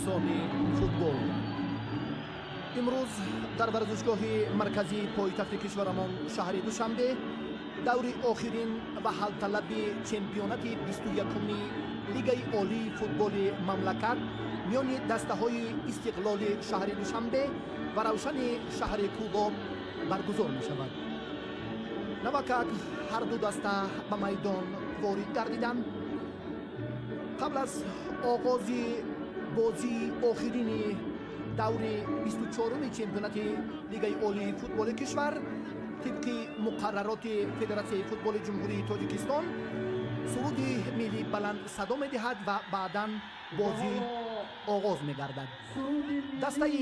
Мухлисони футбол, имрӯз дар варзишгоҳи марказии пойтахти кишварамон, шаҳри Душанбе, даври охирин ва ҳалталаби чемпионати 21-уми Лигаи олии футболи мамлакат миёни дастаҳои Истиқлоли шаҳри Душанбе ва Равшани шаҳри Кӯлоб баргузор мешавад. Навакак ҳарду даста ба майдон ворид гардиданд. Қабл аз оғози бозии охирини даври 24-уми чемпионати Лигаи олии футболи кишвар, тибқи муқаррароти Федератсияи футболи Ҷумҳурии Тоҷикистон, суруди миллӣ баланд садо медиҳад ва баъдан бозӣ оғоз мегардад. Дастаи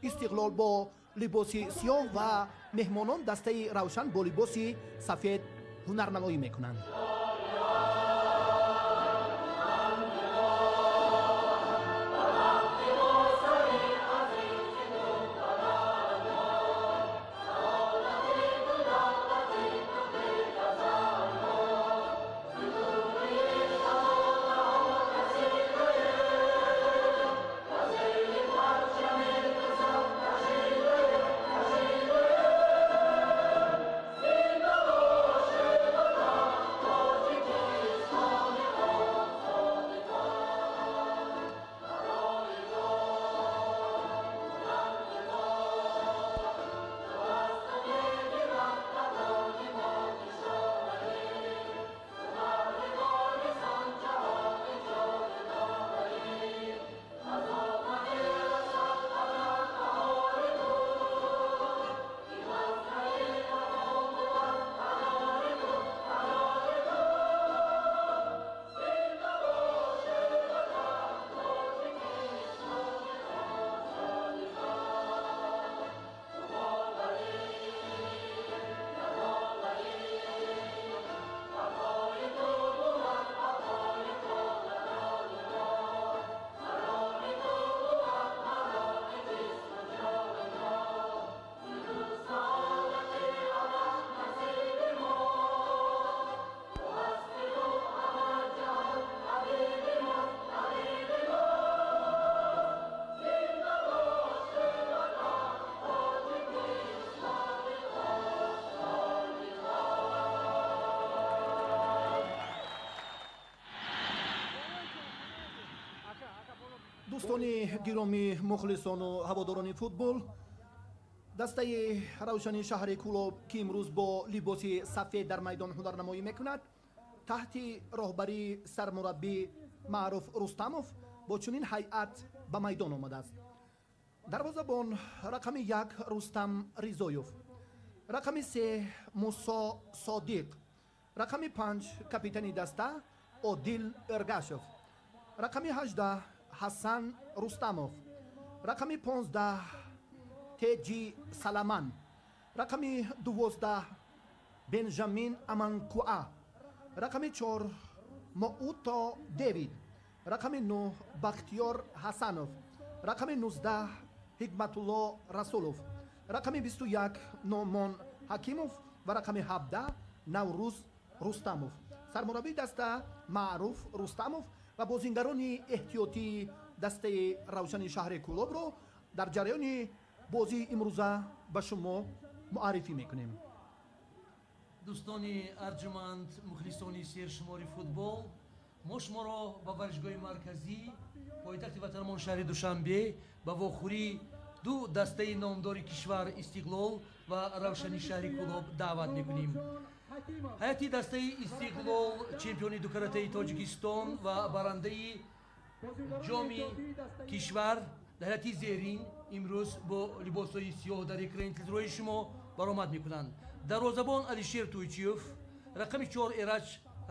Истиқлол бо либоси сиёҳ ва меҳмонон, дастаи Равшан, бо либоси сафед ҳунарнамоӣ мекунанд. Дӯстони гиромӣ, мухлисону ҳаводорони футбол, дастаи Равшани шаҳри Кӯлоб, ки имрӯз бо либоси сафед дар майдон ҳунарнамоӣ мекунад, таҳти роҳбарии сармураббӣ Маъруф Рустамов бо чунин ҳайат ба майдон омадааст: дарвозабон рақами 1 Рустам Ризоев, рақами 3 Мусо Содиқ, рақами 5 капитани даста Одил Эргашев, рақами 18 Ҳасан Рустамов, рақами 15 Теҷи Саламан, рақами 12 Бенҷамин Аманкуа, рақами 4 Моуто Девид, рақами 9 Бахтиёр Ҳасанов, рақами 19 Ҳикматулло Расулов, рақами 21 Номон Ҳакимов ва рақами 17 Наврӯз Рустамов. Сармураббии даста Маъруф Рустамов ва бозингарони эҳтиётии дастаи Равшани шаҳри Кӯлобро дар ҷараёни бозии имрӯза ба шумо муаррифӣ мекунем. Дӯстони арҷуманд, мухлисони сершумори футбол, мо шуморо ба варзишгоҳи марказӣ пойтахти ватанамон, шаҳри Душанбе, ба вохӯрии ду дастаи номдори кишвар, Истиқлол ва Равшани шаҳри Кӯлоб, даъват мекунем. Ҳайати дастаи Истиқлол, чемпиони дукаратаи Тоҷикистон ва барандаи ҷоми кишвар, дар ҳайати зерин имрӯз бо либосҳои сиёҳ дар экрани телевизорҳои шумо баромад мекунанд: дарвозабон Алишер Туйчиев, рақами 4 Эраҷ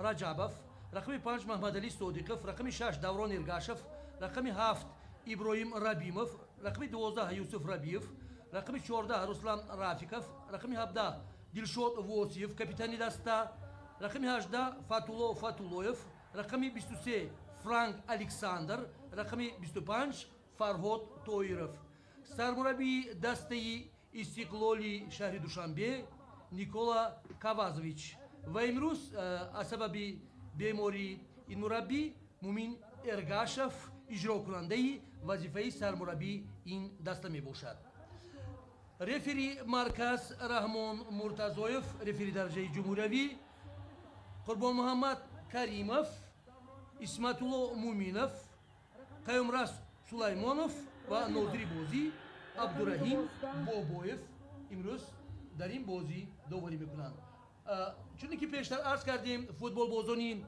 Раҷабов, рақами 5 Маҳмадалӣ Содиқов, рақами 6 Даврон Эргашев, рақами 7 Иброҳим Рабимов, рақами 12 Юсуф Рабиев, рақами 14 Руслан Рафиков, рақами 17 Дилшод Восиев, капитани даста, рақами 18 Фатулло Фатуллоев, рақами 23 Франк Александр, рақами 25 Фарҳод Тоиров. Сармураббии дастаи Истиқлоли шаҳри Душанбе Никола Кавазович ва имрӯз аз сабаби бемории ин мураббӣ Мумин Эргашев иҷрокунандаи вазифаи сармураббии ин даста мебошад. Рефери марказ Раҳмон Муртазоев, рефери дараҷаи ҷумҳуриявӣ Қурбонмуҳаммад Каримов, Исматулло Муминов, Қаюмрас Сулаймонов ва нозири бозӣ Абдураҳим Бобоев имрӯз дар ин бозӣ доварӣ мекунанд. Чуне ки пештар арз кардем, футболбозони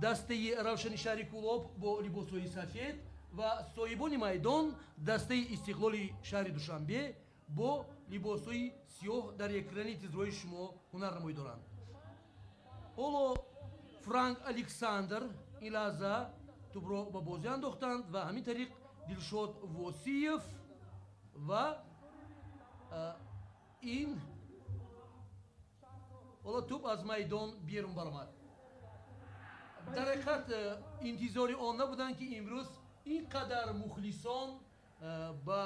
дастаи Равшани шаҳри Кӯлоб бо либосҳои сафед ва соҳибони майдон дастаи Истиқлоли шаҳри Душанбе бо либосҳои сиёҳ дар экрани тизрои шумо ҳунарнамоӣ доранд. Ҳоло Франк Александр ин лаҳза тӯбро ба бозӣ андохтанд ва ҳамин тариқ Дилшод Восиев ва ин ҳоло тӯб аз майдон берун баромад. Дар ҳақиқат, интизори он набуданд, ки имрӯз ин қадар мухлисон ба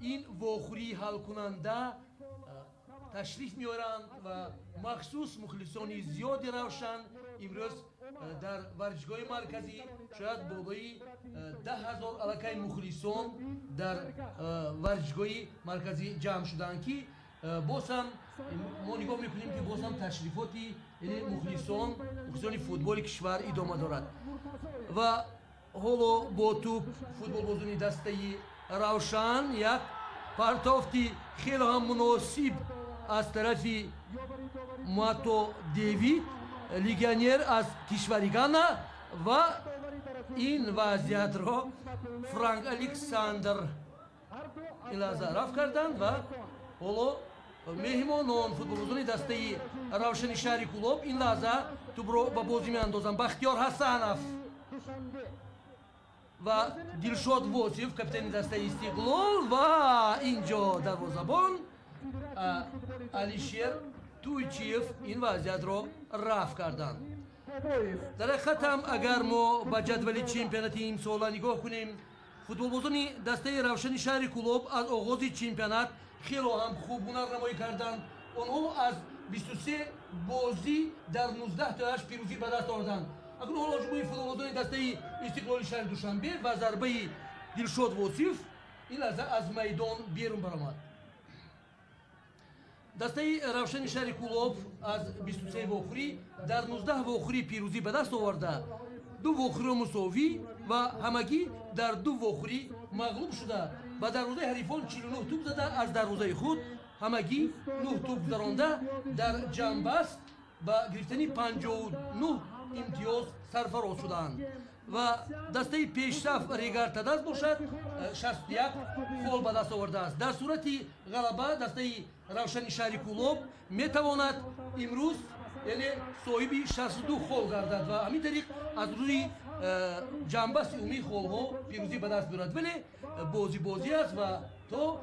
ин вохӯрии ҳалкунанда ташриф меоранд ва махсус мухлисони зиёди Равшан имрӯз дар варзишгоҳи марказӣ, шояд болои 10 000 аллакай мухлисон дар варзишгоҳи марказӣ ҷамъ шуданд, ки боз ҳам мо нигоҳ мекунем, ки боз ҳам ташрифоти мухлисони футболи кишвар идома дорад. Ва ҳоло бо тӯб футболбозони дастаи Равшан, як партофти хеле ҳам муносиб аз тарафи Мато Девид, легионер аз кишвари Гана, ва ин вазъиятро Франк Александр ин лаҳза рафт карданд. Ва ҳоло меҳмонон, футболбозони дастаи Равшани шаҳри Кӯлоб ин лаҳза тӯбро ба бозӣ меандозанд. Бахтиёр Ҳасанов ва Дилшод Восиев, капитани дастаи Истиқлол, ва ин ҷо дарвозабон Алишер Туйчиев ин вазъиятро рафт карданд. Дар ҳақиқат ҳам, агар мо ба ҷадвали чемпионати имсола нигоҳ кунем, футболбозони дастаи Равшани шаҳри Кӯлоб аз оғози чемпионат хело ҳам хуб ҳунарнамоӣ карданд. Онҳо аз 23 бозӣ дар 19 тояш пирӯзӣ ба даст оварданд. Акнун ҳоло ҳуҷуми футболбозони дастаи Истиқлоли шаҳри Душанбе ва зарбаи Дилшод Восиф ин лаҳза аз майдон берун баромад. Дастаи Равшани шаҳри Кӯлоб аз 23 вохӯрӣ дар 19 вохӯрӣ пирӯзӣ ба даст оварда, ду вохӯриро мусовӣ ва ҳамагӣ дар ду вохӯрӣ мағлуб шуда, ба дарвозаи ҳарифон 49 тӯб зада, аз дарвозаи худ ҳамагӣ 9 тӯб гузаронда, дар ҷамъбаст ба гирифтани 59 имтиёз сарфароз шудаанд. Ва дастаи пешсаф Регар Тадаз бошад, 61 хол ба даст овардааст. Дар сурати ғалаба дастаи Равшани шаҳри Кӯлоб метавонад имрӯз, яъне, соҳиби 62 хол гардад ва ҳамин тариқ аз рӯи ҷамъбасти умумии холҳо пирӯзӣ ба даст биёрад. Вале бозӣ бозӣ аст ва то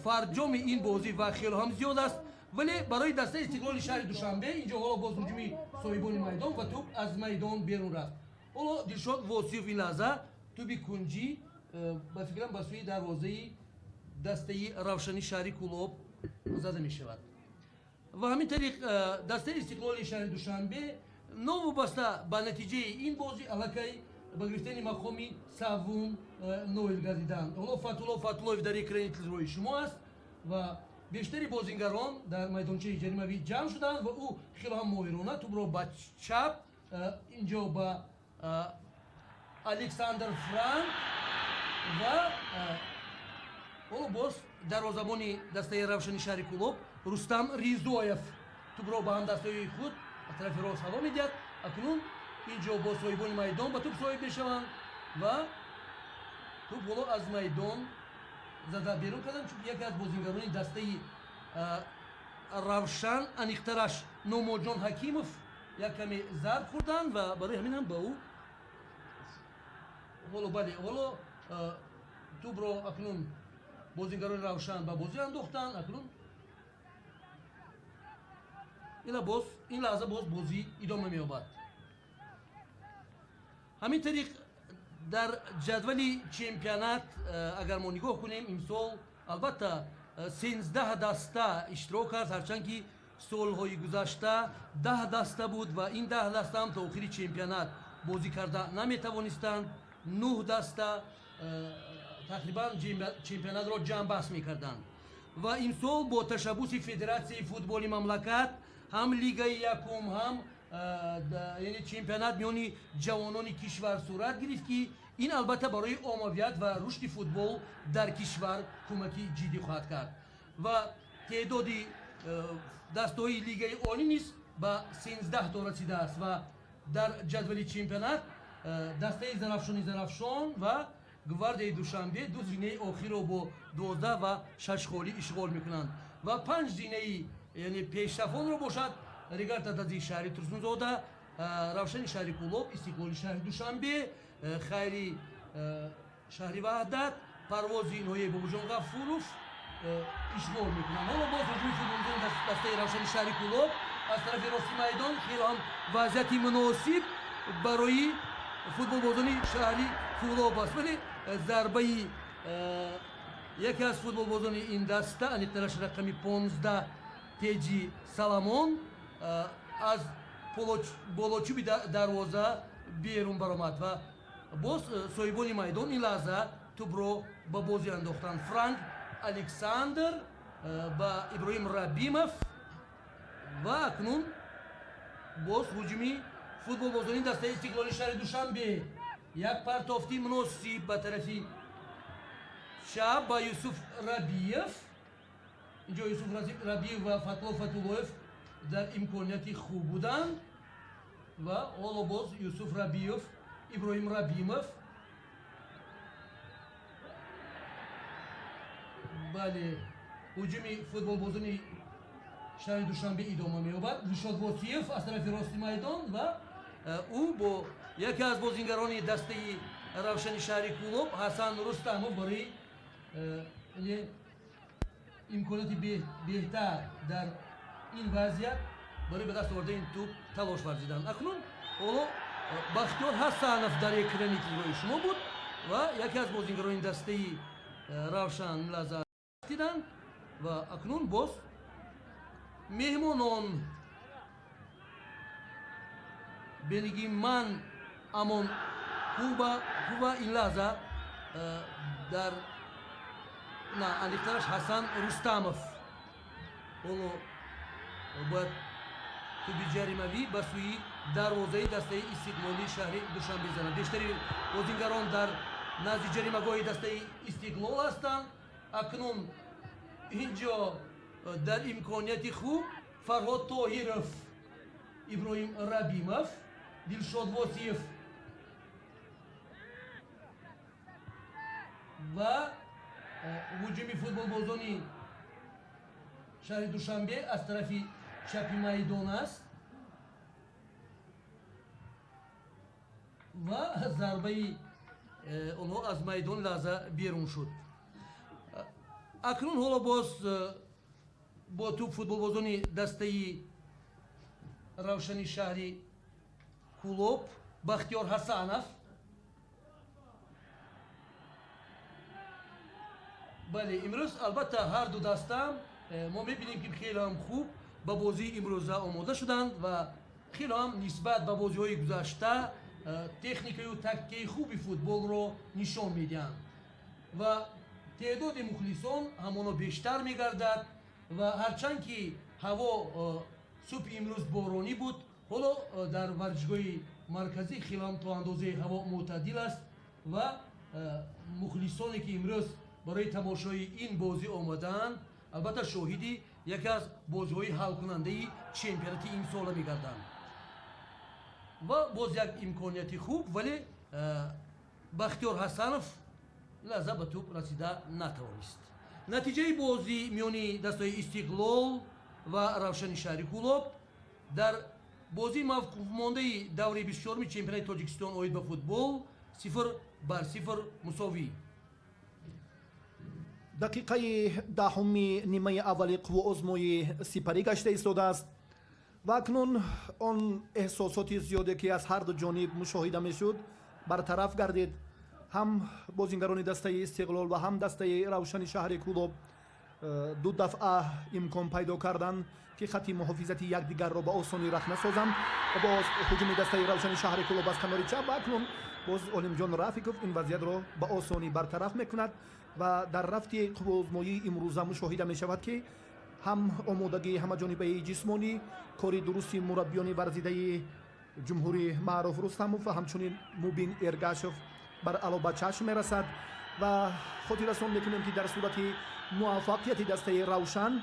фарҷоми ин бозӣ вақт хело ҳам зиёд аст. Вале барои дастаи Истиқлоли шаҳри Душанбе инҷо ҳоло боз ҳуҷуми соҳибони майдон ва тӯб аз майдон берун рафт. Ҳоло Дилшод Восиев ин лаҳза тӯби кунҷӣ, ба фикрам, ба сӯи дарвозаи дастаи Равшани шаҳри Кӯлоб зада мешавад. Ва ҳамин тариқ дастаи Истиқлоли шаҳри Душанбе новобаста ба натиҷаи ин бозӣ аллакай ба гирифтани мақоми саввум ноил гардиданд. Ҳоло Фатулло Фатуллоев дар экрани телевизории шумо аст ва бештари бозингарон дар майдончаи ҷаримавӣ ҷамъ шуданд ва ӯ хело ҳам моҳирона тӯбро ба чап, инҷо ба Александр Франк ва ҳоло боз дарвозабони дастаи Равшани шаҳри Кӯлоб Рустам Ризоев тӯбро ба ҳамдастаи худ аз тарафи рост ҳаво медиҳад. Акнун инҷо бо соҳибони майдон ба тӯб соҳиб мешаванд ва тӯб ҳоло аз майдон зада берун карданд, чунки яке аз бозингарони дастаи Равшан, аниқтараш Номоҷон Ҳакимов, як каме зарб хӯрданд ва барои ҳамин ҳам ба ӯ ҳоло, бале, ҳоло тӯбро акнун бозингарони Равшан ба бозӣ андохтанд. Акнун ила боз ин лаҳза боз бозӣ идома меёбад. Ҳамин тариқ дар ҷадвали чемпионат агар мо нигоҳ кунем, имсол албатта 13 даста иштирок кард, ҳарчанд ки солҳои гузашта 10 даста буд ва ин 10 даста ҳам то охири чемпионат бозӣ карда наметавонистанд. 9 даста тақрибан чемпионатро ҷамъбаст мекарданд. Ва имсол бо ташаббуси Федератсияи футболи мамлакат ҳам лигаи якум, ҳам яъне чемпионат миёни ҷавонони кишвар сурат гирифт, ки ин албатта барои оммавият ва рушди футбол дар кишвар кӯмаки ҷиддӣ хоҳад кард. Ва теъдоди дастаҳои лигаи олӣ низ ба 13 то расидааст ва дар ҷадвали чемпионат дастаи Зарафшони Зарафшон ва Гвардияи Душанбе 2 зинаи охирро бо 12 ва 6 холӣ ишғол мекунанд ва 5 зинаи яъне пешсафонро бошад Регар Татази шаҳри Турсунзода, Равшани шаҳри Кӯлоб, Истиқлоли шаҳри Душанбе, Хайри шаҳри Ваҳдат, Парвози ноҳияи Бобоҷон Ғафуров ишғол мекунанд. Ҳоло боз ҳуҷуми футболбозони дастаи Равшани шаҳри Кӯлоб аз тарафи рости майдон, хело ҳам вазъияти муносиб барои футболбозони шаҳри Кӯлоб аст, вале зарбаи яке аз футболбозони ин даста, аниқтараш рақами 15 Теҷи Саламон, аз болочӯби дарвоза берун баромад ва боз соҳибони майдон ин лаҳза тӯбро ба бозӣ андохтанд. Франк Александр ба Иброҳим Рабимов ва акнун боз ҳуҷуми футболбозони дастаи Истиқлоли шаҳри Душанбе. Як партофти муносиб ба тарафи чап ба Юсуф Рабиев. Инҷо Юсуф Рабиев ва Фатло Фатуллоев дар имконияти хуб буданд ва ҳоло боз Юсуф Рабиев, Иброҳим Рабимов. Бале, ҳуҷуми футболбозони шаҳри Душанбе идома меёбад. Дилшод Восиев аз тарафи рости майдон ва ӯ бо яке аз бозингарони дастаи Равшани шаҳри Кӯлоб Ҳасан Рустамов барои имконоти беҳтар дар ин вазъият барои ба даст овардани тӯб талош варзиданд. Акнун ҳоло Бахтиёр Ҳасанов дар экрани тилои шумо буд ва яке аз бозингарони дастаи Равшан лаҳза диданд ва акнун боз меҳмонон Бенигиман Амон Куба ин лаҳза дар на аниқтараш Ҳасан Рустамов ҳоло бояд туби ҷаримавӣ ба сӯи дарвозаи дастаи Истиқлоли шаҳри Душанбе занад. Бештари бозингарон дар назди ҷаримагоҳи дастаи Истиқлол ҳастанд. Акнун инҷо дар имконияти хуб Фарҳод Тоҳиров, Иброҳим Рабимов, Дилшод Восиев ва ҳуҷуми футболбозони шаҳри Душанбе аз тарафи чапи майдон аст ва зарбаи онҳо аз майдон лаҳза берун шуд. Акнун ҳоло боз бо тӯб футболбозони дастаи Равшани шаҳри Кӯлоб Бахтиёр Ҳасанов. Бале, имрӯз албатта ҳар ду даста мо мебинем, ки хеле ҳам хуб ба бозии имрӯза омода шуданд ва хеле ҳам нисбат ба бозиҳои гузашта техникаю тактикаи хуби футболро нишон медиҳанд ва теъдоди мухлисон ҳамоно бештар мегардад. Ва ҳарчанд ки ҳаво субҳи имрӯз боронӣ буд, ҳоло дар варзишгоҳи марказӣ хеле ҳам то андозаи ҳаво мӯътадил аст ва мухлисоне ки имрӯз барои тамошои ин бозӣ омадаанд, албатта шоҳиди яке аз бозиҳои ҳалкунандаи чемпионати имсола мегарданд. Ва боз як имконияти хуб, вале Бахтиёр Ҳасанов лаҳза ба тӯб расида натавонист. Натиҷаи бозӣ миёни дастаи Истиқлол ва Равшани шаҳри Кӯлоб дар бозии мавқуфмондаи давраи 24-уми чемпионати Тоҷикистон оид ба футбол 0-0 мусовӣ. Дақиқаи 10-уми нимаи аввали қувваозмоӣ сипарӣ гашта истодааст ва акнун он эҳсосоти зиёде, ки аз ҳар ду ҷониб мушоҳида мешуд, бартараф гардид. Ҳам бозингарони дастаи Истиқлол ва ҳам дастаи Равшани шаҳри Кӯлоб Ду дафъа имкон пайдо карданд, ки хати муҳофизати якдигарро ба осонӣ рахна созанд. Ва боз ҳуҷуми дастаи Равшани шаҳри Кӯлоб аз канори чап ва акнун боз Олимҷон Рафиков ин вазъиятро ба осонӣ бартараф мекунад. Ва дар рафти қувваозмоии имрӯза мушоҳида мешавад, ки ҳам омодагии ҳамаҷонибаи ҷисмонӣ, кори дурусти мураббиёни варзидаи ҷумҳурӣ Маъруф Рустамов ва ҳамчунин Мубин Эргашев бар аъло ба чашм мерасад. Ва хотиррасон мекунем, ки дар сурати муваффақияти дастаи Равшан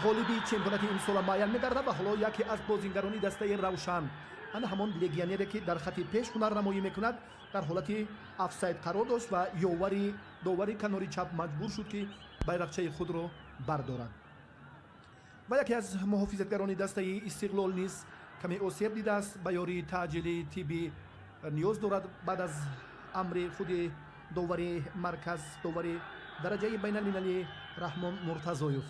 ғолиби чемпионати имсола муайян мегардад. Ва ҳоло яке аз бозингарони дастаи Равшан, ана ҳамон легионере, ки дар хати пеш ҳунарнамоӣ мекунад, дар ҳолати офсайд қарор дошт ва ёвари довари канори чап маҷбур шуд, ки байрақчаи худро бардорад. Ва яке аз муҳофизатгарони дастаи Истиқлол низ каме осеб дидааст, ба ёрии таъҷили тиббӣ ниёз дорад. Баъд аз амри худи довари марказ, довари дараҷаи байналмилалӣ Раҳмон Муртазоев.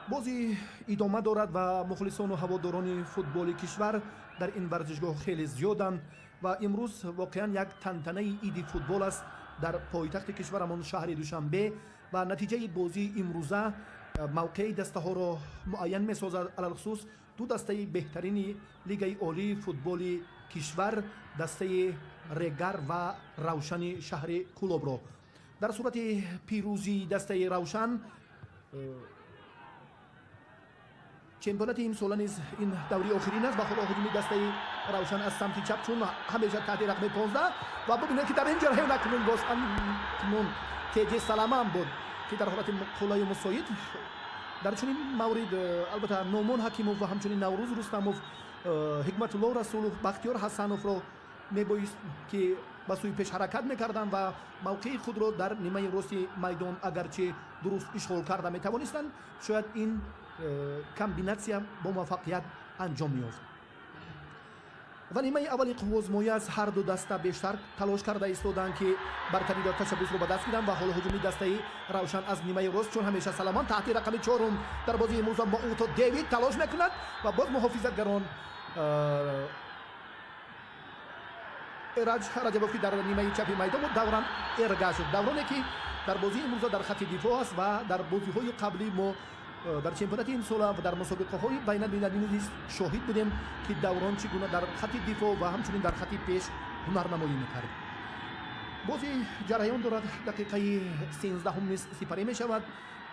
Бозӣ идома дорад ва мухлисону ҳаводорони футболи кишвар дар ин варзишгоҳ хеле зиёданд. Ва имрӯз воқеан як тантанаи иди футбол аст дар пойтахти кишварамон, шаҳри Душанбе. Ва натиҷаи бозии имрӯза мавқеи дастаҳоро муайян месозад, алалхусус ду дастаи беҳтарини Лигаи олии футболи кишвар, дастаи Регар ва Равшани шаҳри Кӯлобро. Дар сурати пирӯзии дастаи Равшан чемпионати имсола низ ин даври охирин аст. Ва ҳоло ҳуҷуми дастаи Равшан аз самти чап, чун ҳамеша таҳти рақми 15. Ва бубинед, ки дар ин ҷараён акнун боз акнун Теҷи Саламан буд, ки дар ҳолати қулаю мусоид. Дар чунин маврид, албатта, Номон Ҳакимов ва ҳамчунин Наврӯз Рустамов, Ҳикматулло Расулов, Бахтиёр Ҳасановро мебоист, ки ба сӯи пеш ҳаракат мекарданд ва мавқеи худро дар нимаи рости майдон агарчи дуруст ишғол карда метавонистанд, шояд ин комбинатсия бо муваффақият анҷом меёфт. Ва нимаи аввали қувваозмоӣ аз ҳар ду даста бештар талош карда истоданд, ки бартариро, ташаббусро ба даст гиранд. Ва ҳоло ҳуҷуми дастаи Равшан аз нимаи рост, чун ҳамеша Саламон таҳти рақами чорум дар бозии имрӯза Моуто Девид талош мекунад ва боз муҳофизатгарон Эраҷ Раҷабов, ки дар нимаи чапи майдон буд, Давран Эргашев, давроне ки дар бозии имрӯза дар хати дифоъ аст. Ва дар бозиҳои қаблӣ мо дар чемпионати имсола ва дар мусобиқаҳои байналмилалӣ низ шоҳид будем, ки Даврон чӣ гуна дар хати дифоъ ва ҳамчунин дар хати пеш ҳунарнамоӣ мекард. Бозӣ ҷараён дорад, дақиқаи 13-ҳум низ сипарӣ мешавад,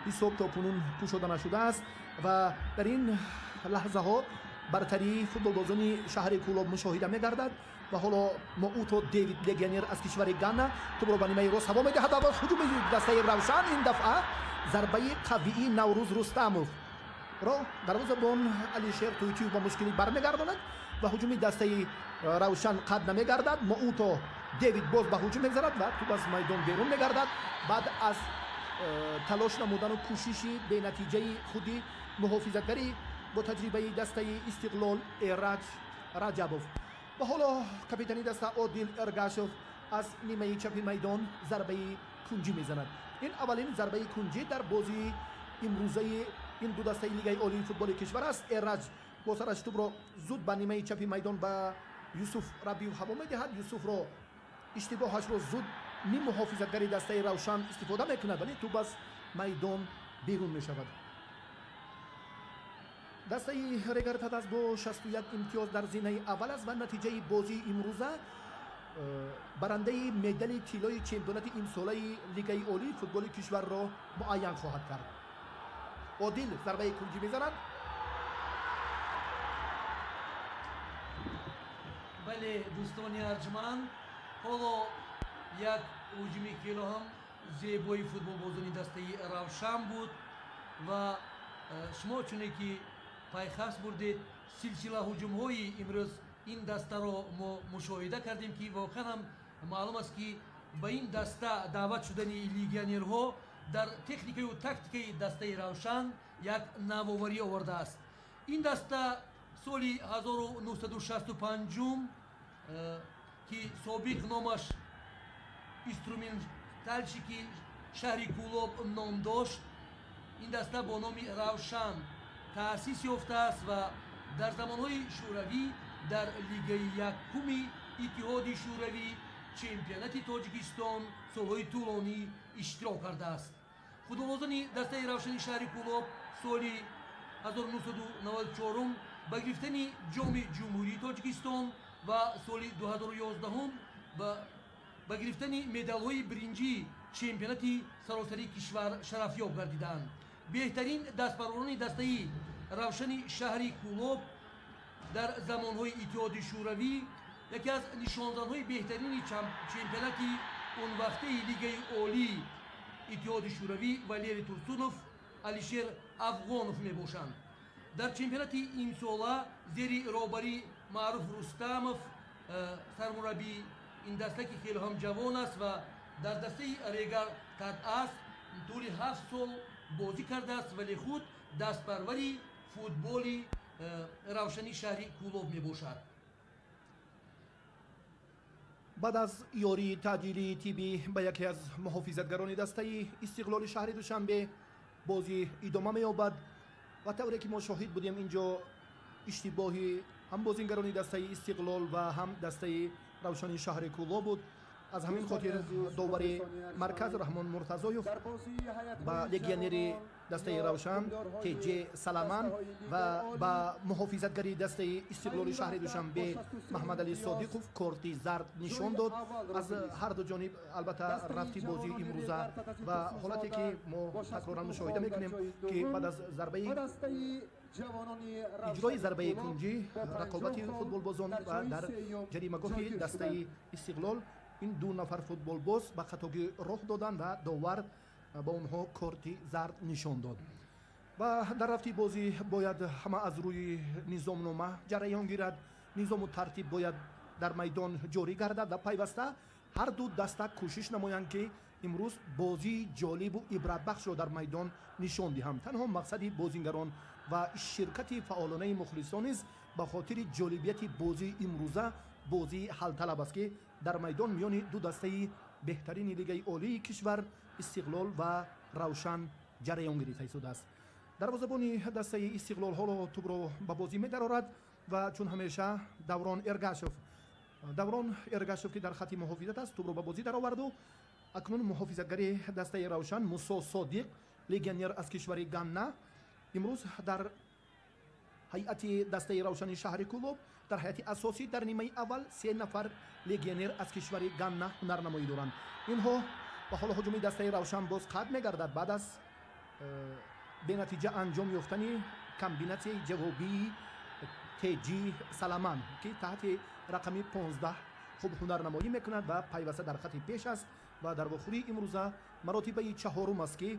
ҳисоб то кунун кушода нашудааст. Ва дар ин лаҳзаҳо бартарии футболбозони шаҳри Кӯлоб мушоҳида мегардад. Ва ҳоло Моуто Девид, легионер аз кишвари Гана, тӯбро ба нимаи рост ҳаво медиҳад ва боз ҳуҷуми дастаи Равшан. Ин дафъа зарбаи қавии Наврӯз Рустамов ро дарвозабон Алишер Туйчиев ба мушкилӣ бармегардонад ва ҳуҷуми дастаи Равшан қад намегардад. Моуто Девид боз ба ҳуҷум мегзарад ва тӯб аз майдон берун мегардад баъд аз талош намудану кӯшиши бенатиҷаи худи муҳофизатгари бо таҷрибаи дастаи Истиқлол Эраҷ Раҷабов. Ва ҳоло капитани даста Одил Эргашев аз нимаи чапи майдон зарбаи кунҷӣ мезанад. Ин аввалин зарбаи кунҷӣ дар бозии имрӯзаи ин ду дастаи Лигаи олии футболи кишвар аст. Эраҷ бо сараш тӯбро зуд ба нимаи чапи майдон ба Юсуф Рабиев ҳаво медиҳад. Юсуфро иштибоҳашро зуд ним муҳофизатгари дастаи Равшан истифода мекунад, вале тӯб аз майдон берун мешавад. Дастаи Регар ТадАЗ бо 61 имтиёз дар зинаи аввал аст ва натиҷаи бозии имрӯза барандаи медали тиллои чемпионати имсолаи Лигаи олии футболи кишварро муайян хоҳад кард. Одил зарбаи кунҷӣ мезанад. Бале, дӯстони арҷманд, ҳоло як ҳуҷуми хело ҳам зебои футболбозони дастаи Равшан буд. Ва шумо чуне ки пайхас бурдед, силсила ҳуҷумҳои имрӯз ин дастаро мо мушоҳида кардем, ки воқеан ҳам маълум аст, ки ба ин даста даъват шудани легионерҳо дар техникаю тактикаи дастаи Равшан як навоварӣ овардааст. Ин даста соли 1965, ки собиқ номаш Инструментальщики шаҳри Кӯлоб ном дошт, ин даста бо номи Равшан таъсис ёфтааст ва дар замонҳои шӯравӣ дар Лигаи якуми Иттиҳоди Шӯравӣ, чемпионати Тоҷикистон солҳои тӯлонӣ иштирок кардааст. Футболбозони дастаи Равшани шаҳри Кӯлоб соли 1994 ба гирифтани Ҷоми Ҷумҳурии Тоҷикистон ва соли 2011 ба гирифтани медалҳои биринҷии чемпионати саросарии кишвар шарафёб гардиданд. Беҳтарин дастпарварони дастаи Равшани шаҳри Кӯлоб дар замонҳои Иттиҳоди Шӯравӣ, яке аз нишонзанҳои беҳтарини чемпионати онвақтаи Лигаи Олии Иттиҳоди Шӯравӣ Валерий Турсунов, Алишер Афғонов мебошанд. Дар чемпионати имсола зери роҳбарии Маъруф Рустамов, сармураббии ин даста, ки хеле ҳам ҷавон аст ва дар дастаи Регар ТадАЗ тӯли 7 сол бозӣ кардааст, вале худ дастпарвари футболи Равшани шаҳри Кӯлоб мебошад. Баъд аз ёрии таъҷилии тиббӣ ба яке аз муҳофизатгарони дастаи Истиқлоли шаҳри Душанбе бозӣ идома меёбад. Ва тавре ки мо шоҳид будем, инҷо иштибоҳи ҳам бозингарони дастаи Истиқлол ва ҳам дастаи Равшани шаҳри Кӯлоб буд. Аз ҳамин хотир довари марказ Раҳмон Муртазоев ба легионери дастаи Равшан Теҷе Саламан ва ба муҳофизатгари дастаи Истиқлоли шаҳри Душанбе Маҳмадалӣ Содиқов корти зард нишон дод. Аз ҳарду ҷониб албатта рафти бозии имрӯза ва ҳолате ки мо такроран мушоҳида мекунем, ки баъд аз зарбаи иҷрои зарбаи кунҷӣ рақобати футболбозон ва дар ҷаримагоҳи дастаи Истиқлол ин ду нафар футболбоз ба хатогӣ роҳ доданд ва довар ба онҳо корти зард нишон дод. Ва дар рафти бозӣ бояд ҳама аз рӯи низомнома ҷараён гирад, низому тартиб бояд дар майдон ҷорӣ гардад ва пайваста ҳар ду даста кӯшиш намоянд, ки имрӯз бозии ҷолибу ибратбахшро дар майдон нишон диҳанд. Танҳо мақсади бозингарон ва ширкати фаъолонаи мухлисон низ ба хотири ҷолибияти бозии имрӯза, бозии ҳалталаб аст, ки дар майдон миёни ду дастаи беҳтарини Лигаи Олии кишвар, Истиқлол ва Равшан, ҷараён гирифта истодааст. Дарвозабони дастаи Истиқлол ҳоло тӯбро ба бозӣ медарорад ва чун ҳамеша Даврон Эргашов, Даврон Эргашов, ки дар хати муҳофизат аст, тӯбро ба бозӣ дароварду акнун муҳофизатгари дастаи Равшан Мусо Содиқ, легионер аз кишвари Ганна, имрӯз дар ҳайати дастаи Равшани шаҳри Кӯлоб. Дар ҳайати асосӣ дар нимаи аввал се нафар легионер аз кишвари Ганна ҳунарнамоӣ доранд инҳо. Ва ҳоло ҳуҷуми дастаи Равшан боз қатъ мегардад баъд аз бенатиҷа анҷом ёфтани комбинатсияи ҷавобии Теҷи Саламан, ки таҳти рақами 15 хуб ҳунарнамоӣ мекунад ва пайваста дар хати пеш аст. Ва дар вохӯрии имрӯза маротибаи чаҳорум аст, ки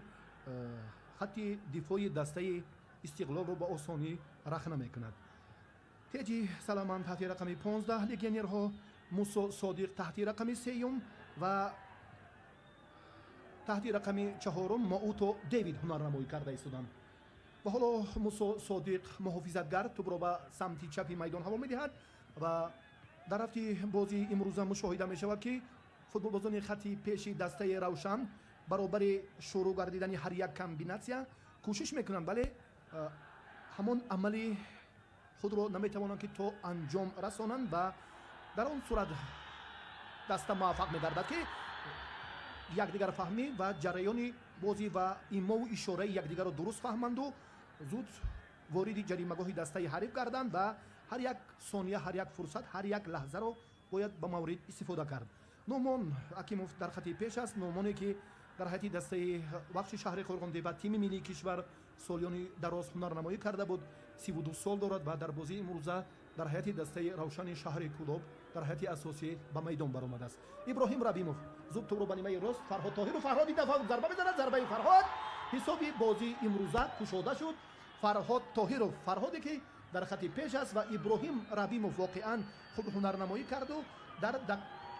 хатти дифои дастаи Истиқлолро ба осонӣ рахна мекунад. Теҷи Саламан таҳти рақами 15, легионерҳо Мусо Содиқ таҳти рақами сеюм ва таҳти рақами чаҳорум Моуто Дэвид ҳунарнамоӣ карда истоданд. Ва ҳоло Мусо Содиқ, муҳофизатгар, тӯбро ба самти чапи майдон ҳаво медиҳад. Ва дар рафти бозии имрӯза мушоҳида мешавад, ки футболбозони хати пеши дастаи Равшан баробари шурӯъ гардидани ҳар як комбинатсия кӯшиш мекунанд, вале ҳамон амали худро наметавонанд, ки то анҷом расонанд. Ва дар он сурат даста муваффақ мегардад, ки якдигарфаҳмӣ ва ҷараёни бозӣ ва имову ишораи якдигарро дуруст фаҳманду зуд вориди ҷаримагоҳи дастаи ҳариф гарданд. Ва ҳар як сония, ҳар як фурсат, ҳар як лаҳзаро бояд ба маврид истифода кард. Нумон Акимов дар хати пеш аст, Нумоне, ки дар ҳайати дастаи Вахши шаҳри Қӯрғонтеппа, тими миллии кишвар солиёни дароз ҳунарнамоӣ карда буд, 32 сол дорад ва дар бозии имрӯза дар ҳайати дастаи Равшани шаҳри Кӯлоб дар ҳайати асосӣ ба майдон баромадааст. Иброҳим Рабимов зуд тӯбро ба нимаи рост, Фарҳод Тоҳиру. Фарҳод ин дафъа зарба мезанад, зарбаи Фарҳод, ҳисоби бозии имрӯза кушода шуд. Фарҳод Тоҳиров, Фарҳоде, ки дар хати пеш аст, ва Иброҳим Рабимов воқеан хуб ҳунарнамоӣ карду дар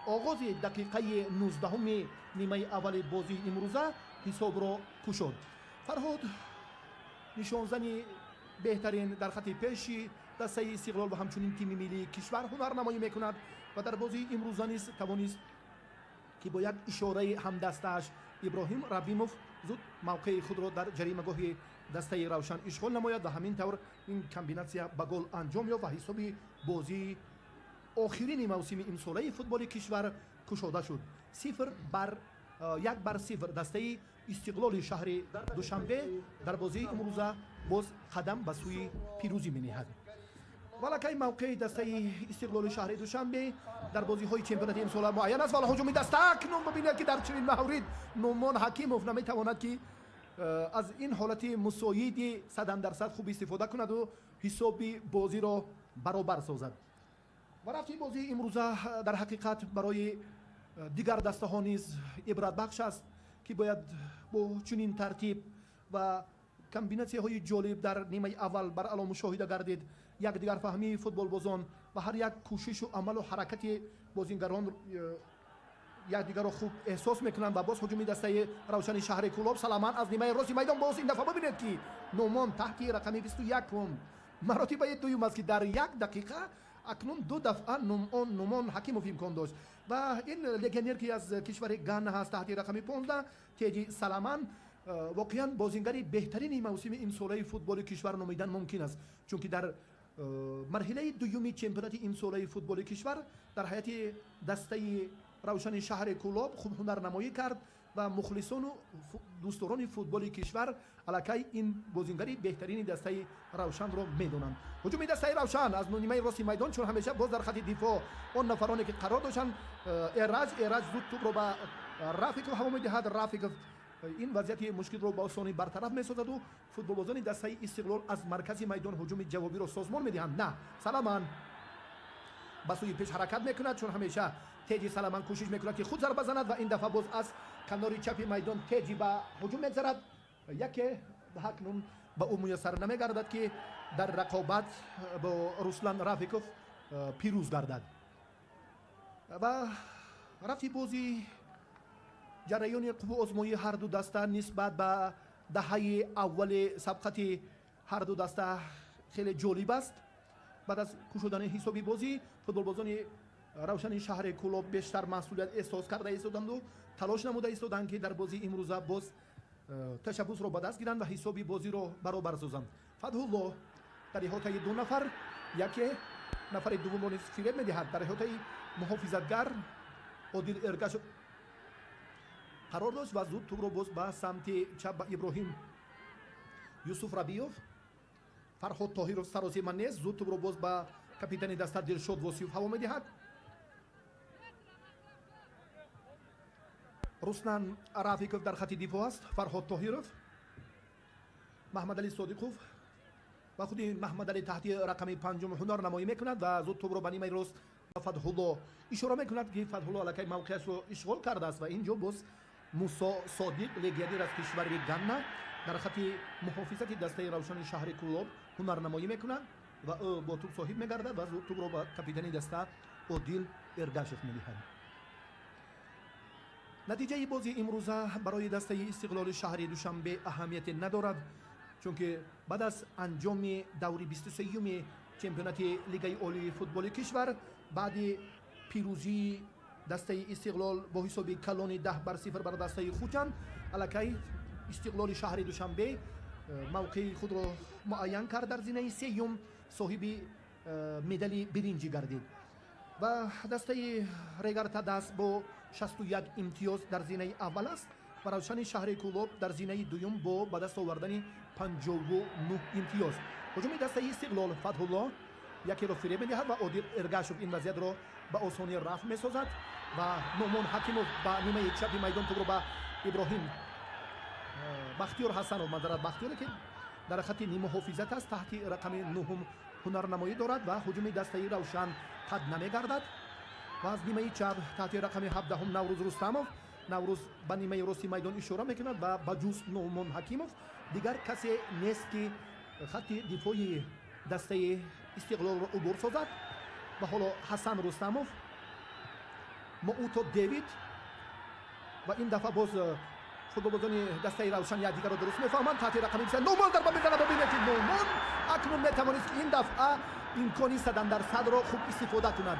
оғози дақиқаи 19-уми нимаи аввали бозии имрӯза ҳисобро кушод. Фарҳод нишонзани беҳтарин дар хати пеши дастаи Истиқлол ва ҳамчунин тими миллии кишвар ҳунарнамоӣ мекунад ва дар бозии имрӯза низ тавонист, ки бо як ишораи ҳамдастааш Иброҳим Рабимов зуд мавқеи худро дар ҷаримагоҳи дастаи Равшан ишғол намояд ва ҳамин тавр ин комбинатсия ба гол анҷом ёфт ва ҳисоби бозии охирини мавсими имсолаи футболи кишвар кушода шуд, 0 бар 1-0 дастаи Истиқлоли шаҳри Душанбе дар бозии имрӯза боз қадам ба сӯи пирӯзӣ менеҳад. Валакай мавқеи дастаи Истиқлоли шаҳри Душанбе дар бозиҳои чемпионати имсола муайян аст. Вала ҳуҷуми даста акнун бибинед, ки дар чунин маврид Нумон Ҳакимов наметавонад, ки аз ин ҳолати мусоиди 100% хуб истифода кунаду ҳисоби бозиро баробар созад. Ва рафти бозии имрӯза дар ҳақиқат барои дигар дастаҳо низ ибратбахш аст, ки бояд бо чунин тартиб ва комбинатсияҳои ҷолиб дар нимаи аввал баръало мушоҳида гардид. Якдигарфаҳмии футболбозон ва ҳар як кӯшишу амалу ҳаракати бозингарон якдигарро хуб эҳсос мекунанд. Ва боз ҳуҷуми дастаи Равшани шаҳри Кӯлоб. Саламан аз нимаи рости майдон, боз ин дафъа бибинед, ки Нумон таҳти рақами 21-ум, маротибаи дуюм аст, ки дар як дақиқа акнун ду дафъа Нумон Ҳакимов имкон дошт. Ва ин легионер, ки аз кишвари Ганна ҳаст, таҳти рақами 15 Теҷи Саламан, воқеан бозингари беҳтарини мавсими имсолаи футболи кишвар номидан мумкин аст, чунки дар марҳилаи дуюми чемпионати имсолаи футболи кишвар дар ҳайати дастаи Равшани шаҳри Кӯлоб хуб ҳунарнамоӣ кард ва мухлисону дӯстдорони футболи кишвар аллакай ин бозингари беҳтарини дастаи Равшанро медонанд. Ҳуҷуми дастаи Равшан аз нимаи рости майдон, чун ҳамеша боз дар хати дифоъ он нафароне, ки қарор доштанд. Эраҷ, Эраҷ зуд тӯбро ба Рафиков ҳаво медиҳад. Рафиков ин вазъияти мушкилро ба осонӣ бартараф месозаду футболбозони дастаи Истиқлол аз маркази майдон ҳуҷуми ҷавобиро созмон медиҳанд. На, Саламан ба сӯи пеш ҳаракат мекунад. Чун ҳамеша Теҷи Саламан кӯшиш мекунад, ки худ зарба занад, ва ин дафъа боз аз канори чапи майдон Теҷи ба ҳуҷум мегзарад. Яке акнун ба ӯ муяссар намегардад, ки дар рақобат бо Руслан Рафиков пирӯз гардад. Ва рафти бозӣ, ҷараёни қувваозмоии ҳарду даста нисбат ба даҳаи аввали сабқати ҳарду даста хеле ҷолиб аст. Баъд аз кушодани ҳисоби бозӣ футболбозони Равшани шаҳри Кӯлоб бештар масъулият эҳсос карда истоданду талош намуда истоданд, ки дар бозии имрӯза боз ташаббусро ба даст гиранд ва ҳисоби бозиро баробар созанд. Фатҳулло дар иҳотаи ду нафар, яке нафари дуввумро низ фиреб медиҳад. Дар иҳотаи муҳофизатгар Одил Эргашов қарор дошт ва зуд тӯбро боз ба самти чап ба Иброҳим Юсуф Рабиёв. Фарҳод Тоҳиров саросима нест, зуд тӯбро боз ба капитани даста Дилшод Восиёв ҳаво медиҳад. Руслан Рафиков дар хати дифоъ аст. Фарҳод Тоҳиров, Маҳмадали Содиқов ва худи Маҳмадали таҳти рақами панҷум ҳунарнамоӣ мекунад ва зуд тӯбро ба нимаи рост ба Фатҳулло ишора мекунад, ки Фатҳулло аллакай мавқеашро ишғол кардааст. Ва ин ҷо боз Мусо Содиқ, легионер аз кишвари Ганна, дар хати муҳофизати дастаи Равшани шаҳри Кӯлоб ҳунарнамоӣ мекунад ва ӯ бо тӯб соҳиб мегардад ва зуд тӯбро ба капитани даста Одил Эргашев медиҳад. Натиҷаи бозии имрӯза барои дастаи Истиқлоли шаҳри Душанбе аҳамияте надорад, чунки баъд аз анҷоми даври 23-юми чемпионати Лигаи олии футболи кишвар, баъди пирӯзии дастаи Истиқлол бо ҳисоби калони 10-0 бар дастаи Хуҷанд, аллакай Истиқлоли шаҳри Душанбе мавқеи худро муайян кард, дар зинаи сеюм соҳиби медали биринҷӣ гардид ва дастаи Регар-ТадАЗ бо 61 имтиёз дар зинаи аввал аст ва Равшани шаҳри Кӯлоб дар зинаи дуюм бо ба даст овардани 59 имтиёз. Ҳуҷуми дастаи Истиқлол. Фатҳулло якеро фиреб медиҳад ва Одил Эргашов ин вазъиятро ба осонӣ рафъ месозад ва Нумон Ҳакимов ба нимаи чапи майдон тӯбро ба Иброҳим Бахтиёр Ҳасанов мазарат. Бахтиёре, ки дар хати нимуҳофизат аст, таҳти рақами нуҳум ҳунарнамоӣ дорад ва ҳуҷуми дастаи Равшан қад намегардад. Ва аз нимаи чап таҳти рақами 17-ум Наврӯз Рустамов. Наврӯз ба нимаи рости майдон ишора мекунад ва ба ҷуз Нумон Ҳакимов дигар касе нест, ки хатти дифои дастаи Истиқлолро убур созад. Ва ҳоло Ҳасан Рустамов, Моуто Девид, ва ин дафъа боз футболбозони дастаи Равшан якдигарро дуруст мефаҳманд. Таҳти рақами Нумон зарба мезанад. Бибинед, ки Нумон акнун метавонист ин дафъа имкони 100%-ро хуб истифода кунад.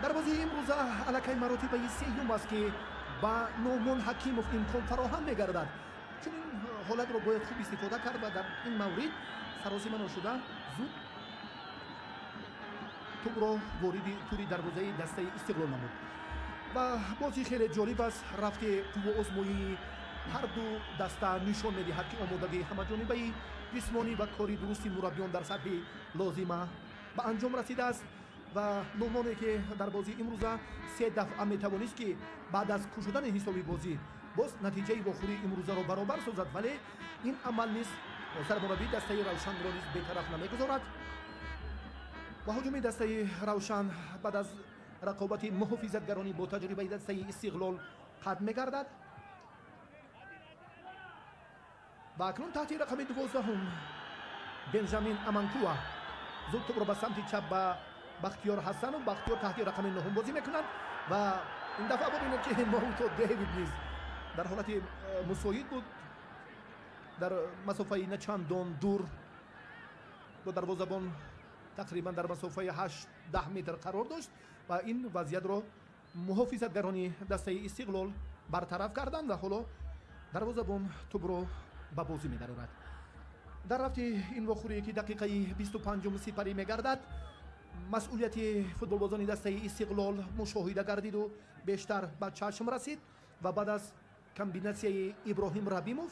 Дар бозии имрӯза аллакай маротибаи сеюм аст, ки ба Нумон Ҳакимов имкон фароҳам мегардад. Чунин ҳолатро бояд хуб истифода кард ва дар ин маврид саросима нашуда зуд тӯбро вориди тури дарвозаи дастаи Истиқлол намуд. Ва бозӣ хеле ҷолиб аст. Рафти қувваозмоии ҳар ду даста нишон медиҳад, ки омодагии ҳамаҷонибаи ҷисмонӣ ва кори дурусти мураббиён дар сатҳи лозима ба анҷом расидааст. Ва Нӯъмоне, ки дар бозии имрӯза се дафъа метавонист, ки баъд аз кушодани ҳисоби бозӣ боз натиҷаи вохӯрии имрӯзаро баробар созад, вале ин амал низ сармураббии дастаи Равшанро низ бетараф намегузорад. Ва ҳуҷуми дастаи Равшан баъд аз рақобати муҳофизатгаронӣ бо таҷрибаи дастаи Истиқлол қатъ мегардад. Ва акнун таҳти рақами 12-ум Бенҷамин Аманкуа зуд тӯбро ба самти чап ба Бахтиёр Ҳасанов. Бахтиёр таҳти рақами 9-ум бозӣ мекунад ва ин дафъа бубинед, ки Моуто Дэвид низ дар ҳолати мусоид буд, дар масофаи на чандон дур бо дарвозабон тақрибан дар масофаи 8-10 метр қарор дошт ва ин вазъиятро муҳофизатгарони дастаи Истиқлол бартараф карданд ва ҳоло дарвозабон тӯбро ба бозӣ медарорад. Дар рафти ин вохӯрие, ки дақиқаи 25-ум сипарӣ мегардад, масъулияти футболбозони дастаи Истиқлол мушоҳида гардиду бештар ба чашм расид. Ва баъд аз комбинатсияи Иброҳим Рабимов,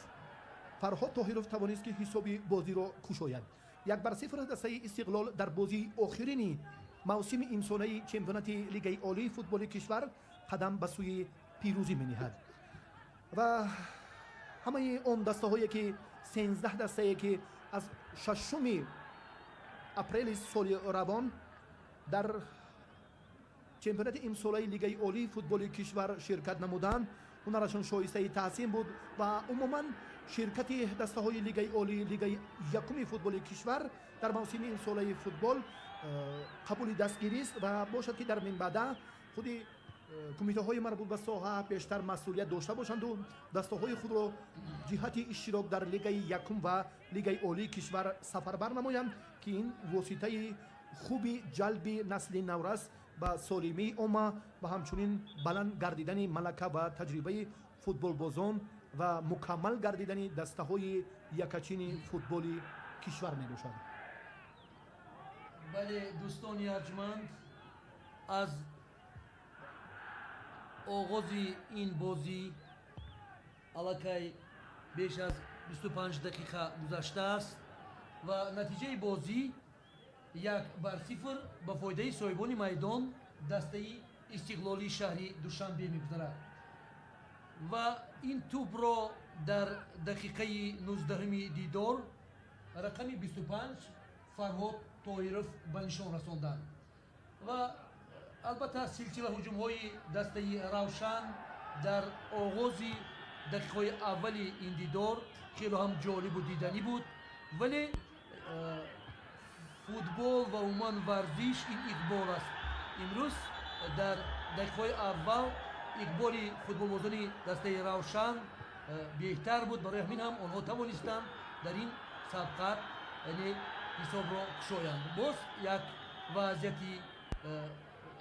Фарҳод Тоҳиров тавонист, ки ҳисоби бозиро кушояд: 1-0. Дастаи Истиқлол дар бозии охирини мавсими имсолаи чемпионати Лигаи олии футболи кишвар қадам ба сӯи пирӯзӣ мениҳад. Ва ҳамаи он дастаҳое, ки 13 дастае, ки аз 6-уми апрели соли равон дар чемпионати имсолаи Лигаи олии футболи кишвар ширкат намуданд, ҳунарашон шоистаи таҳсин буд. Ва умуман ширкати дастаҳои Лигаи олии Лигаи якуми футболи кишвар дар мавсими имсолаи футбол қабули дастгирист. Ва бошад, ки дар минбаъда худи кумитаҳои марбут ба соҳа бештар масъулият дошта бошанду дастаҳои худро ҷиҳати иштирок дар Лигаи якум ва Лигаи олии кишвар сафарбар намоянд, ки ин воситаи хуби ҷалби насли наврас ба солимии омма ва ҳамчунин баланд гардидани малака ва таҷрибаи футболбозон ва мукаммал гардидани дастаҳои якачини футболи кишвар мебошад. Бале, дӯстони арҷманд, аз оғози ин бозӣ аллакай беш аз 25 дақиқа гузаштааст ва натиҷаи бозӣ 1-0 ба фоидаи соҳибони майдон, дастаи Истиқлолии шаҳри Душанбе мегузарад. Ва ин тӯбро дар дақиқаи 19-уми дидор рақами 25 Фарҳод Тоҳиров ба нишон расонданд. Ва албатта, силсила ҳуҷумҳои дастаи Равшан дар оғози дақиқаҳои аввали ин дидор хело ҳам ҷолибу диданӣ буд, вале футбол ва умуман варзиш ин иқбол аст. Имрӯз дар дақиқаҳои аввал иқболи футболбозони дастаи Равшан беҳтар буд. Барои ҳамин ҳам онҳо тавонистанд дар ин сабқат, яъне ҳисобро кушоянд. Боз як вазъияти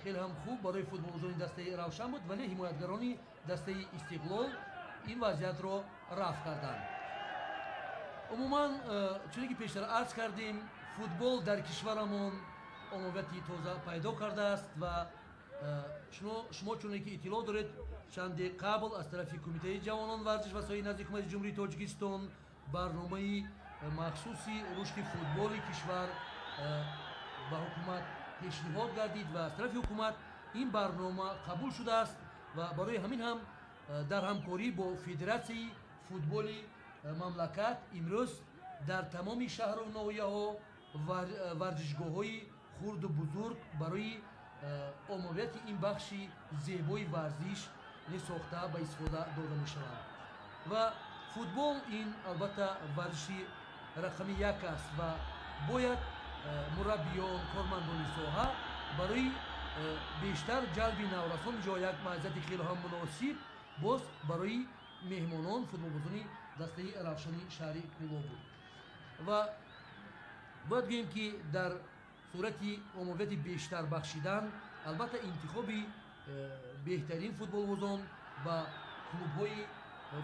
хеле ҳам хуб барои футболбозони дастаи Равшан буд, вале ҳимоятгарони дастаи Истиқлол ин вазъиятро рафъ карданд. Умуман, чуне ки пештар арз кардем, футбол дар кишварамон омовияти тоза пайдо кардааст. Ва шумо чуне ки иттилоъ доред, чанде қабл аз тарафи Кумитаи ҷавонон, варзиш ва соҳаи назди Ҳукумати Ҷумҳурии Тоҷикистон барномаи махсуси рушди футболи кишвар ба ҳукумат пешниҳод гардид ва аз тарафи ҳукумат ин барнома қабул шудааст. Ва барои ҳамин ҳам дар ҳамкорӣ бо Федератсияи футболи мамлакат имрӯз дар тамоми шаҳру ноҳияҳо варзишгоҳҳои хурду бузург барои омовияти ин бахши зебои варзиш сохта ба истифода дода мешаванд. Ва футбол ин албатта варзиши рақами як аст ва бояд мураббиён, кормандони соҳа барои бештар ҷалби наврасон. Ҷо як вазъияти хеле ҳам муносиб боз барои меҳмонон, футболбозони дастаи Равшани шаҳри Кӯлоб буд. Ва бояд гӯем, ки дар сурати омовияти бештар бахшидан, албатта, интихоби беҳтарин футболбозон ба клубҳои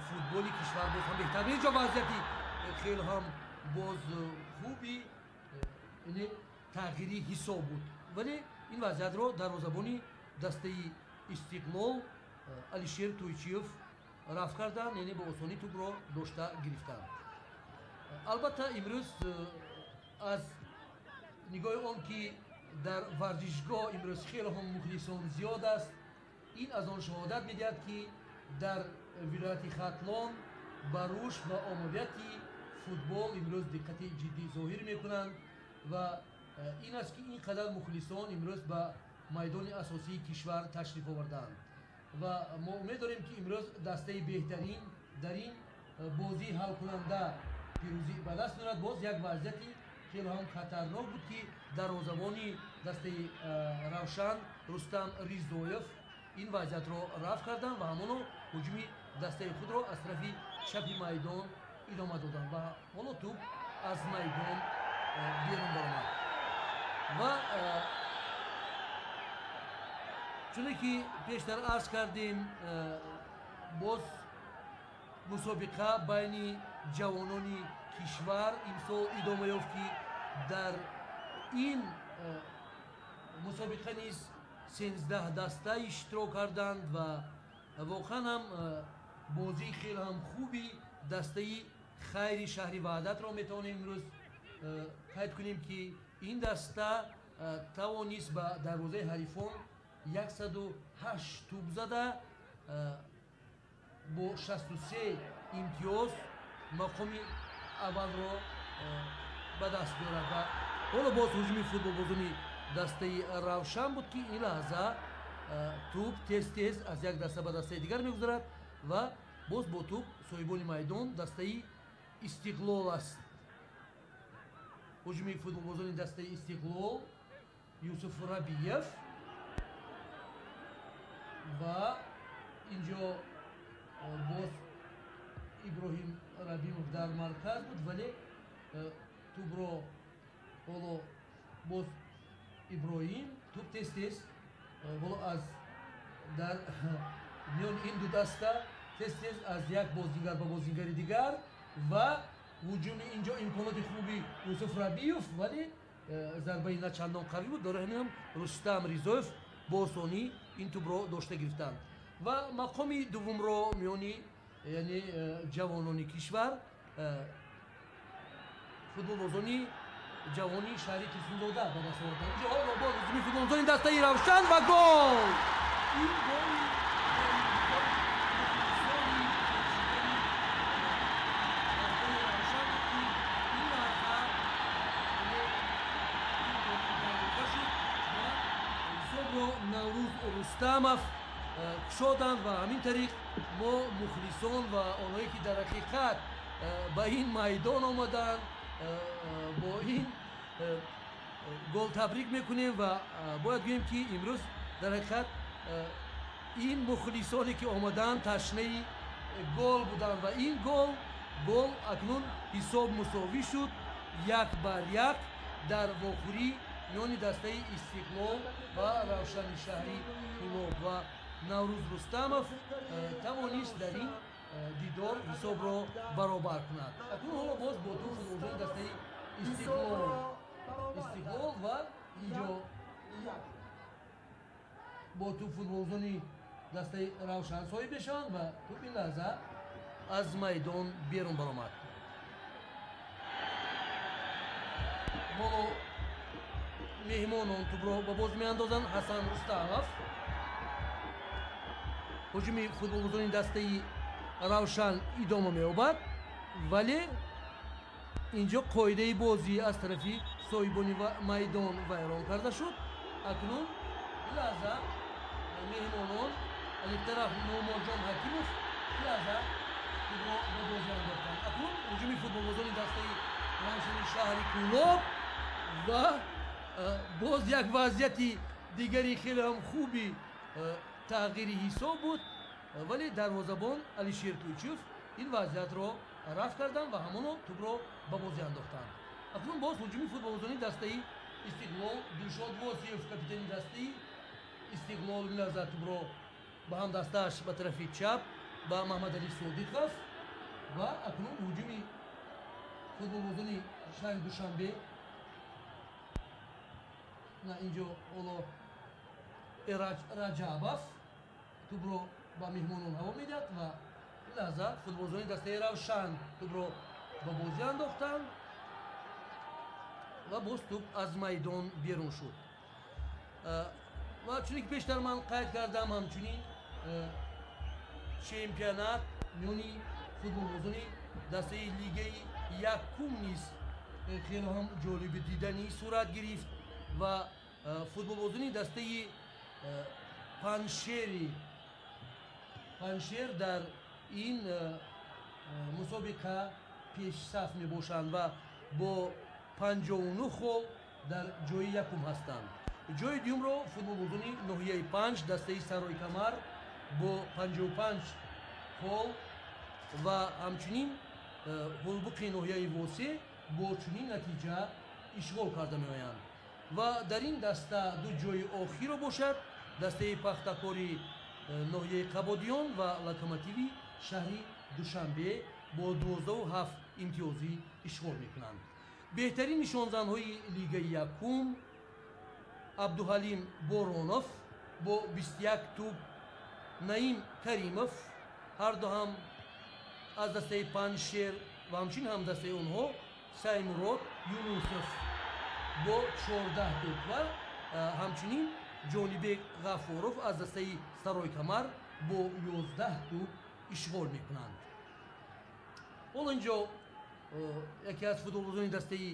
футболи кишвар боз ҳам беҳтар. Инҷо вазъияти хеле ҳам боз хуби тағйири ҳисоб буд, вале ин вазъиятро дарвозабони дастаи Истиқлол Алишер Тойчиев рафт карданд, яъне бо осонӣ тӯбро дошта гирифтанд. Албатта, имрӯз аз нигоҳи он ки дар варзишгоҳ имрӯз хеле ҳам мухлисон зиёд аст, ин аз он шаҳодат медиҳад, ки дар вилояти Хатлон ба рушд ва оммавияти футбол имрӯз диққати ҷиддӣ зоҳир мекунанд ва ин аст, ки ин қадар мухлисон имрӯз ба майдони асосии кишвар ташриф овардаанд. Ва мо умед дорем, ки имрӯз дастаи беҳтарин дар ин бозии ҳалкунанда пирӯзӣ ба даст меорад. Боз як вазъияти хеле ҳам хатарнок буд, ки дарвозабони дастаи Равшан Рустам Ризоев ин вазъиятро рафт карданд ва ҳамоно ҳуҷуми дастаи худро аз тарафи чапи майдон идома доданд ва ҳоло тӯб аз майдон берун баромад. Ва чуне ки пештар арз кардем, боз мусобиқа байни ҷавонони кишвар имсол идома ёфт, ки дар ин мусобиқа низ 13 даста иштирок карданд ва воқеан ҳам бозии хеле ҳам хуби дастаи Хайри шаҳри Ваҳдатро метавонем имрӯз қайд кунем, ки ин даста тавонист ба дарвозаи ҳарифон 108 тӯб зада, бо 63 имтиёз мақоми аввалро ба даст биёрад. Ва ҳоло боз ҳуҷуми футболбозони дастаи Равшан буд, ки ин лаҳза тӯб тез тез аз як даста ба дастаи дигар мегузарад ва боз бо тӯб соҳибони майдон дастаи Истиқлол аст. Ҳуҷуми футболбозони дастаи Истиқлол, Юсуф Рабиев ва инҷо боз Иброҳим Рабимов дар марказ буд, вале тӯбро ҳоло боз Иброҳим, тӯб тез тез ҳоло аз дар миёни ин ду даста тез тез аз як бозингар ба бозингари дигар ва ҳуҷуми инҷо имконоти хуби Юсуф Рабиев, вале зарбаи на чандон қавӣ буд. Барои ҳамин ҳам Рустам Ризоев бо осонӣ ин тӯбро дошта гирифтанд ва мақоми дуввумро миёни, яъне, ҷавонони кишвар футболбозони ҷавони шаҳри Турсунзода ба даст оварданд. Инҷо ҳоло боз ҳуҷуми футболбозони дастаи Равшан ва гол! Ин голи Равшан буд, ки ин лаҳза шуд ва ҳисобро Наврӯз Рустамов кушоданд. Ва ҳамин тариқ мо мухлисон ва онҳое ки дар ҳақиқат ба ин майдон омаданд, бо ин гол табрик мекунем. Ва бояд гӯем, ки имрӯз дар ҳақиқат ин мухлисоне ки омаданд, ташнаи гол буданд ва ин гол акнун ҳисоб мусовӣ шуд, 1-1 дар вохӯрӣ миёни дастаи Истиқлол ва Равшани шаҳри Кӯлоб. Ва Наврӯз Рустамов тавонист дар ин дидор ҳисобро баробар кунад. Акнун ҳоло боз бо тӯб футболбозони дастаи Истиқлол ва инҷо бо тӯб футболбозони дастаи Равшан соҳиб мешаванд ва тӯб ин лаҳза аз майдон берун баромад. Ҳоло меҳмонон тӯбро ба боз меандозанд. Ҳасан Рустамов, ҳуҷуми футболбозони дастаи Равшан идома меёбад, вале инҷо қоидаи бозӣ аз тарафи соҳибони майдон вайрон карда шуд. Акнун лаҳза меҳмонон, алифтараф Нуъмонҷон Ҳакимов, лаҳза тӯбро ба бозӣ андохтанд. Акнун ҳуҷуми футболбозони дастаи Равшани шаҳри Кӯлоб ва боз як вазъияти дигари хеле ҳам хуби тағйири ҳисоб буд, вале дарвозабон Алишер Тӯйчиев ин вазъиятро рафт карданд ва ҳамоно тӯбро ба бозӣ андохтанд. Акнун боз ҳуҷуми футболбозони дастаи Истиқлол, Дилшод Восиев, капитани дастаи Истиқлол, ин лаҳза тӯбро ба ҳамдастааш ба тарафи чап, ба Маҳмадалӣ Содиқов ва акнун ҳуҷуми футболбозони шаҳри Душанбе. На, инҷо ҳоло Эраҷ Раҷабов. Тӯбро ба меҳмонон ҳаво медиҳад ва ин лаҳза футболбозони дастаи Равшан тӯбро ба бозӣ андохтанд ва боз тӯб аз майдон берун шуд. Ва чуне ки пештар ман қайд кардам, ҳамчунин чемпионат миёни футболбозони дастаи лигаи якум низ хеле ҳам ҷолиби диданӣ сурат гирифт ва футболбозони дастаи Панҷшер дар ин мусобиқа пешсаф мебошанд ва бо 59 хол дар ҷои якум ҳастанд. Ҷои дуюмро футболбозони ноҳияи 5, дастаи Саройкамар бо 55 хол ва ҳамчунин Ҳулбуқи ноҳияи Восе бо чунин натиҷа ишғол карда меоянд. Ва дар ин даста ду ҷои охирро бошад дастаи Пахтакори ноҳияи Қабодиён ва Локомотиви шаҳри Душанбе бо 12,7 имтиёзӣ ишғол мекунанд. Беҳтарин нишонзанҳои лигаи якум: Абдуҳалим Боронов бо 21 тӯб, Наим Каримов, ҳарду ҳам аз дастаи Панҷшер, ва ҳамчунин ҳам дастаи онҳо Саймурод Юнусов бо 14 тӯб ва ҳамчунин Ҷонибек Ғафуров аз дастаи Саройкамар бо 11 тӯб ишғол мекунанд. Ҳоло инҷо яке аз футболбозони дастаи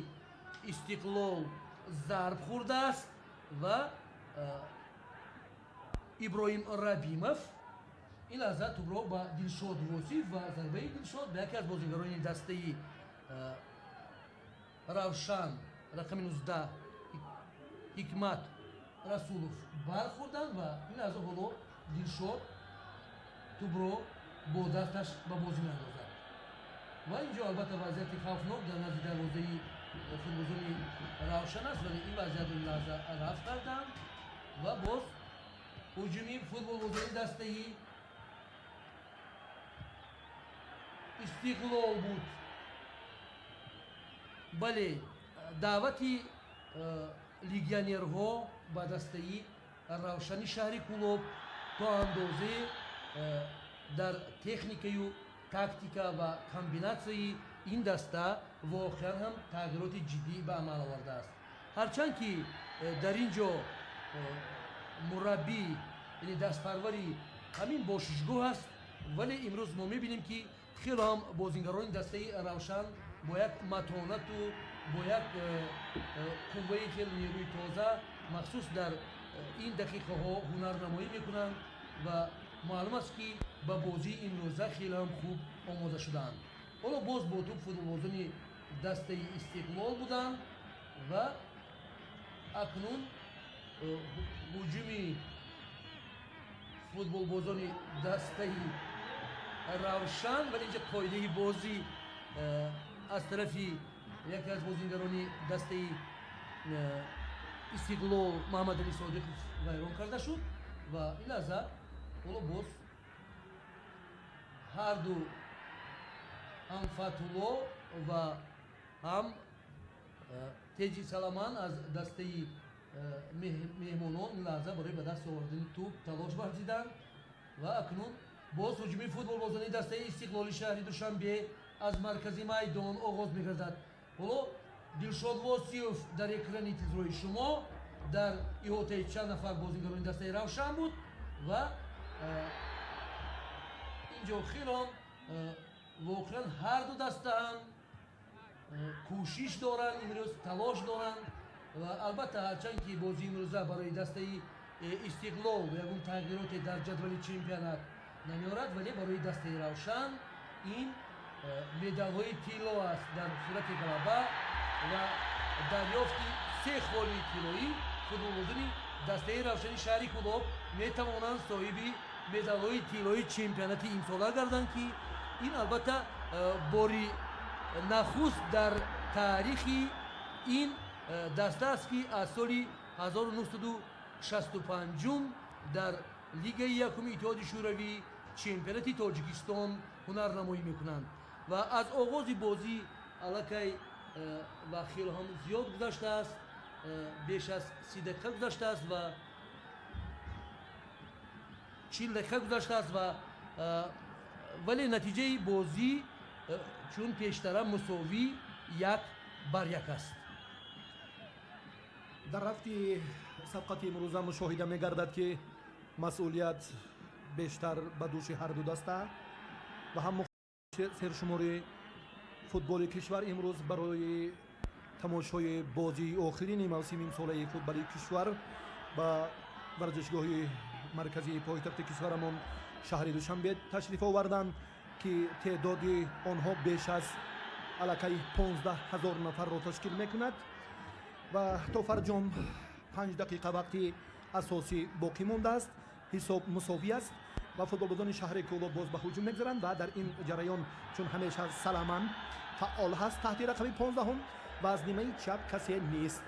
Истиқлол зарб хӯрдааст ва Иброҳим Рабимов ин лаҳза тӯбро ба Дилшод Восиф ва зарбаи Дилшод ба яке аз бозигарони дастаи Равшан, рақами 19, Ҳикмат Расулов бархӯрданд ва ин лаҳза ҳоло Дилшод тӯбро бо дасташ ба бозӣ меандозад. Ва инҷо албатта вазъияти хавфнок дар назди дарвозаи футболбозони Равшан аст, вале ин вазъиятро ин лаҳза рафт карданд ва боз ҳуҷуми футболбозони дастаи Истиқлол буд. Бале, даъвати легионерҳо ба дастаи Равшани шаҳри Кӯлоб то андозе дар техникаю тактика ва комбинатсияи ин даста воқеан ҳам тағйироти ҷиддӣ ба амал овардааст. Ҳарчанд ки дар ин ҷо мураббӣ, яъне дастпарвари ҳамин бошишгоҳ аст, вале имрӯз мо мебинем, ки хело ҳам бозингарони дастаи Равшан бо як матонату бо як қувваи хеле нерӯи тоза махсус дар ин дақиқаҳо ҳунарнамоӣ мекунанд ва маълум аст, ки ба бозии имрӯза хеле ҳам хуб омода шудаанд. Ҳоло боз бо тӯб футболбозони дастаи Истиқлол буданд ва акнун ҳуҷуми футболбозони дастаи Равшан, вале инҷа қоидаи бозӣ аз тарафи яке аз бозингарони дастаи Истиқлол Маҳаммадали Содиқов вайрон карда шуд ва ин лаҳза ҳоло боз ҳарду, ҳам Фатулло ва ҳам Теҷи Саламан аз дастаи меҳмонон ин лаҳза барои ба даст овардани тӯб талош варзиданд. Ва акнун боз ҳуҷуми футболбозони дастаи Истиқлоли шаҳри Душанбе аз маркази майдон оғоз мегардад. Ҳоло Дилшод Восиев дар экрани тизрои шумо дар иҳотаи чанд нафар бозигарони дастаи Равшан буд ва инҷо хело воқеан ҳарду даста ҳам кӯшиш доранд, имрӯз талош доранд. Ва албатта, ҳарчанд ки бозии имрӯза барои дастаи Истиқлол ягон тағйироте дар ҷадвали чемпионат намеорад, вале барои дастаи Равшан ин медалҳои тилло аст. Дар сурати ғалаба ва дарёфти се холи тиллоӣ футболбозони дастаи Равшани шаҳри Кӯлоб метавонанд соҳиби медалҳои тиллоии чемпионати имсола гарданд, ки ин албатта бори нахуст дар таърихи ин даста аст, ки аз соли 1965 дар лигаи якуми Иттиҳоди Шӯравӣ, чемпионати Тоҷикистон ҳунарнамоӣ мекунанд. Ва аз оғози бозӣ аллакай ва хело ҳам зиёд гузаштааст, беш аз 30 дақиқа гузаштааст ва 40 дақиқа гузаштааст ва вале натиҷаи бозӣ чун пештара мусовӣ 1-1 аст. Дар рафти сабқати имрӯза мушоҳида мегардад, ки масъулият бештар ба дӯши ҳарду даста ва ҳам сершумори футболи кишвар имрӯз барои тамошои бозии охирини мавсими имсолаи футболи кишвар ба варзишгоҳи марказии пойтахти кишварамон шаҳри Душанбе ташриф оварданд, ки теъдоди онҳо беш аз аллакай 15 000 нафарро ташкил мекунад ва то фарҷом 5 дақиқа вақти асосӣ боқӣ мондааст. Ҳисоб мусовӣ аст ва футболбозони шаҳри Кӯлоб боз ба ҳуҷум мегзаранд ва дар ин ҷараён чун ҳамеша Саламан фаъол ҳаст таҳти рақами 15 ва аз нимаи чап касе нест,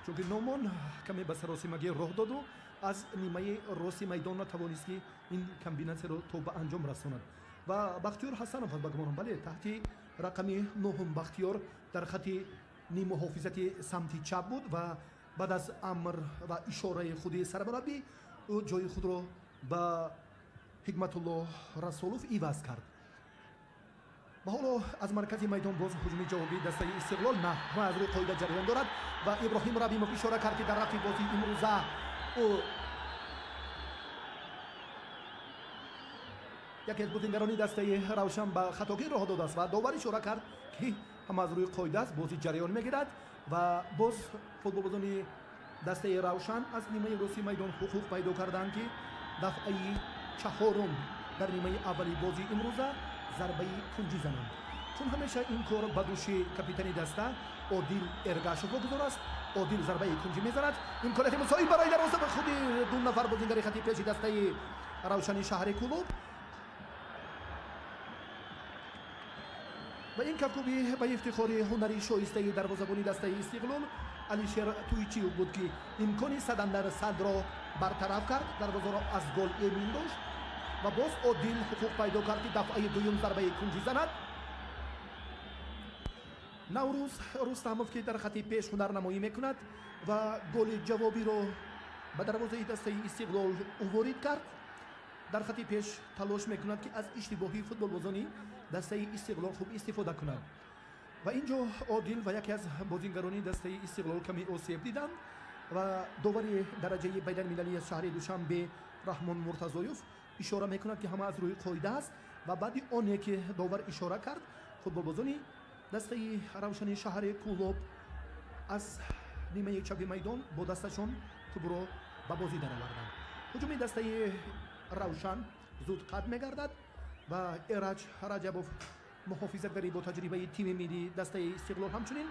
чунки Номон каме ба саросимагӣ роҳ доду аз нимаи рости майдон натавонист, ки ин комбинатсияро то ба анҷом расонад. Ва Бахтиёр Ҳасанов ба гумонам, бале, таҳти рақами 9 Бахтиёр дар хати ниммуҳофизати самти чап буд ва баъд аз амр ва ишораи худи сармураббӣ ӯ ҷои худро ба Ҳикматулло Расулов иваз кард. Ва ҳоло аз маркази майдон боз ҳуҷуми ҷавобии дастаи Истиқлол на ва аз рӯи қоида ҷараён дорад ва Иброҳим Рабимов ишора кард, ки дар рафти бозии имрӯза ӯ яке аз бозингарони дастаи Равшан ба хатогӣ роҳ додааст ва довар ишора кард, ки ҳама аз рӯи қоида аст, бозӣ ҷараён мегирад ва боз футболбозони дастаи Равшан аз нимаи рости майдон ҳуқуқ пайдо карданд, ки дафъаи чаҳорум дар нимаи аввали бозии имрӯза зарбаи кунҷӣ зананд. Чун ҳамеша ин кор ба дӯши капитани даста Одил Эргашов вогузор аст. Одил зарбаи кунҷӣ мезанад. Имконияти мусоид барои дарвоза ба худи ду нафар бозингари хати пеши дастаи Равшани шаҳри Кӯлоб ва ин кафкӯбӣ ба ифтихори ҳунари шоистаи дарвозабони дастаи Истиқлол Алишер Туйчиев буд, ки имкони садандар садро бартараф кард, дарвозаро аз гол эмин дошт. Ва боз Одил ҳуқуқ пайдо кард, ки дафъаи дуюм зарбаи кунҷӣ занад. Наврӯз Рустамов, ки дар хати пеш ҳунарнамоӣ мекунад ва голи ҷавобиро ба дарвозаи дастаи Истиқлол ворид кард, дар хати пеш талош мекунад, ки аз иштибоҳи футболбозони дастаи Истиқлол хуб истифода кунад. Ва ин ҷо Одил ва яке аз бозингарони дастаи Истиқлол каме осеб диданд ва довари дараҷаи байналмилалии шаҳри Душанбе Раҳмон Муртазоев ишора мекунад, ки ҳама аз рӯи қоида аст. Ва баъди оне ки довар ишора кард, футболбозони дастаи Равшани шаҳри Кӯлоб аз нимаи чапи майдон бо дасташон тӯбро ба бозӣ дароварданд. Ҳуҷуми дастаи Равшан зуд қатъ мегардад ва Эраҷ Раҷабов, муҳофизатгари бо таҷрибаи тими миллии дастаи Истиқлол, ҳамчунин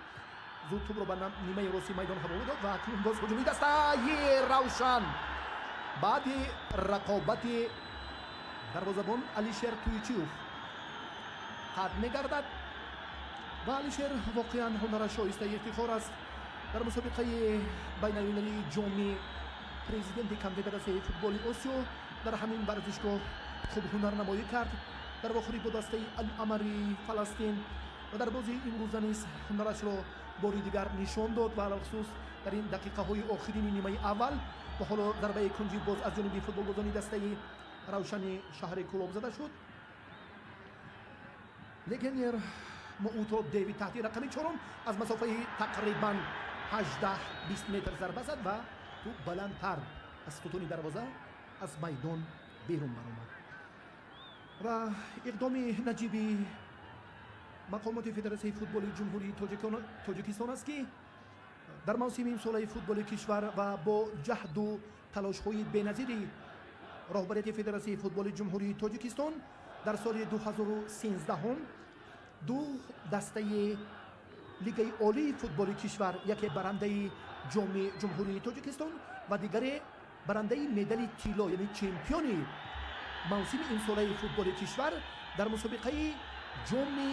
зуд тӯбро ба нимаи рости майдон ҳавола дод. Ва акнун боз ҳуҷуми дастаи Равшан баъди рақобати дарвозабон Алишер Туйчиев қатъ мегардад. Ва Алишер воқеан ҳунараш шоистаи ифтихор аст. Дар мусобиқаи байналмилалии ҷоми президенти Конфедератсияи футболи Осиё дар ҳамин варзишгоҳ хуб ҳунарнамоӣ кард дар вохӯрӣ бо дастаи Аламари Фаластин ва дар бозии имрӯза низ ҳунарашро бори дигар нишон дод ва алалхусус дар ин дақиқаҳои охирини нимаи аввал. Ва ҳоло зарбаи кунҷӣ боз аз ҷониби футболбозони дастаи Равшани шаҳри Кӯлоб зада шуд. Легионер Мууто Девид таҳти рақами 4 аз масофаи тақрибан 18-20 метр зарба зад ва тӯб баландтар аз сутуни дарвоза аз майдон берун баромад. Ва иқдоми наҷиби мақомоти Федератсияи футболи Ҷумҳурии Тоҷикистон аст, ки дар мавсими имсолаи футболи кишвар ва бо ҷаҳду талошҳои беназири роҳбарияти Федератсияи футболи Ҷумҳурии Тоҷикистон дар соли 2013 ду дастаи Лигаи олии футболи кишвар, яке барандаи ҷоми Ҷумҳурии Тоҷикистон ва дигаре барандаи медали тилло, яъне чемпиони мавсими имсолаи футболи кишвар, дар мусобиқаи ҷоми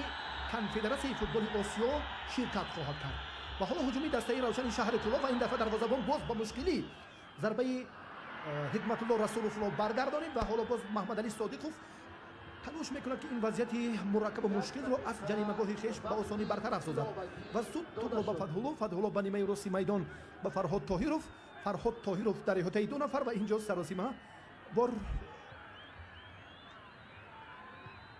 Конфедератсияи футболи Осиё ширкат хоҳад кард. Ва ҳоло ҳуҷуми дастаи Равшани шаҳри Кӯлоб ва ин дафъа дарвозабон боз ба мушкилӣ зарбаи Ҳикматулло Расуловро баргардонид. Ва ҳоло боз Маҳмадалӣ Содиқов талош мекунад, ки ин вазъияти мураккабу мушкилро аз ҷаримагоҳи хеш ба осонӣ бартараф созад ва суд тӯбро ба Фатҳулло, Фатҳулло ба нимаи рости майдон ба Фарҳод Тоҳиров, Фарҳод Тоҳиров дар иҳотаи ду нафар ва инҷо саросима бор.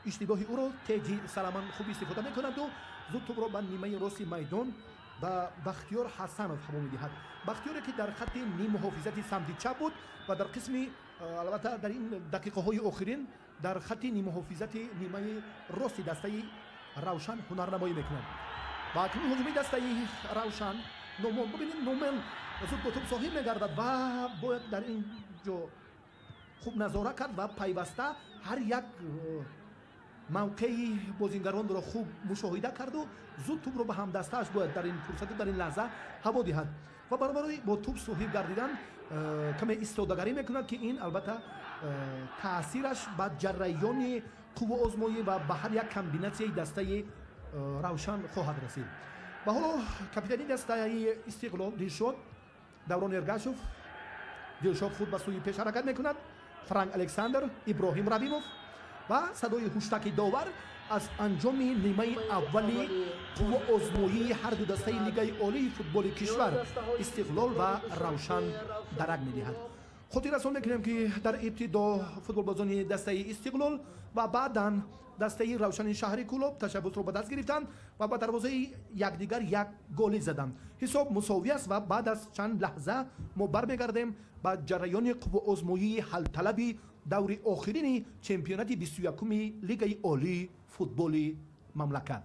Иштибоҳи ӯро Теҷи Саламан хуб истифода мекунаду зуд тӯбро ба нимаи рости майдон ба Бахтиёр Ҳасанов ҳаво медиҳад. Бахтиёре, ки дар хатти ниммуҳофизати самти чап буд ва дар қисми, албатта, дар ин дақиқаҳои охирин дар хатти ниммуҳофизати нимаи рости дастаи Равшан ҳунарнамоӣ мекунад. Ва акнун ҳуҷуми дастаи Равшан. Номон, бибинед, Номон зуд бо тӯб соҳиб мегардад ва бояд дар ин ҷо хуб назора кард ва пайваста ҳар як мавқеи бозингаронро хуб мушоҳида карду зуд тӯбро ба ҳамдастааш бояд дар ин фурсату дар ин лаҳза ҳаво диҳад. Ва баробари бо тӯб соҳиб гардидан каме истодагарӣ мекунад, ки ин, албатта, таъсираш ба ҷараёни қувваозмоӣ ва ба ҳар як комбинатсияи дастаи Равшан хоҳад расид. Ва ҳоло капитани дастаи Истиқлол Дилшод, Даврон Эргашов. Дилшод худ ба сӯи пеш ҳаракат мекунад. Франк Александр, Иброҳим Рабимов ва садои ҳуштаки довар аз анҷоми нимаи аввали қувваозмоии ҳарду дастаи Лигаи олии футболи кишвар, Истиқлол ва Равшан, дарак медиҳад. Хотиррасон мекунем, ки дар ибтидо футболбозони дастаи Истиқлол ва баъдан дастаи Равшани шаҳри Кӯлоб ташаббусро ба даст гирифтанд ва ба дарвозаи якдигар як голӣ заданд. Ҳисоб мусовӣ аст ва баъд аз чанд лаҳза мо бармегардем ба ҷараёни қувваозмоии ҳалталаби даври охирини чемпионати 21-уми Лигаи олии футболи мамлакат.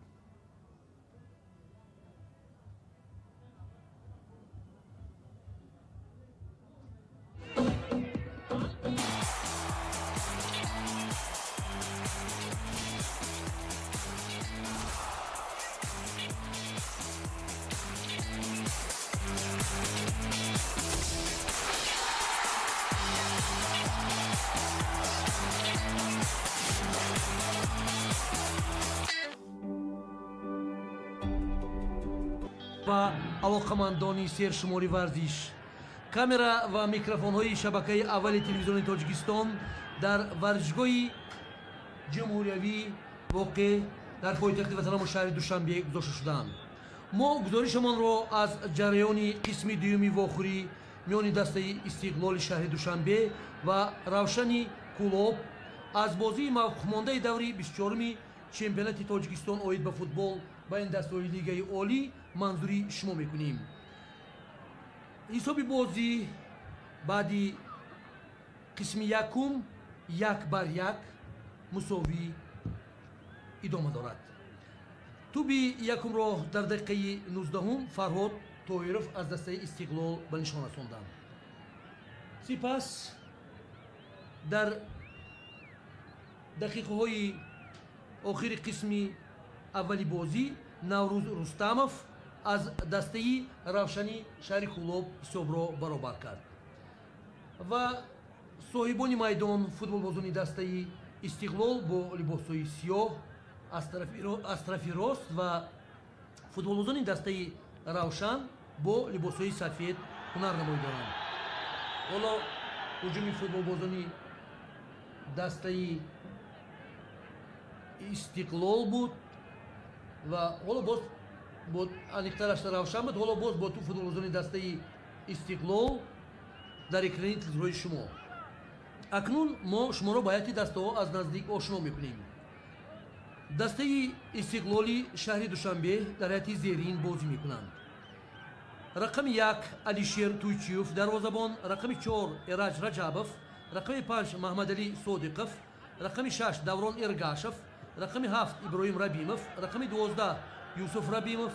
Ва алоқамандони сершумори варзиш, камера ва микрофонҳои шабакаи аввали телевизиони Тоҷикистон дар варзишгоҳи ҷумҳуриявӣ, воқеъ дар пойтахти ватанамон шаҳри Душанбе, гузошта шудаанд. Мо гузоришамонро аз ҷараёни қисми дуюми вохӯрӣ миёни дастаи Истиқлоли шаҳри Душанбе ва Равшани Кӯлоб аз бозии мавқуфмондаи даври 24-уми чемпионати Тоҷикистон оид ба футбол байни дастаҳои Лигаи олӣ манзури шумо мекунем. Ҳисоби бозӣ баъди қисми якум 1-1 мусовӣ идома дорад. Туби якумро дар дақиқаи 19-ум Фарҳод Тоиров аз дастаи Истиқлол ба нишон расонданд. Сипас дар дақиқаҳои охири қисми аввали бозӣ Наврӯз Рустамов аз дастаи Равшани шаҳри Кӯлоб ҳисобро баробар кард ва соҳибони майдон, футболбозони дастаи Истиқлол бо либосҳои сиёҳ аз тарафи рост ва футболбозони дастаи Равшан бо либосҳои сафед ҳунарнамоӣ доранд. Ҳоло ҳуҷуми футболбозони дастаи Истиқлол буд ва ҳоло боз бо аниқтараш Равшан буд. Ҳоло боз бо ту футболбозони дастаи Истиқлол дар экрани телевизорҳои шумо. Акнун мо шуморо ба ҳайати дастаҳо аз наздик ошно мекунем. Дастаи Истиқлоли шаҳри Душанбе дар ҳайати зерин бозӣ мекунанд: рақами 1 Алишер Туйчиев, дарвозабон, рақами 4 Эраҷ Раҷабов, рақами 5 Маҳмадалӣ Содиқов, рақами 6 Даврон Эргашев, рақами 7 Иброҳим Рабимов, рақами 12 Юсуф Рабимов,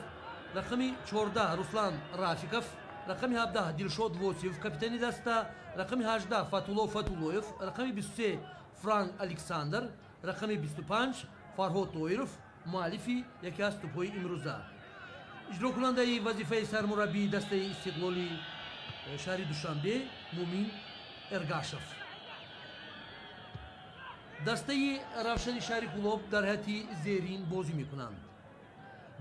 рақами 14 Руслан Рафиков, рақами 17 Дилшод Восиев, капитани даста, рақами 18 Фатулло Фатуллоев, рақами 23 Франк Александр, рақами 25 Фарҳод Тоиров, муаллифи яке аз тӯбҳои имрӯза. Иҷрокунандаи вазифаи сармураббии дастаи Истиқлоли шаҳри Душанбе Мумин Эргашев. Дастаи Равшани шаҳри Кӯлоб дар ҳайати зерин бозӣ мекунанд: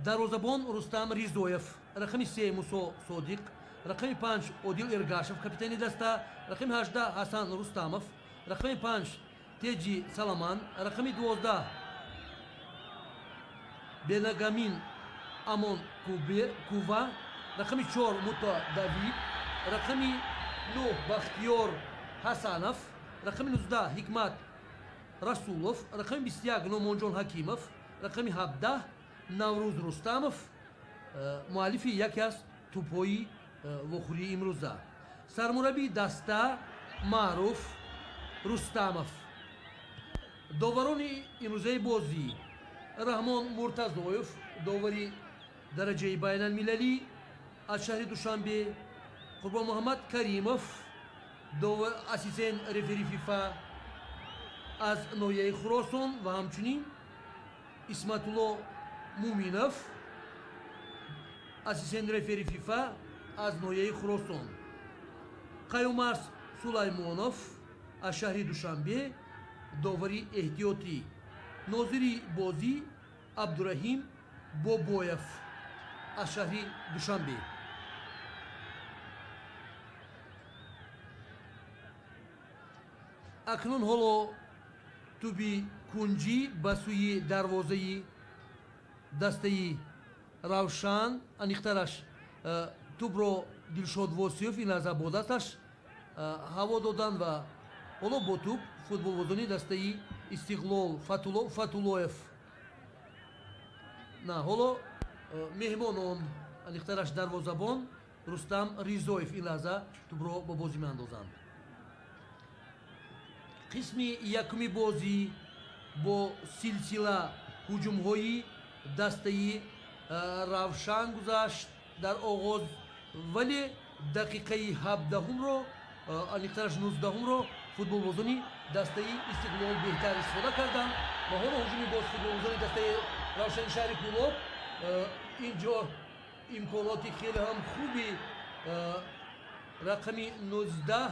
дарвозабон Рустам Ризоев, рақами 3 Мусо Содиқ, рақами 5 Одил Эргашев, капитани даста, рақами 18 Ҳасан Рустамов, рақами 5 Теҷи Саламан, рақами 12 Бенагамин Амон Кува, рақами 4 Муто Давид, рақами 9 Бахтиёр Ҳасанов, рақами 19 Ҳикмат. Расулов, рақами 21 Номонҷон Ҳакимов, рақами 17 Наврӯз Рустамов, муаллифи яке аз тӯбҳои вохӯрии имрӯза. Сармураббии даста Маъруф Рустамов. Доварони имрӯзаи бозӣ Раҳмон Муртазоев, довари дараҷаи байналмилалӣ аз шаҳри Душанбе, Қурбонмуҳаммад Каримов, ассистент рефери ФИФА аз ноҳияи Хуросон ва ҳамчунин Исматулло Муминов, ассистент рефери ФИФА аз ноҳияи Хуросон, Қаюмарс Сулаймонов аз шаҳри Душанбе, довари эҳтиётӣ, нозири бозӣ Абдураҳим Бобоев аз шаҳри Душанбе. Акнун ҳоло туби кунҷӣ ба сӯи дарвозаи дастаи Равшан, аниқтараш тубро Дилшод Восиёв ин лаҳза бо дасташ ҳаво доданд ва ҳоло бо туб футболбозони дастаи Истиқлол Фатуллоев, на ҳоло меҳмонон, аниқтараш дарвозабон Рустам Ризоев ин лаҳза тубро ба бозӣ меандозанд. Қисми якуми бозӣ бо силсила ҳуҷумҳои дастаи Равшан гузашт дар оғоз, вале дақиқаи 17-умро, аниқтараш 19-умро футболбозони дастаи Истиқлол беҳтар истифода карданд ва ҳоло ҳуҷуми боз футболбозони дастаи Равшани шаҳри Кӯлоб. Инҷо имконоти хеле ҳам хуби рақами 19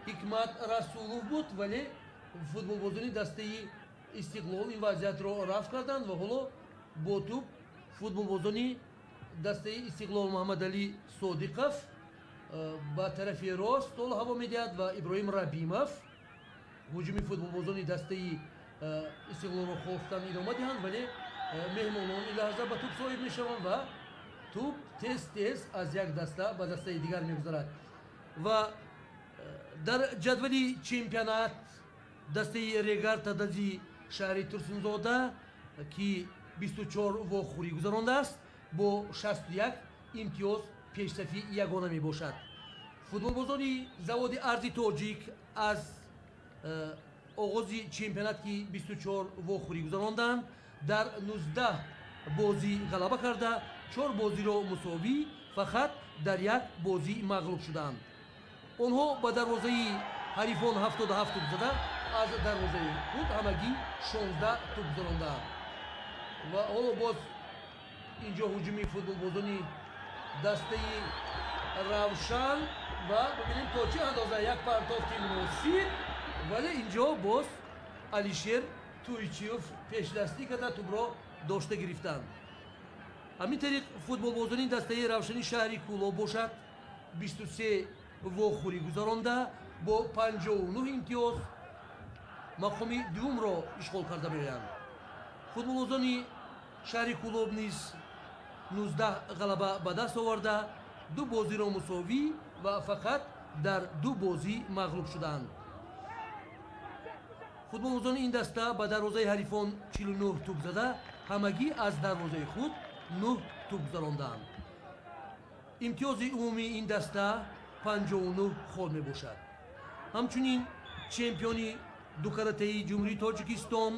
Ҳикмат Расулов буд, вале футболбозони дастаи Истиқлол ин вазъиятро рафт карданд ва ҳоло бо тӯб футболбозони дастаи Истиқлол Муҳаммадалӣ Содиқов ба тарафи рост тол ҳаво медиҳад ва Иброҳим Рабимов ҳуҷуми футболбозони дастаи Истиқлолро хостан идома диҳанд, вале меҳмонон ин лаҳза ба тӯб соҳиб мешаванд ва тӯб тез тез аз як даста ба дастаи дигар мегузарад. Ва дар ҷадвали чемпионат дастаи Регар Тадази шаҳри Турсунзода, ки 24 вохӯрӣ гузарондааст, бо 61 имтиёз пешсафи ягона мебошад. Футболбозони заводи арзи тоҷик аз оғози чемпионат, ки 24 вохӯрӣ гузаронданд, дар 19 бозӣ ғалаба карда, 4 бозиро мусовӣ, фақат дар як бозӣ мағлуб шуданд. Онҳо ба дарвозаи ҳарифон 77 тӯб зада, аз дарвозаи худ ҳамагӣ 16 тӯб гузарондаанд. Ва ҳоло боз инҷо ҳуҷуми футболбозони дастаи Равшан ва бибинем то чӣ андоза як партофти муносиб, вале инҷо боз Алишер Туйчиев пешдастӣ карда тӯбро дошта гирифтанд. Ҳамин тариқ футболбозони дастаи Равшани шаҳри Кӯлоб бошад, 23 вохӯрӣ гузаронда, бо 59 имтиёз мақоми дуввумро ишғол карда меоянд. Футболбозони шаҳри Кӯлоб низ 19 ғалаба ба даст оварда, 2 бозиро мусовӣ ва фақат дар 2 бозӣ мағлуб шуданд. Футболбозони ин даста ба дарвозаи ҳарифон 49 тӯб зада, ҳамагӣ аз дарвозаи худ 9 тӯб гузаронданд. Имтиёзи умумии ин даста 59 хол мебошад. Ҳамчунин чемпиони дукаратаи Ҷумҳурии Тоҷикистон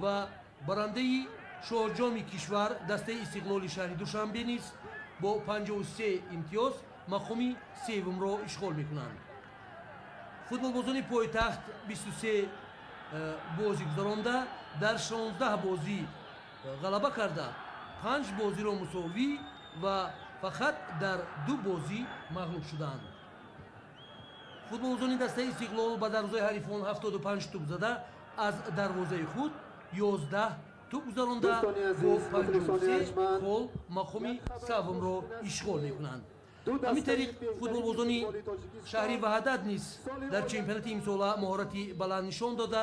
ва барандаи шоҳҷоми кишвар дастаи Истиқлоли шаҳри Душанбе низ бо 53 имтиёз мақоми севумро ишғол мекунанд. Футболбозони пойтахт 23 бозӣ гузаронда, дар 16 бозӣ ғалаба карда, 5 бозиро мусовӣ ва фақат дар 2 бозӣ мағлуб шуданд. Футболбозони дастаи Истиқлол ба дарвозаи ҳарифон 75 тӯб зада, аз дарвозаи худ 11 тӯб гузаронда, бо 53 хол мақоми севумро ишғол мекунанд. Ҳамин тариқ футболбозони шаҳри Ваҳдат низ дар чемпионати имсола маҳорати баланд нишон дода,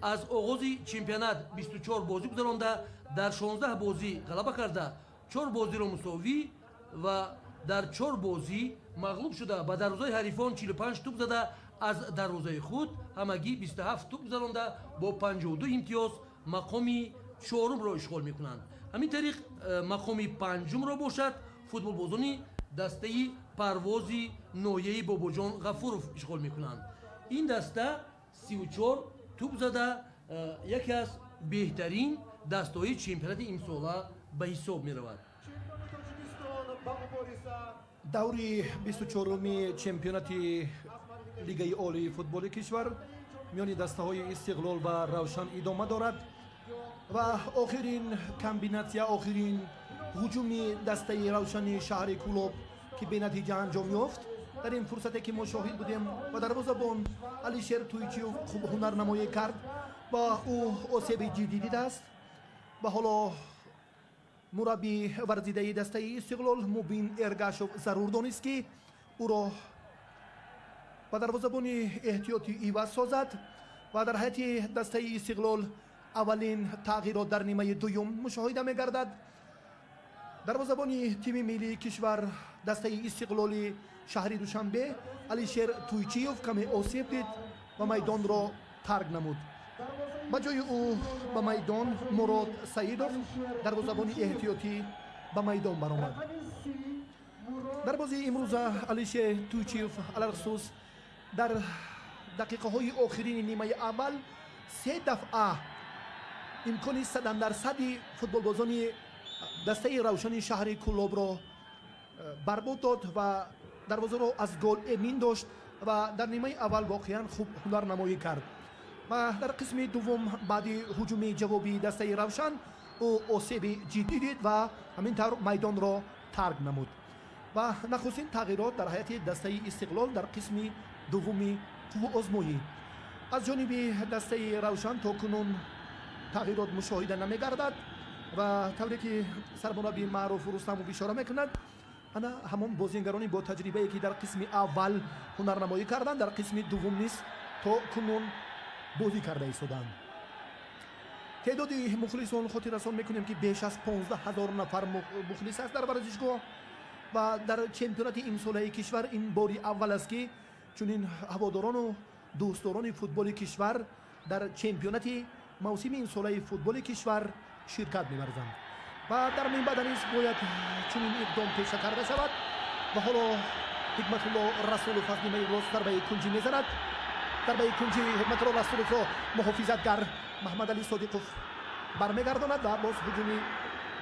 аз оғози чемпионат 24 бозӣ гузаронда, дар 16 бозӣ ғалаба карда, 4 бозиро мусовӣ ва дар 4 бозӣ мағлуб шуда, ба дарвозаи ҳарифон 45 тӯб зада, Аз дарвозаи худ ҳамагӣ 27 тӯб гузаронда, бо 52 имтиёз мақоми чорумро ишғол мекунанд. Ҳамин тариқ, мақоми панҷумро бошад, футболбозони дастаи Парвози ноҳияи Бобоҷон Ғафуров ишғол мекунанд. Ин даста 34 тӯб зада, яке аз беҳтарин дастаҳои чемпионати имсола ба ҳисоб меравад. Даври 24-уми чемпионати Лигаи олии футболи кишвар миёни дастаҳои Истиқлол ва Равшан идома дорад ва охирин комбинатсия, охирин ҳуҷуми дастаи Равшани шаҳри Кӯлоб, ки бенатиҷа анҷом ёфт. Дар ин фурсате ки мо шоҳид будем ва дарвозабон Алишер Туйчиев хуб ҳунарнамоӣ кард ва ӯ осеби ҷиддӣ дидааст. Ва ҳоло мураббӣ варзидаи дастаи Истиқлол Мубин Эргашов зарур донист, ки ӯро ба дарвозабони эҳтиётӣ иваз созад. Ва дар ҳайати дастаи Истиқлол аввалин тағйирот дар нимаи дуюм мушоҳида мегардад. Дарвозабони тими миллии кишвар, дастаи Истиқлоли шаҳри Душанбе, Алишер Туйчиев каме осеб дид ва майдонро тарк намуд. Ба ҷои ӯ ба майдон Мурод Саидов, дарвозабони эҳтиётӣ, ба майдон баромад. Дар бозии имрӯза Алишер Туйчиев алалхусус дар дақиқаҳои охирини нимаи аввал се дафъа имкони садандарсади футболбозони дастаи Равшани шаҳри Кӯлобро барбод дод ва дарвозаро аз гол эмин дошт ва дар нимаи аввал воқеан хуб ҳунарнамоӣ кард. Ва дар қисми дуввум, баъди ҳуҷуми ҷавобии дастаи Равшан, ӯ осеби ҷиддӣ дид ва ҳамин тавр майдонро тарк намуд. Ва нахустин тағйирот дар ҳайати дастаи Истиқлол дар қисми дуввуми қувваозмоӣ. Аз ҷониби дастаи Равшан то кунун тағйирот мушоҳида намегардад ва тавре ки сармураббии Маъруф Рустамов ишора мекунад, ана ҳамон бозингарони бо таҷрибае, ки дар қисми аввал ҳунарнамоӣ карданд, дар қисми дуввум низ то кунун бозӣ карда истоданд. Теъдоди мухлисон, хотиррасон мекунем, ки беш аз 15 ҳазор нафар мухлис аст дар варзишгоҳ. Ва дар чемпионати имсолаи кишвар ин бори аввал аст, ки чунин ҳаводорону дӯстдорони футболи кишвар дар чемпионати мавсими имсолаи футболи кишвар ширкат меварзанд ва дар минбаъда низ бояд чунин иқдом пеша карда шавад. Ва ҳоло Ҳикматулло Расулов аз нимаи рост зарбаи кунҷӣ мезанад. Зарбаи кунҷи Ҳикматулло Расуловро муҳофизатгар Маҳмадалӣ Содиқов бармегардонад ва боз ҳуҷуми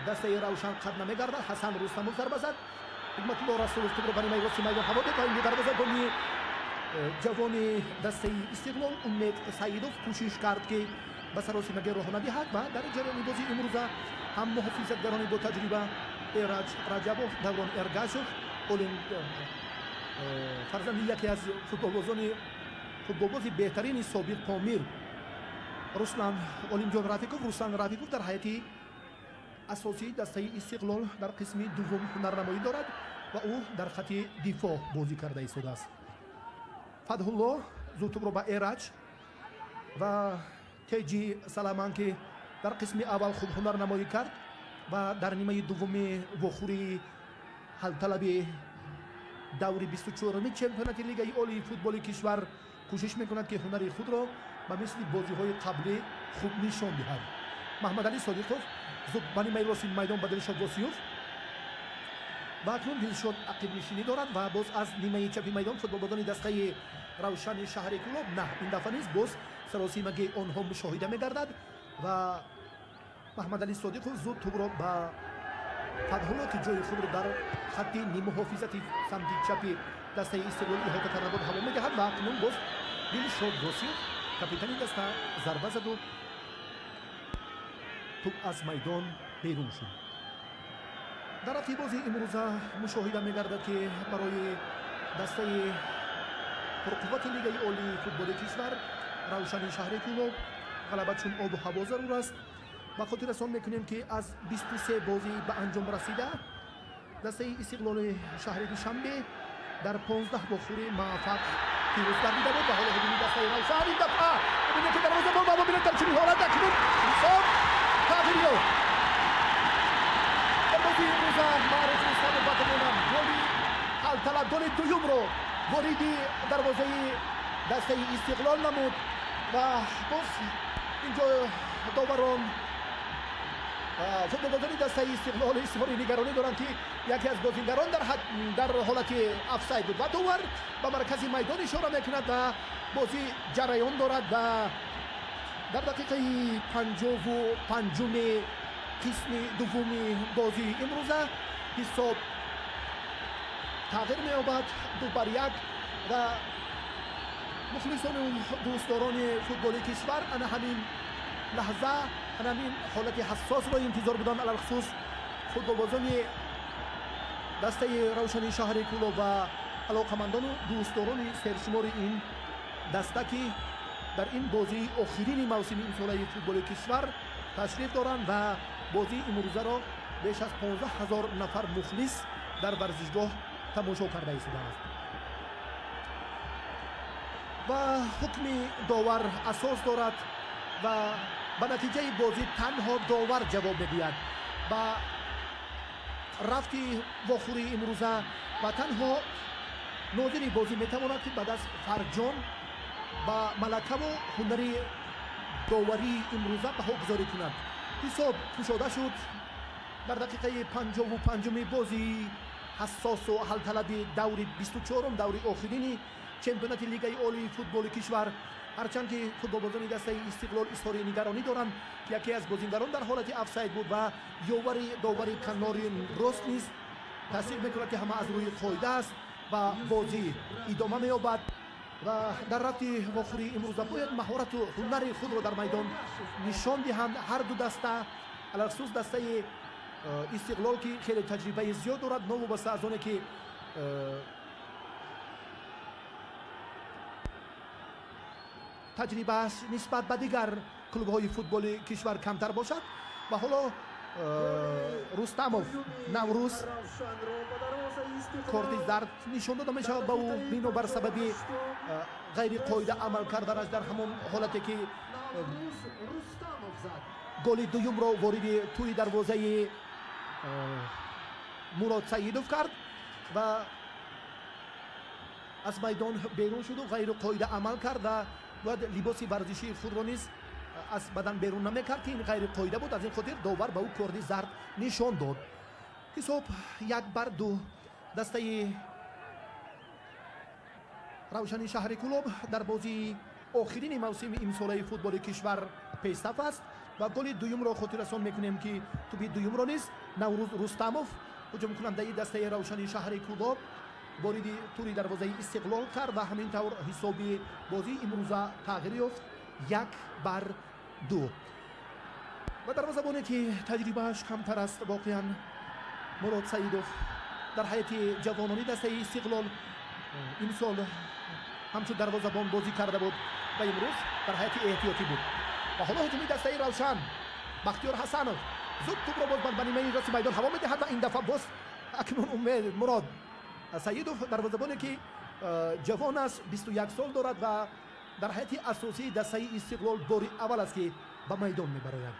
дастаи Равшан қат намегардад. Ҳасан Рустамов зарба зад. Ҳикматулло Расулов тӯбро ба нимаи рости майдон ҳаво дод ва инҷо дарвозабони ҷавони дастаи Истиқлол Умед Саидов кӯшиш кард, ки ба саросимагӣ роҳ надиҳад. Ва дар ҷараёни бозии имрӯза ҳам муҳофизатгарони бо таҷриба Эраҷ Раҷабов, Даврон Эргашов, Олим, фарзанди яке аз футболбозони футболбози беҳтарини собиқ Помир, Руслан Олимҷон Рафиқов, Руслан Рафиқов дар ҳайати асосии дастаи Истиқлол дар қисми дуввум ҳунарнамоӣ дорад ва ӯ дар хати дифоъ бозӣ карда истодааст. Фатҳулло зуд тӯбро ба Эраҷ ва Теҷи Саламан, ки дар қисми аввал хуб ҳунарнамоӣ кард ва дар нимаи дуввуми вохӯрии ҳалталаби даври 24-уми чемпионати Лигаи олии футболи кишвар кӯшиш мекунад, ки ҳунари худро ба мисли бозиҳои қаблӣ хуб нишон диҳад. Маҳмадалӣ Содиқов зуд ба нимаи рости майдон ба Дилшод Восиёв ва акнун Дилшод ақибнишинӣ дорад ва боз аз нимаи чапи майдон футболбозони дастаи Равшани шаҳри Кӯлоб. На, ин дафъа низ боз саросимагии онҳо мушоҳида мегардад ва Маҳмадалӣ Содиқов зуд тӯбро ба Фатҳулло, ки ҷои худро дар хатти ниммуҳофизати самти чапи дастаи Истиқлол иҳота карда буд, ҳаво медиҳад. Ва акнун боз Дилшод Восиёв, капитани даста, зарба заду тӯб аз майдон берун шуд. Дар рафти бозии имрӯза мушоҳида мегардад, ки барои дастаи пурқуввати Лигаи олии футболи кишвар, Равшани шаҳри Кӯлоб, ғалаба чун обу ҳаво зарур аст. Ба хотиррасон мекунем, ки аз 23 бозӣ ба анҷом расида дастаи Истиқлоли шаҳри Душанбе дар 15 вохӯрӣ муваффақ пирӯз гардида буд. Ва ҳоло ҳуҷуми дастаи Равшан. Ин дафъа бибинед, ки дарвозабон ва бибинед, дар чунин ҳолат акнун ҳисоб тағйир ёфт. Дар бозии имрӯза Маъруф Рустамов ба гумонам голи ҳалталаб, голи дуюмро вориди дарвозаи Дастаи Истиқлол намуд ва боз инҷо доварон, футболбозони дастаи Истиқлол изҳори нигаронӣ доранд, ки яке аз бозингарон дар ҳолати офсайд буд ва довар ба маркази майдон ишора мекунад ва бозӣ ҷараён дорад ва дар дақиқаи 55-уми қисми дуввуми бозии имрӯза ҳисоб тағйир меёбад 2-1 ва мухлисону дӯстдорони футболи кишвар ана ҳамин лаҳза, ана ҳамин ҳолати ҳассосро интизор буданд. Алалхусус футболбозони дастаи Равшани шаҳри Кӯлоб ва алоқамандону дӯстдорони сершумори ин даста, ки дар ин бозии охирини мавсими имсолаи футболи кишвар ташриф доранд ва бозии имрӯзаро беш аз 15 ҳазор нафар мухлис дар варзишгоҳ тамошо карда истодааст ва ҳукми довар асос дорад ва ба натиҷаи бозӣ танҳо довар ҷавоб мегӯяд ба рафти вохӯрии имрӯза ва танҳо нозири бозӣ метавонад, ки ба даст фарҷом ба малакаву ҳунари доварии имрӯза баҳогузорӣ кунад. Ҳисоб кушода шуд дар дақиқаи 55-уми бозии ҳассосу ҳалталаби даври 24-ум, даври охирини чемпионати Лигаи олии футболи кишвар. Ҳарчанд ки футболбозони дастаи Истиқлол изҳори нигаронӣ доранд, ки яке аз бозингарон дар ҳолати офсайд буд ва ёвари довари канори рост низ тасдиқ мекунад, ки ҳама аз рӯи қоида аст ва бозӣ идома меёбад ва дар рафти вохӯрии имрӯза бояд маҳорату ҳунари худро дар майдон нишон диҳанд ҳар ду даста, алалхусус дастаи Истиқлол, ки хеле таҷрибаи зиёд дорад, новобаста аз оне ки таҷрибааш нисбат ба дигар клубҳои футболи кишвар камтар бошад. Ва ҳоло Рустамов Наврӯз, корти зард нишон дода мешавад ба ӯ бинобар сабаби ғайриқоида амал карданаш дар ҳамон ҳолате ки голи дуюмро вориди тӯи дарвозаи Мурод Саидов кард ва аз майдон берун шуду ғайриқоида амал кард ва бояд либоси варзишии худро низ аз бадан берун намекард, ки ин ғайриқоида буд. Аз ин хотир довар ба ӯ корди зард нишон дод. Ҳисоб 1-2, дастаи Равшани шаҳри Кӯлоб дар бозии охирини мавсими имсолаи футболи кишвар пешсаф аст ва голи дуюмро хотиррасон мекунем, ки тӯби дуюмро низ Наврӯз Рустамов, ҳуҷумкунандаи дастаи Равшани шаҳри Кӯлоб, вориди тури дарвозаи Истиқлол кард ва ҳамин тавр ҳисоби бозии имрӯза тағйир ёфт 1-2. Ва дарвозабоне, ки таҷрибааш камтар аст воқеан, Мурод Саидов, дар ҳайати ҷавонони дастаи Истиқлол имсол ҳамчун дарвозабон бозӣ карда буд ва имрӯз дар ҳайати эҳтиётӣ буд. Ва ҳоло ҳуҷуми дастаи Равшан, Бахтиёр Ҳасанов зуд тӯбро боз ба нимаи рости майдон ҳаво медиҳад ва ин дафъа боз акнун Умед Мурод Саидов, дарвозабоне, ки ҷавон аст, 21 сол дорад ва дар ҳайати асосии дастаи Истиқлол бори аввал аст, ки ба майдон мебарояд.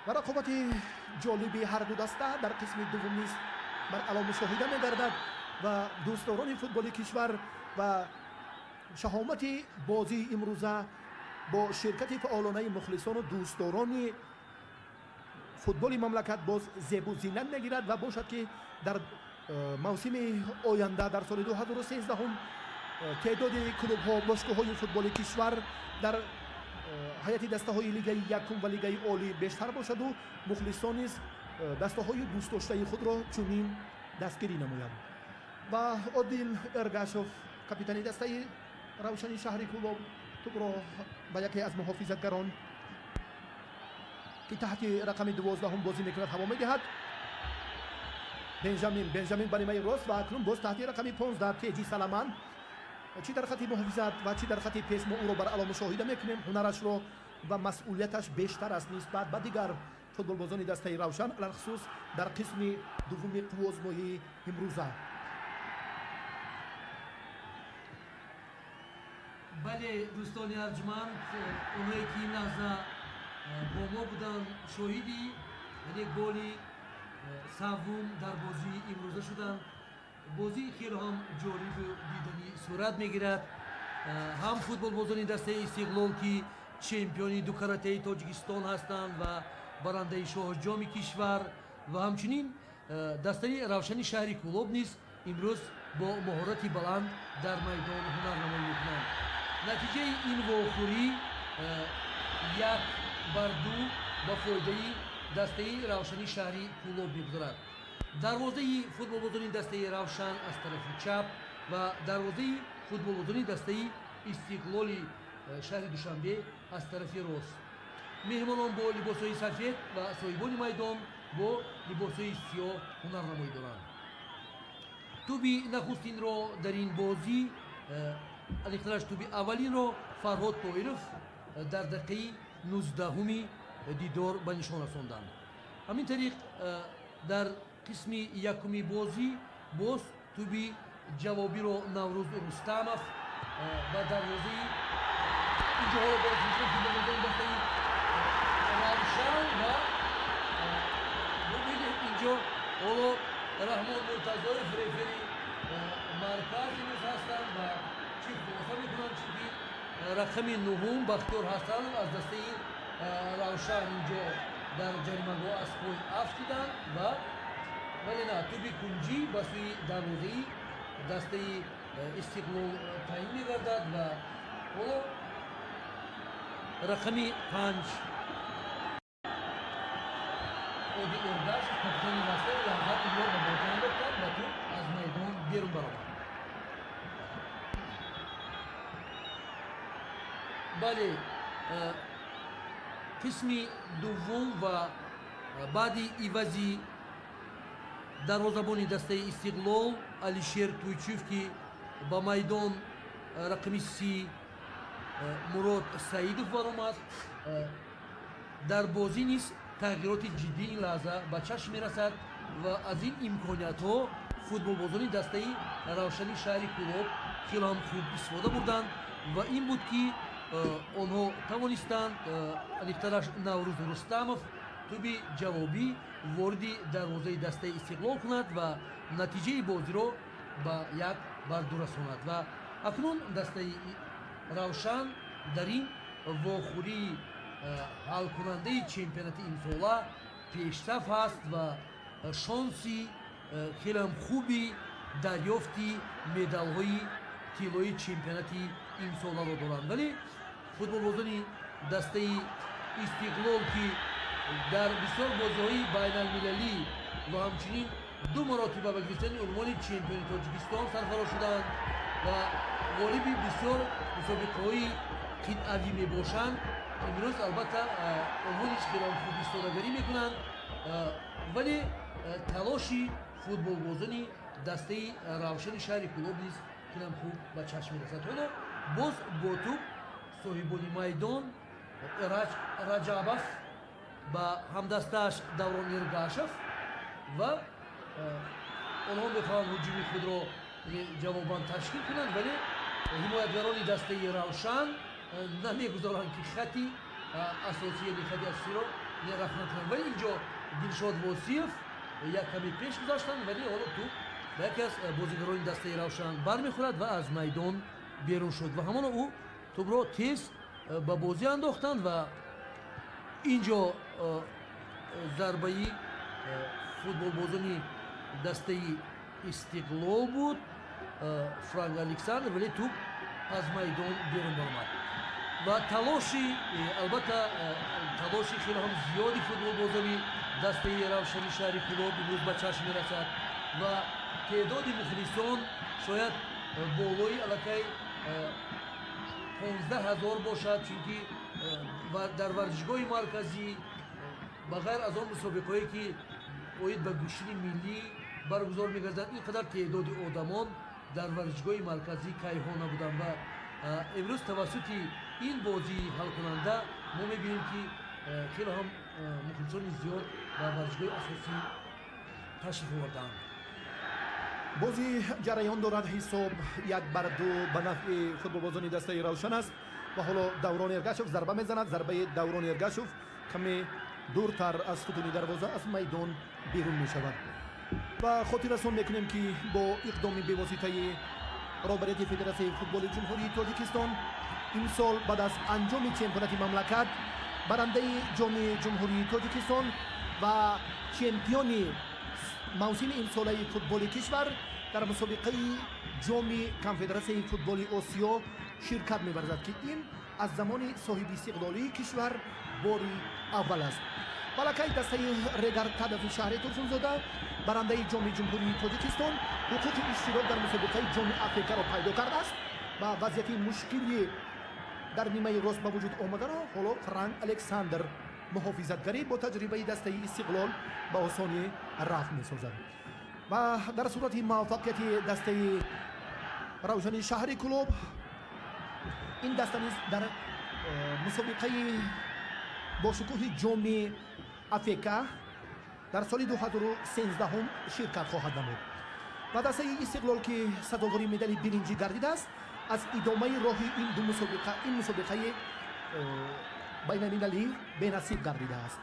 Ва рақобати ҷолиби ҳар ду даста дар қисми дуввум низ баръало мушоҳида мегардад ва дӯстдорони футболи кишвар ва шаҳомати бозии имрӯза бо ширкати фаъолонаи мухлисону дӯстдорони футболи мамлакат боз зебу зинат мегирад ва бошад, ки дар мавсими оянда, дар соли 2013, теъдоди клубҳо, бошгоҳҳои футболи кишвар дар ҳайати дастаҳои Лигаи якум ва Лигаи олӣ бештар бошаду мухлисон низ дастаҳои дӯстдоштаи худро чунин дастгирӣ намоянд. Ва Одил Эргашов, капитани дастаи Равшани шаҳри Кӯлоб, тӯбро ба яке аз муҳофизатгарон, ки таҳти рақами 12-ум бозӣ мекунад, ҳаво медиҳад. Бенҷамин, Бенҷамин ба нимаи рост ва акнун боз таҳти рақами 15 Теҷи Саламан. Чӣ дар хати муҳофизат ва чӣ дар хати пеш мо ӯро баръало мушоҳида мекунем. Ҳунарашро ва масъулияташ бештар аст нисбат ба дигар футболбозони дастаи Равшан, алалхусус дар қисми дуввуми қуввозмоии имрӯза. Бале, дӯстони арҷманд, онҳое ки ин лаҳза бо мо буданд, шоҳиди яъне голи саввум дар бозии имрӯза шуданд. Бозӣ хеле ҳам ҷолибу диданӣ сурат мегирад. Ҳам футболбозони дастаи Истиқлол, ки чемпиони дукаратаи Тоҷикистон ҳастанд ва барандаи шоҳҷоми кишвар, ва ҳамчунин дастаи Равшани шаҳри Кӯлоб низ имрӯз бо маҳорати баланд дар майдон ҳунарнамоӣ мекунанд. Натиҷаи ин вохӯрӣ 1-2 ба фоидаи дастаи Равшани шаҳри Кӯлоб мегузарад. Дарвозаи футболбозони дастаи Равшан аз тарафи чап ва дарвозаи футболбозони дастаи Истиқлоли шаҳри Душанбе аз тарафи рост. Меҳмонон бо либосҳои сафед ва соҳибони майдон бо либосҳои сиёҳ ҳунарнамоӣ доранд. Туби нахустинро дар ин бозӣ, аниқтараш туби аввалинро Фарҳод Тоиров дар дақиқаи 19-уми дидор ба нишон расонданд. Ҳамин тариқ, дар қисми якуми бозӣ боз туби ҷавобиро Наврӯз Рустамов ба дарвозаи инҷоҳоро боз футболбозони дастаи Равшан ва бубинед, инҷо ҳоло Раҳмон Муртазоев, рефери марказ имрӯз ҳастанд ва чӣ хулоса мекунанд, чунки рақами нуҳум Бахтиёр Ҳасанов аз дастаи Равшан инҷо дар ҷаримагоҳ аз пой афтиданд ва вале на, туби кунҷӣ ба сӯи дарвозаи дастаи Истиқлол таъин мегардад ва ҳоло рақами 5 Одил Эргашев, капитани даста, лаҳза тубро ба бозӣ андохтанд ва туб аз майдон берун баромад. Бале, қисми дуввум ва баъди ивази дарвозабони дастаи Истиқлол Алишер Туйчиев, ки ба майдон рақами 30 Мурод Саидов баромад, дар бозӣ низ тағйироти ҷиддӣ ин лаҳза ба чашм мерасад ва аз ин имкониятҳо футболбозони дастаи Равшани шаҳри Кӯлоб хеле ҳам хуб истифода бурданд ва ин буд, ки онҳо тавонистанд, аниқтараш Наврӯз Рустамов туби ҷавобӣ вориди дарвозаи дастаи Истиқлол кунад ва натиҷаи бозиро ба 1-2 расонад. Ва акнун дастаи Равшан дар ин вохӯрии ҳалкунандаи чемпионати имсола пешсаф ҳаст ва шонси хеле ҳам хуби дарёфти медалҳои тиллои чемпионати имсоларо доранд. Вале футболбозони дастаи Истиқлол, ки дар бисёр бозиҳои байналмилалӣ ва ҳамчунин ду маротиба ба гирифтани унвони чемпиони Тоҷикистон сарфароз шуданд ва ғолиби бисёр мусобиқаҳои қитъавӣ мебошанд, имрӯз албатта онҳо низ хеле ҳам хуб истодагарӣ мекунанд, вале талоши футболбозони дастаи Равшани шаҳри Кӯлоб низ хеле ҳам хуб ба чашм мерасад. Ҳоло боз бо тӯб соҳибони майдон Раҷабов ба ҳамдастааш Даврон Эргашев ва онҳо мехоҳанд ҳуҷуми худро ҷавобан ташкил кунанд, вале ҳимоятгарони дастаи Равшан намегузоранд, ки хати асосӣ, яъне хати асосиро рафт накунанд. Вале инҷо Дилшод Восиев як каме пеш гузаштанд, вале ҳоло тӯб ба яке аз бозигарони дастаи Равшан бармехӯрад ва аз майдон берун шуд ва ҳамоно ӯ тӯбро тез ба бозӣ андохтанд ва инҷо зарбаи футболбозони дастаи Истиқлол буд, Франк Александр, вале тӯб аз майдон берун баромад ва талоши, албатта, талоши хеле ҳам зиёди футболбозони дастаи Равшани шаҳри Кӯлоб имрӯз ба чашм мерасад ва теъдоди мухлисон шояд болои аллакай 15 000 бошад, чунки дар варзишгоҳи марказӣ ба ғайр аз он мусобиқаҳое, ки оид ба гӯштини миллӣ баргузор мегарданд, ин қадар теъдоди одамон дар варзишгоҳи марказӣ кайҳо набуданд. Ва имрӯз тавассути ин бозии ҳалкунанда мо мебинем, ки хеле ҳам мухлисони зиёд ба варзишгоҳи асосӣ ташриф овардаанд. Бозӣ ҷараён дорад, ҳисоб 1-2 ба нафъи футболбозони дастаи Равшан аст ва ҳоло Даврон Эргашев зарба мезанад. Зарбаи Даврон Эргашев каме дуртар аз худуни дарвоза аз майдон берун мешавад ва хотиррасон мекунем, ки бо иқдоми бевоситаи Роҳбарияти Федератсияи футболи Ҷумҳурии Тоҷикистон имсол баъд аз анҷоми чемпионати мамлакат барандаи Ҷоми Ҷумҳурии Тоҷикистон ва чемпиони мавсими имсолаи футболи кишвар дар мусобиқаи Ҷоми Конфедератсияи футболи Осиё ширкат меварзад, ки ин аз замони соҳиби истиқлолии кишвар бори аввал аст. Балакай дастаи Регар Тадафи шаҳри Турсунзода, барандаи Ҷоми Ҷумҳурии Тоҷикистон, ҳуқуқи иштирок дар мусобиқаи Ҷоми Африкаро пайдо кардааст ва вазъияти мушкили дар нимаи рост ба вуҷуд омадаро ҳоло Франк Александр, муҳофизатгарӣ бо таҷрибаи дастаи Истиқлол, ба осонӣ рафт месозад. Ва дар сурати муваффақияти дастаи Равшани шаҳри Кӯлоб, ин даста низ дар мусобиқаи бошукӯҳи Ҷоми Афека дар соли 2013 ширкат хоҳад намуд. Ва дастаи Истиқлол, ки сазовори медали биринҷӣ гардидааст, аз идомаи роҳи ин ду мусобиқа, ин мусобиқаи байналмилалӣ бенасиб гардидааст.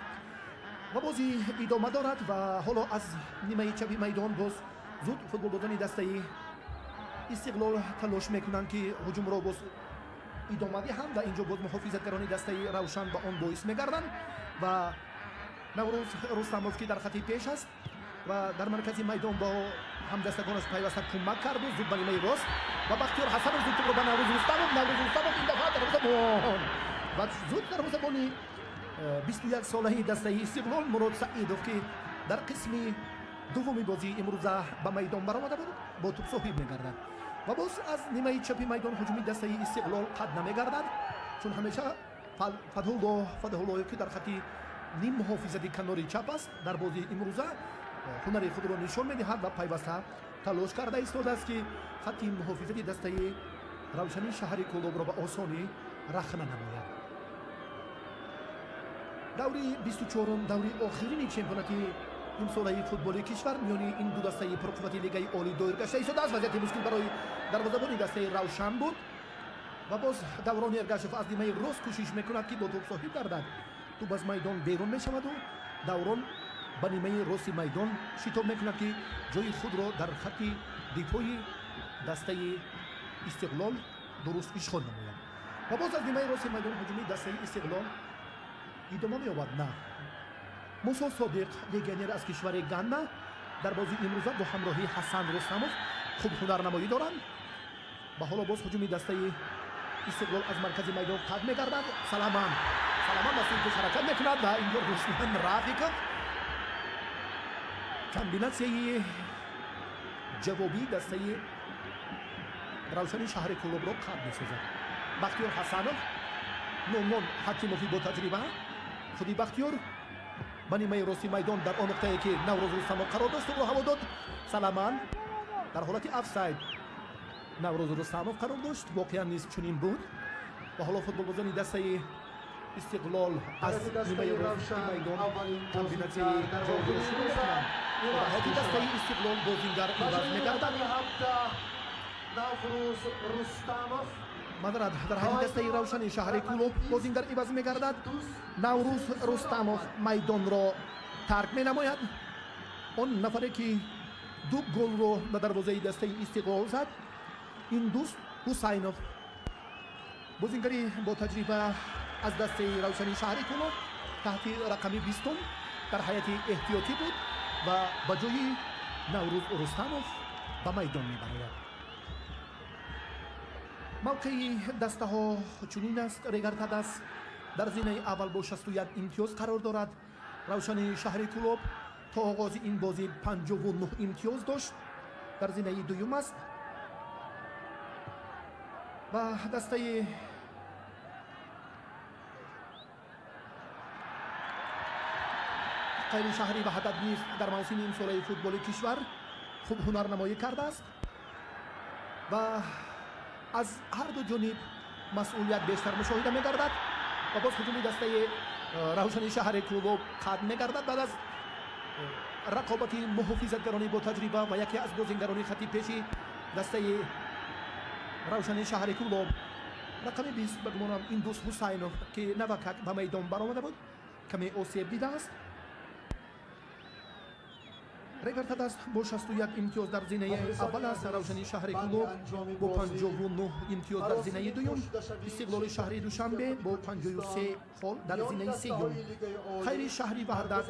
Ва бозӣ идома дорад ва ҳоло аз нимаи чапи майдон боз зуд футболбозони дастаи Истиқлол талош мекунанд, ки ҳуҷумро боз идома диҳанд, ва инҷо боз муҳофизатгарони дастаи Равшан ба он боис мегарданд. Ва Наврӯз Рустамов, ки дар хати пеш аст ва дар маркази майдон бо ҳамдастагонаш пайваста кӯмак карду, зуд ба нимаи рост ва Бахтиёр Ҳасанов зуд тӯбро ба Наврӯз Рустамов. Наврӯз Рустамов ин дафъа дарвозабон, ва зуд дарвозабони 21 солаи дастаи Истиқлол Мурод Саидов, ки дар қисми дуввуми бозии имрӯза ба майдон баромада буд, бо тӯб соҳиб мегардад. Ва боз аз нимаи чапи майдон ҳуҷуми дастаи Истиқлол қат намегардад, чун ҳамеша Фатҳуллоҳ Фатҳуллоев, ки дар хати ним муҳофизати канори чап аст, дар бозии имрӯза ҳунари худро нишон медиҳад ва пайваста талош карда истодааст, ки хатти муҳофизати дастаи Равшани шаҳри Кӯлобро ба осонӣ рахна намояд. Даври 24-ум, даври охирини чемпионати имсолаи футболи кишвар миёни ин ду дастаи пурқуввати лигаи олӣ доир гашта истодааст. Вазъияти мушкил барои дарвозабони дастаи Равшан буд ва боз Даврон Эргашев аз нимаи рост кӯшиш мекунад, ки бо тӯб соҳиб гардад. Тӯб аз майдон берун мешаваду Даврон ба нимаи рости майдон шитоб мекунад, ки ҷои худро дар хатти дифои дастаи Истиқлол дуруст ишғол намояд. Ва боз аз нимаи рости майдон ҳуҷуми дастаи Истиқлол идома меёбад. На, Мусо Содиқ, легионер аз кишвари Ганна, дар бозии имрӯза бо ҳамроҳии Ҳасан Рустамов хуб ҳунарнамоӣ доранд. Ба ҳоло боз ҳуҷуми дастаи Истиқлол аз маркази майдон қатъ мегардад. Саламан, Саламан ба сӯи пеш ҳаракат мекунад ва инҷо Руслан Рафиков комбинатсияи ҷавобии дастаи Равшани шаҳри Кӯлобро қатъ месозад. Бахтиёр Ҳасанов, Нумон Ҳакимови бо таҷриба, худи Бахтиёр ба нимаи рости майдон, дар он нуқтае ки Наврӯз Рустамов қарор дошт, тӯбро ҳаво дод. Саламан, дар ҳолати офсайд Наврӯз Рустамов қарор дошт, воқеан низ чунин буд. Ва ҳоло футболбозони дастаи Истиқлол аз нимаи рости майдон комбинатсияи ҷавобиро шурӯъ мекунанд. Дар ҳайати дастаи Истиқлол бозингар иваз мегардад. Наврӯз Рустамов. Мадрат, дар ҳайати дастаи Равшани шаҳри Кӯлоб бозингар иваз мегардад. Наврӯз Рустамов майдонро тарк менамояд. Он нафаре, ки ду голро ба дарвозаи дастаи Истиқлол зад, Индус Ҳусайнов, бозингари бо таҷриба аз дастаи Равшани шаҳри Кӯлоб, таҳти рақами 20-ум дар ҳайати эҳтиётӣ буд ва ба ҷои Наврӯз Рустамов ба майдон мебарояд. Мавқеи дастаҳо чунин аст: Регар Тадас дар зинаи аввал бо 61 имтиёз қарор дорад. Равшани шаҳри Кӯлоб то оғози ин бозӣ 59 имтиёз дошт, дар зинаи дуюм аст. Ва дастаи Қайри шаҳри Ваҳдат низ дар мавсими имсолаи футболи кишвар хуб ҳунарнамоӣ кардааст ва аз ҳар ду ҷониб масъулият бештар мушоҳида мегардад. Ва боз ҳуҷуми дастаи Равшани шаҳри Кӯлоб қатъ мегардад баъд аз рақобати муҳофизатгарони бо таҷриба ва яке аз бозингарони хати пеши дастаи Равшани шаҳри Кӯлоб, рақами 20, ба гумонам, Индус Ҳусайнов, ки навакак ба майдон баромада буд, каме осеб дидааст. Ревертадас бо 61 имтиёз дар зинаи аввал аст. Равшани шаҳри Кӯлоб бо 59 имтиёз дар зинаи дуюм, Истиқлоли шаҳри Душанбе бо 53 хол дар зинаи сеюм, Хайри шаҳри Ваҳдат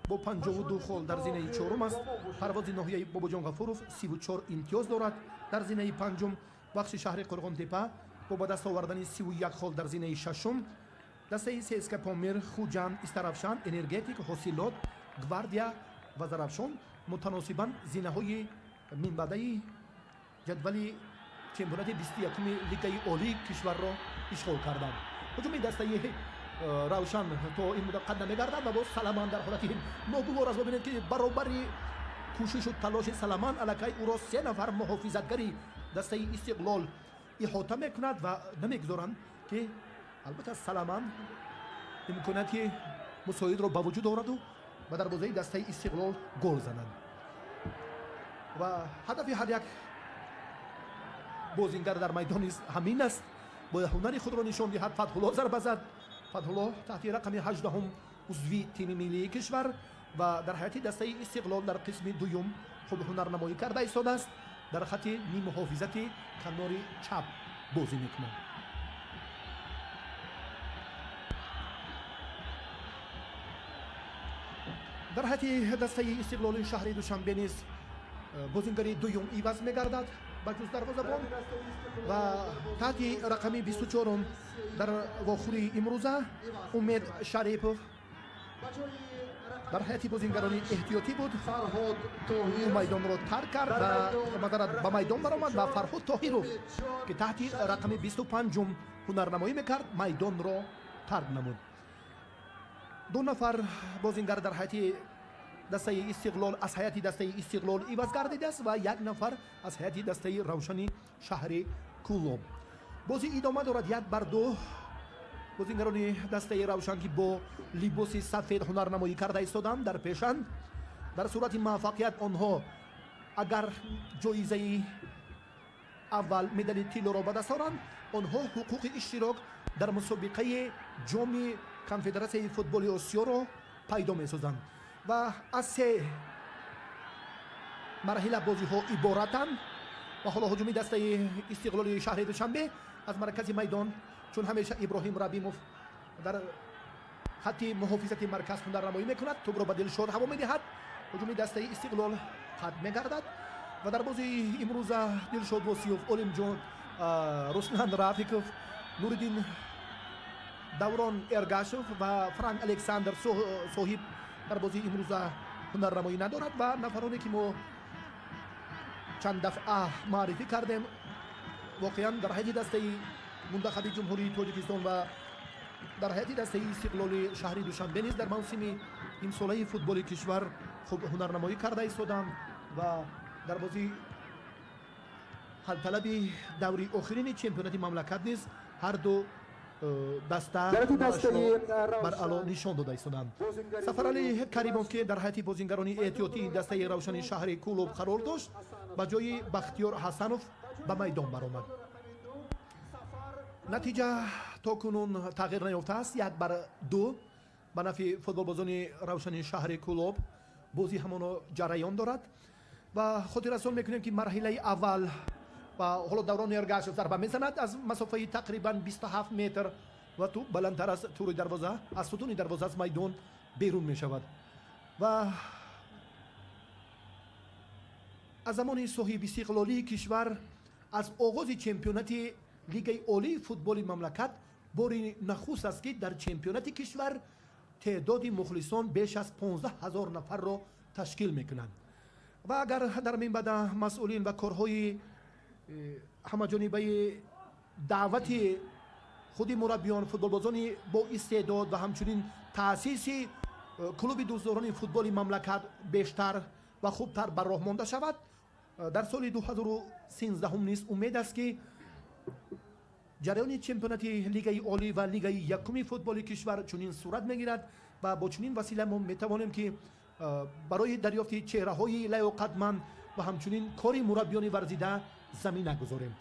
бо 52 хол дар зинаи чорум аст. Парвози ноҳияи Бобоҷон Ғафуров 34 имтиёз дорад дар зинаи панҷум, Вахши шаҳри Қурғонтепа бо ба даст овардани 31 хол дар зинаи шашум, дастаи ССК Помир, Хуҷанд, Истаравшан, Энергетик, Ҳосилот, Гвардия ва Зарафшон мутаносибан зинаҳои минбаъдаи ҷадвали чемпионати 21-уми Лигаи Олии кишварро ишғол карданд. Ҳуҷуми дастаи Равшан то ин муддат қад намегардад ва боз Саламан дар ҳолати ногувор аст. Бибинед, ки баробари кӯшишу талоши Саламан аллакай ӯро се нафар муҳофизатгари дастаи Истиқлол иҳота мекунад ва намегузоранд, ки албатта Саламан имконияти мусоидро ба вуҷуд оварду ба дарвозаи дастаи Истиқлол гол занад. Ва ҳадафи ҳар як бозингар дар майдон низ ҳамин аст, бояд ҳунари худро нишон диҳад. Фатҳулло зарба зад. Фатҳулло таҳти рақами 18-ум узви тими миллии кишвар ва дар ҳайати дастаи Истиқлол дар қисми дуюм хуб ҳунарнамоӣ карда истодааст, дар хати ниммуҳофизати канори чап бозӣ мекунад. Дар ҳайати дастаи Истиқлоли шаҳри Душанбе низ бозингари дуюм иваз мегардад ба ҷуз дарвозабон ва таҳти рақами 24-ум дар вохӯрии имрӯза Умед Шарипов дар ҳайати бозингарони эҳтиётӣ буд. Ӯ майдонро тарк кард ва мадарат ба майдон баромад ва Фарҳод Тоҳиров, ки таҳти рақами 25-ум ҳунарнамоӣ мекард, майдонро тарк намуд. Ду нафар бозингар дар ҳайати дастаи Истиқлол аз ҳайати дастаи Истиқлол иваз гардидааст ва як нафар аз ҳайати дастаи Равшани шаҳри Кӯлоб. Бозӣ идома дорад, 1-2. Бозингарони дастаи Равшан, ки бо либоси сафед ҳунарнамоӣ карда истоданд, дар пешанд. Дар сурати муваффақият онҳо агар ҷоизаи аввал, медали тиллоро ба даст оранд, онҳо ҳуқуқи иштирок дар мусобиқаи Ҷоми Конфедератсияи футболи Осиёро пайдо месозанд. Ва аз се марҳила бозиҳо иборатанд. Ва ҳоло ҳуҷуми дастаи Истиқлоли шаҳри Душанбе аз маркази майдон, чун ҳамеша Иброҳим Рабимов дар хатти муҳофизати марказ ҳунарнамоӣ мекунад, тӯбро ба Дилшод ҳаво медиҳад. Ҳуҷуми дастаи Истиқлол қатъ мегардад ва дар бозии имрӯза Дилшод Восиёв, Олимҷон, Руслан Рафиков, Нуриддин Даврон Эргашев ва Франк Александр Соҳиб дар бозии имрӯза ҳунарнамоӣ надорад. Ва нафароне, ки мо чанд дафъа маърифӣ кардем, воқеан дар ҳайати дастаи мунтахаби Ҷумҳурии Тоҷикистон ва дар ҳайати дастаи Истиқлоли шаҳри Душанбе низ дар мавсими имсолаи футболи кишвар хуб ҳунарнамоӣ карда истоданд ва дар бозии ҳалталаби даври охирини чемпионати мамлакат низ ҳар ду даста бар аъло нишон дода истоданд. Сафарали Каримов, ки дар ҳайати бозингарони эҳтиётии дастаи Равшани шаҳри Кӯлоб қарор дошт, ба ҷои Бахтиёр Ҳасанов ба майдон баромад. Натиҷа то кунун тағйир наёфтааст, 1-2 ба нафъи футболбозони Равшани шаҳри Кӯлоб. Бозӣ ҳамоно ҷараён дорад ва хотиррасон мекунем, ки марҳилаи аввал ва ҳоло Даврон Эргашев зарба мезанад аз масофаи тақрибан 27 метр ва тӯб баландтар аз тури дарвоза, аз сутуни дарвоза, аз майдон берун мешавад. Ва аз замони соҳибистиқлолии кишвар, аз оғози чемпионати Лигаи Олии футболи мамлакат бори нахуст аст, ки дар чемпионати кишвар теъдоди мухлисон беш аз 15 ҳазор нафарро ташкил мекунанд. Ва агар дар минбаъда масъулин ва корҳои ҳамаҷонибаи даъвати худи мураббиён, футболбозони бо истеъдод ва ҳамчунин таъсиси клуби дӯстдорони футболи мамлакат бештар ва хубтар бар роҳ монда шавад, дар соли 2013 низ умед аст, ки ҷараёни чемпионати Лигаи Олӣ ва Лигаи якуми футболи кишвар чунин сурат мегирад ва бо чунин васила мо метавонем, ки барои дарёфти чеҳраҳои лаёқатманд ва ҳамчунин кори мураббиёни варзида замина гузорем.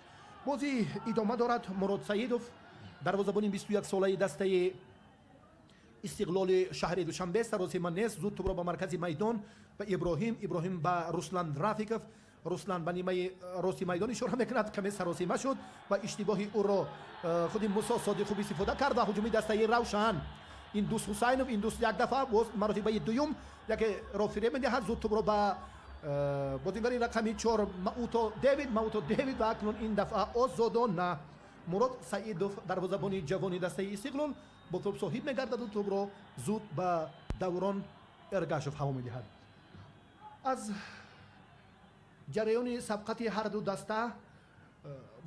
Бозӣ идома дорад. Мурод Саидов, дарвозабони 21 солаи дастаи Истиқлоли шаҳри Душанбе. Саросима нест, зуд тӯбро ба маркази майдон ба Иброҳим, Иброҳим ба Руслан Рафиков, Руслан ба нимаи рости майдон ишора мекунад. Каме саросима шуд ва иштибоҳи ӯро худи Мусо Содиқ хуб истифода кард ва ҳуҷуми дастаи Равшан. Индус Ҳусайнов, Индус як дафъа, боз маротибаи дуюм якеро фиреб медиҳад, зуд тӯбро ба бозингари рақами 4 Мауто Дэвид, Мауто Дэвид ва акнун ин дафъа озодона Мурод Саидов, дарвозабони ҷавони дастаи Истиқлол, бо тӯб соҳиб мегардаду тӯбро зуд ба Даврон Эргашов ҳаво медиҳад. Аз ҷараёни сабқати ҳарду даста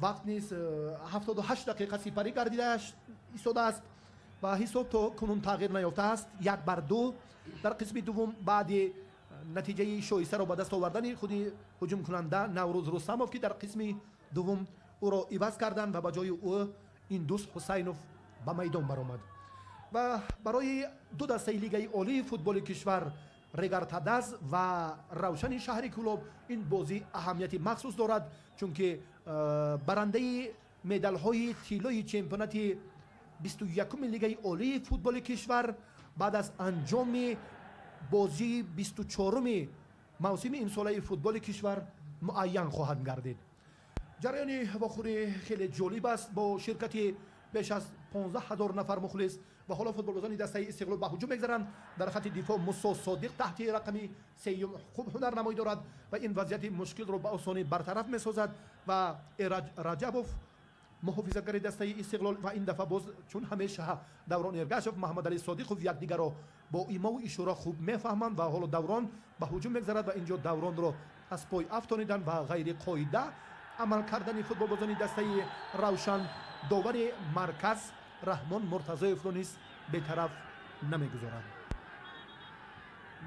вақт низ 78 дақиқа сипарӣ гардида истодааст ва ҳисоб то кунун тағйир наёфтааст, 1-2. Дар қисми дуввум баъди натиҷаи шоистаро ба даст овардани худи ҳуҷумкунанда Наврӯз Рустамов, ки дар қисми дуввум ӯро иваз карданд ва ба ҷои ӯ Индус Ҳусайнов ба майдон баромад. Ва барои ду дастаи Лигаи олии футболи кишвар, Регартадаз ва Равшани шаҳри Кӯлоб, ин бозӣ аҳамияти махсус дорад, чунки барандаи медалҳои тиллои чемпионати 21-уми Лигаи олии футболи кишвар баъд аз анҷоми бозии 24-уми мавсими имсолаи футболи кишвар муайян хоҳад гардид. Ҷараёни вохӯрӣ хеле ҷолиб аст бо ширкати беш аз 15 ҳазор нафар мухлис. Ва ҳоло футболбозони дастаи Истиқлол ба ҳуҷум мегзаранд. Дар хати дифоъ Мусо Содиқ таҳти рақами сеюм хуб ҳунарнамоӣ дорад ва ин вазъияти мушкилро ба осонӣ бартараф месозад ва Эраҷ Раҷабов, муҳофизатгари дастаи Истиқлол, ва ин дафъа боз чун ҳамеша Даврон Эргашов, Маҳаммадалӣ Содиқов якдигарро бо имову ишора хуб мефаҳманд. Ва ҳоло Даврон ба ҳуҷум мегзарад ва инҷо Давронро аз пой афтониданд ва ғайриқоида амал кардани футболбозони дастаи Равшан довари марказ Раҳмон Муртазоевро низ бетараф намегузорад.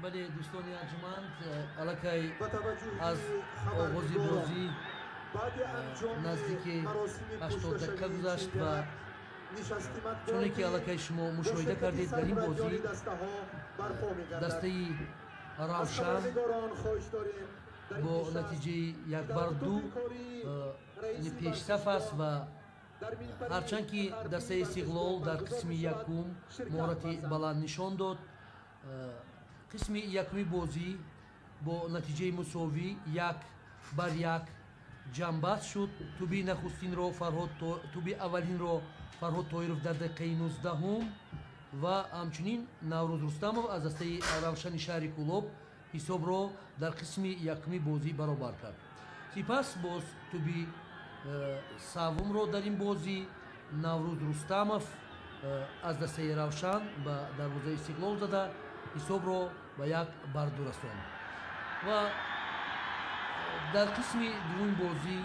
Бале, дӯстони арҷуманд, аллакай аз оғози бозӣ наздики 80 дақиқа гузашт ва чуне ки аллакай шумо мушоҳида кардед, дар ин бозӣ дастаи Равшан бо натиҷаи 1-2 пешсаф аст. Ва ҳарчанд ки дастаи Истиқлол дар қисми якум маҳорати баланд нишон дод, қисми якуми бозӣ бо натиҷаи мусовӣ 1-1 ҷамъбаст шуд. Туби нахустинро Фарҳод, туби аввалинро Фарҳод Тоиров дар дақиқаи 19-ум ва ҳамчунин Наврӯз Рустамов аз дастаи Равшани шаҳри Кӯлоб ҳисобро дар қисми якуми бозӣ баробар кард. Сипас боз туби саввумро дар ин бозӣ Наврӯз Рустамов аз дастаи Равшан ба дарвозаи Истиқлол зада, ҳисобро ба 1-2 расонд. Ва дар қисми дуввуми бозӣ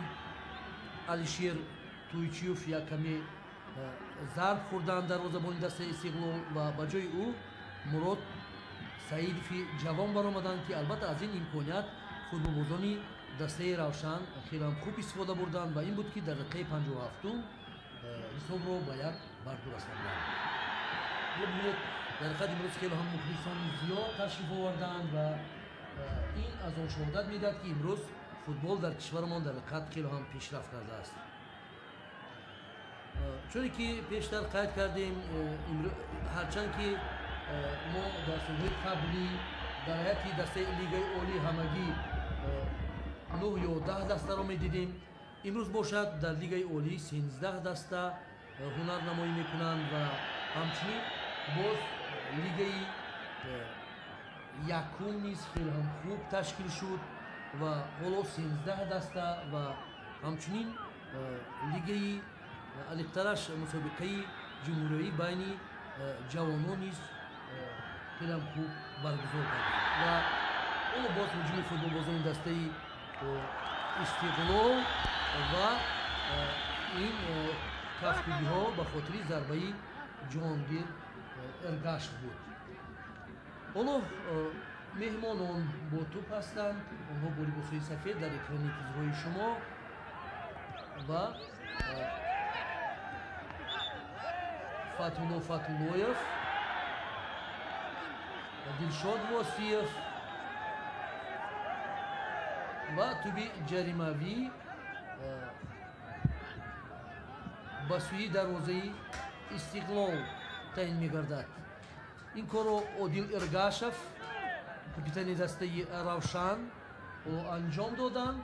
Алишер Туйчиев як каме зарб хӯрданд, дарвозабони дастаи Истиқлол, ва ба ҷои ӯ Мурод Саидови ҷавон баромаданд, ки албатта аз ин имконият футболбозони дастаи Равшан хелам хуб истифода бурданд ва ин буд, ки дар дақиқаи 57-ум ҳисобро ба 1-2 расонданд. Бибинед, дар ҳақиқат имрӯз хеле ҳам мухлисони зиёд ташриф оварданд ва ин аз он шоҳодат медиҳад, ки имрӯз футбол дар кишварамон дар ҳақиқат хеле ҳам пешрафт кардааст. Чуне ки пештар қайд кардем, ҳарчанд ки мо дар солҳои қаблӣ дар ҳайати дастаи Лигаи олӣ ҳамагӣ 9 ё 10 дастаро медидем, имрӯз бошад дар Лигаи олӣ 13 даста ҳунарнамоӣ мекунанд ва ҳамчунин боз лигаи якум низ хеле ҳам хуб ташкил шуд ва ҳоло 13 даста ва ҳамчунин лигаи аниқтараш мусобиқаи ҷумҳуриявӣ байни ҷавонон низ хеле ҳам хуб баргузор кардем. Ва ҳоло боз ҳуҷуми футболбозони дастаи Истиқлол ва ин кафкӯбиҳо ба хотири зарбаи Ҷоҳонгир Эргашев буд. Ҳоло меҳмонон бо тӯб ҳастанд, онҳо бо либосҳои сафед дар экрани тизҳои шумо ва Фатулло Фатуллоев, Дилшод Восиев ва туби ҷаримавӣ ба сӯи дарвозаи Истиқлол таъин мегардад. Ин корро Одил Эргашев, капитани дастаи Равшан, анҷом доданд,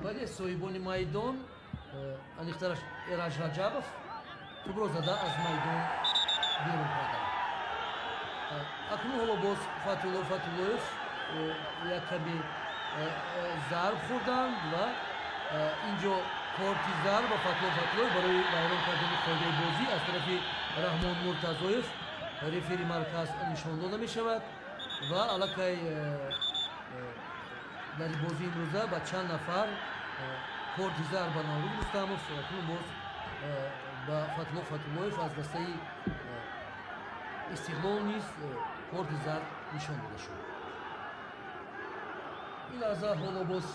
вале соҳибони майдон, аниқтараш Эраҷ Раҷабов, тӯбро зада аз майдон берун карданд. Акнун ҳоло боз Фатулло Фатуллоев як каме зарб хӯрданд ва инҷо корти зарб ба Фатулло Фатуллоев барои вайрон кардани қоидаи бозӣ аз тарафи Раҳмон Муртазоев, рефери марказ, нишон дода мешавад. Ва аллакай дар бозии имрӯза ба чанд нафар корти зарб, ба Наврӯз Рустамов, акнун боз ба Фатулло Фатуллоев аз дастаи Истиқлол низ корти зард нишон дода шуд. Ин лаҳза ҳоло боз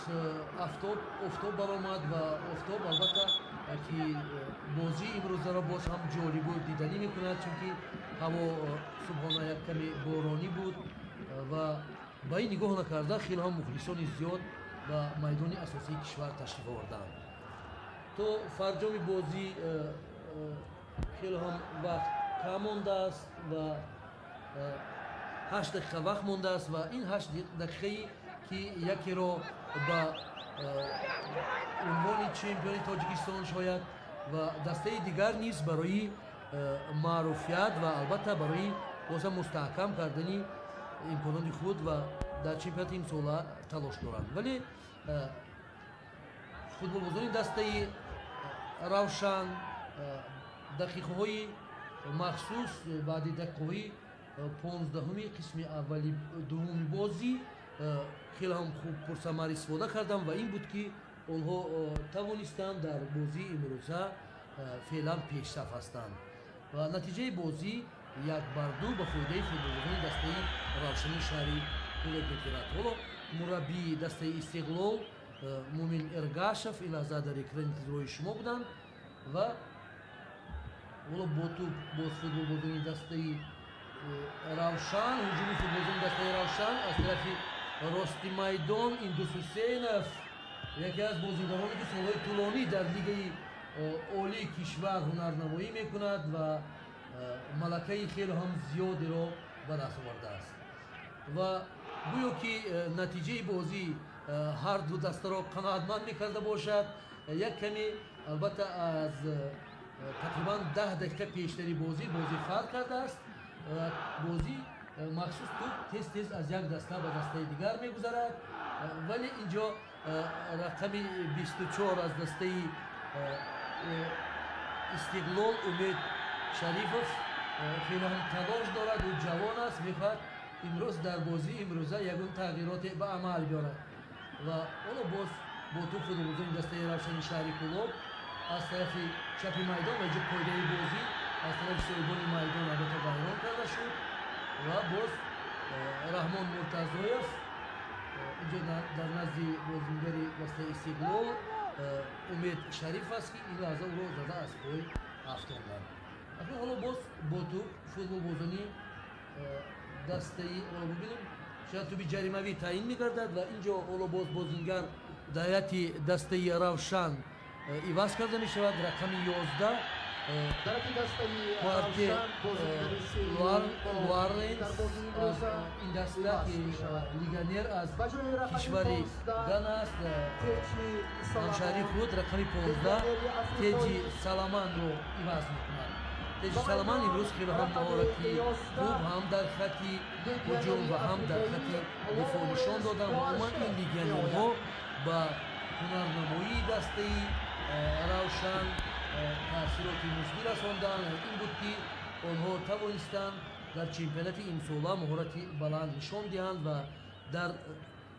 офтоб баромад ва офтоб, албатта, ки бозии имрӯзаро боз ҳам ҷолибу диданӣ мекунад, чунки ҳаво субҳона як каме боронӣ буд ва ба ин нигоҳ накарда хеле ҳам мухлисони зиёд ба майдони асосии кишвар ташриф оварданд. То фарҷоми бозӣ хеле ҳам вақт кам мондааст ва 8 дақиқа вақт мондааст ва ин 8 дақиқае ки якеро ба унвони чемпиони Тоҷикистон шояд ва дастаи дигар низ барои маъруфият ва албатта барои бозам мустаҳкам кардани имконоти худ ва дар чемпионати имсола талош доранд. Вале футболбозони дастаи Равшан дақиқаҳои махсус баъди дақиқаҳои 15-уми қисми аввали дуввуми бозӣ хеле ҳам хуб пурсамар истифода карданд ва ин буд, ки онҳо тавонистанд дар бозии имрӯза феълан пешсаф ҳастанд ва натиҷаи бозӣ 1-2 ба фоидаи футболбозони дастаи Равшани шаҳри Кӯлоб мегирад. Ҳоло мураббии дастаи Истиқлол Мумин Эргашев ин лаҳза дар экрани тизрои шумо буданд. Ва ҳоло бо тӯб боз футболбозони дастаи Равшан. Ҳуҷуми футболбозони дастаи Равшан аз тарафи рости майдон. Индус Ҳусейнов, яке аз бозигароне, ки солҳои тӯлонӣ дар лигаи олии кишвар ҳунарнамоӣ мекунад ва малакаи хеле ҳам зиёдеро ба даст овардааст. Ва гӯё ки натиҷаи бозӣ ҳар ду дастаро қаноатманд мекарда бошад, як каме, албатта, аз тақрибан 10 дақиқа пештари бозӣ фарқ кардааст. Бозӣ махсус тӯб тез тез аз як даста ба дастаи дигар мегузарад, вале инҷо рақами 24 аз дастаи Истиқлол Умед Шарифов хеле ҳам талош дорад. Ӯ ҷавон аст, мехоҳад имрӯз дар бозии имрӯза ягон тағйироте ба амал биёрад. Ва ҳоло боз бо тӯб футболбозони дастаи Равшани шаҳри Кӯлоб аз тарафи чапи майдон ва инҷо қоидаи бозӣ аз тарафи соҳибони майдон албатта вайрон карда шуд. Ва боз Раҳмон Муртазоев инҷо дар назди бозингари дастаи Истиқлол Умед Шариф аст, ки ин лаҳза ӯро зада аз пой афтонданд. Акнун ҳоло боз бо тӯб футболбозони дастаи, ҳоло бибинем, шояд тӯби ҷаримавӣ таъин мегардад. Ва инҷо ҳоло боз бозингар дар ҳайати дастаи Равшан иваз карда мешавад. Рақами 11 тарафи дастаи Куарте Равшан бозингари сеюм Луаренс дар бозии аз имрӯза ин даста, иваз ки мешавад. легионер аз Ба ҷои рақами кишвари 15 Гана аст, Теҷи ҳамшаҳри Саламон, худ рақами 15 легионери Теҷи африқоӣ. Саламанро иваз мекунад. Теҷи Ба Саламан майдон имрӯз хеле ҳам рақами маҳорати 11 хуб ҳам дар хатти ҳуҷум ва ҳам дар хатти дифоъ нишон доданд. Ва умуман ин легионерҳо ба ҳунарнамоии дастаи Равшан таъсироти мусбӣ расонданд. Ин буд, ки онҳо тавонистанд дар чемпионати имсола маҳорати баланд нишон диҳанд ва дар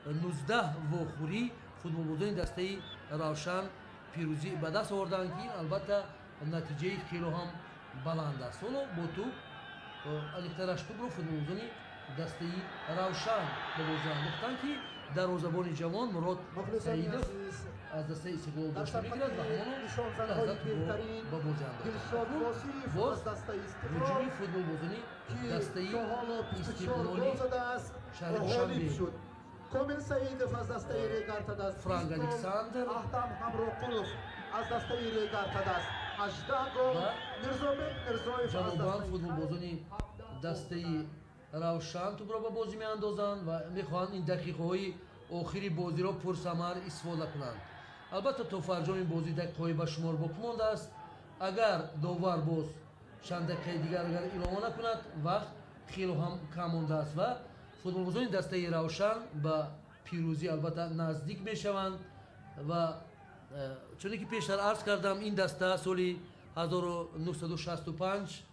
19 вохӯрӣ футболбозони дастаи Равшан пирӯзӣ ба даст оварданд, ки ин албатта натиҷаи хело ҳам баланд аст. Ҳоло бо тӯб, аниқтараш тӯбро футболбозони дастаи Равшан ба бозӣ андохтанд, ки дарвозабони ҷавон Мурод Мухлисони Саидов азиз, аз дастаи Истиқлол дар дошта мегирад ва сархати ҳамоно нишонзанҳои лаҳза тӯбро беҳтарин ба бозӣ андохтанд. Дилшод Акнун Восиев боз аз дастаи Истиқлол, ҳуҷуми футболбозони ки дастаи то ҳоло 24 Истиқлоли гол задааст, шаҳри ғолиб Душанбе. шуд. Комил Саидов аз дастаи Регар-ТадАЗ Франк 20 гол, Александр. Аҳтам Ҳамроқулов аз дастаи Регар-ТадАЗ 18 гол, Ва Мирзобек Мирзоев аз ҷанобан дастаи футболбозони Дастаи Равшан тӯбро ба бозӣ меандозанд ва мехоҳанд ин дақиқаҳои охири бозиро пурсамар истифода кунанд. Албатта, то фарҷоми бозӣ дақиқаҳои ба шумор боқӣ мондааст. Агар довар боз чанд дақиқаи дигар агар илова накунад, вақт хело ҳам кам мондааст ва футболбозони дастаи Равшан ба пирӯзӣ албатта наздик мешаванд. Ва чуне ки пештар арз кардам, ин даста соли 1965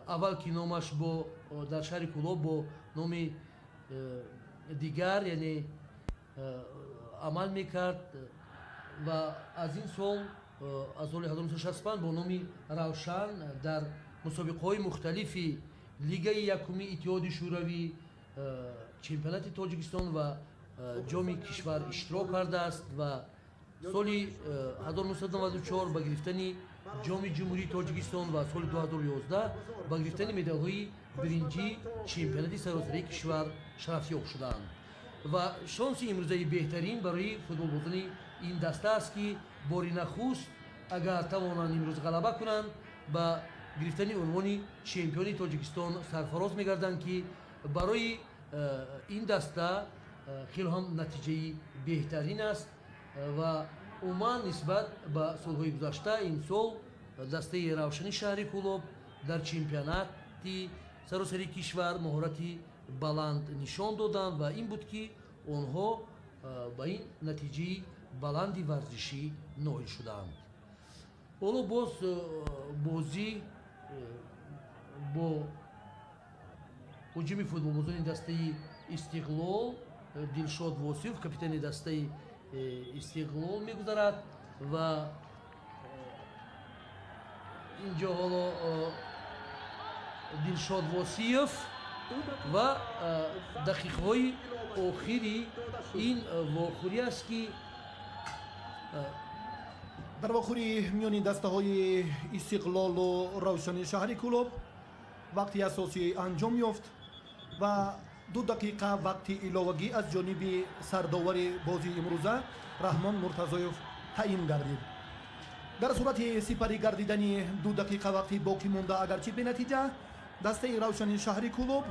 аввал ки номаш бо дар шаҳри Кӯлоб бо номи дигар, яъне, амал мекард ва аз ин сол, аз соли 1965 бо номи Равшан дар мусобиқаҳои мухталифи Лигаи якуми Иттиҳоди Шӯравӣ, чемпионати Тоҷикистон ва ҷоми кишвар иштирок кардааст ва соли 1994 ба гирифтани ҷоми Ҷумҳурии Тоҷикистон ва соли 2011 ба гирифтани медалҳои биринҷии чемпионати саросарии кишвар шарафёб шуданд. Ва шонси имрӯзаи беҳтарин барои футболбозони ин даста аст, ки бори нахуст агар тавонанд имрӯз ғалаба кунанд, ба гирифтани унвони чемпиони Тоҷикистон сарфароз мегарданд, ки барои ин даста хело ҳам натиҷаи беҳтарин аст. Ва умуман, нисбат ба солҳои гузашта, имсол дастаи Равшани шаҳри Кӯлоб дар чемпионати саросари кишвар маҳорати баланд нишон доданд ва ин буд, ки онҳо ба ин натиҷаи баланди варзишӣ ноил шуданд. Ҳоло боз бозӣ бо ҳуҷуми футболбозони дастаи Истиқлол, Дилшод Восиев, капитани дастаи Истиқлол, мегузарад ва инҷо ҳоло Дилшод Восиев ва дақиқаҳои охири ин вохӯрӣ аст, ки Дар вохӯрии миёни дастаҳои Истиқлолу Равшани шаҳри Кӯлоб вақти асосӣ анҷом ёфт ва 2 дақиқа вақти иловагӣ аз ҷониби сардовари бозии имрӯза Раҳмон Муртазоев таъин гардид. Дар сурати сипарӣ гардидани 2 дақиқа вақти боқӣ монда, агарчи бенатиҷа, дастаи Равшани шаҳри Кӯлоб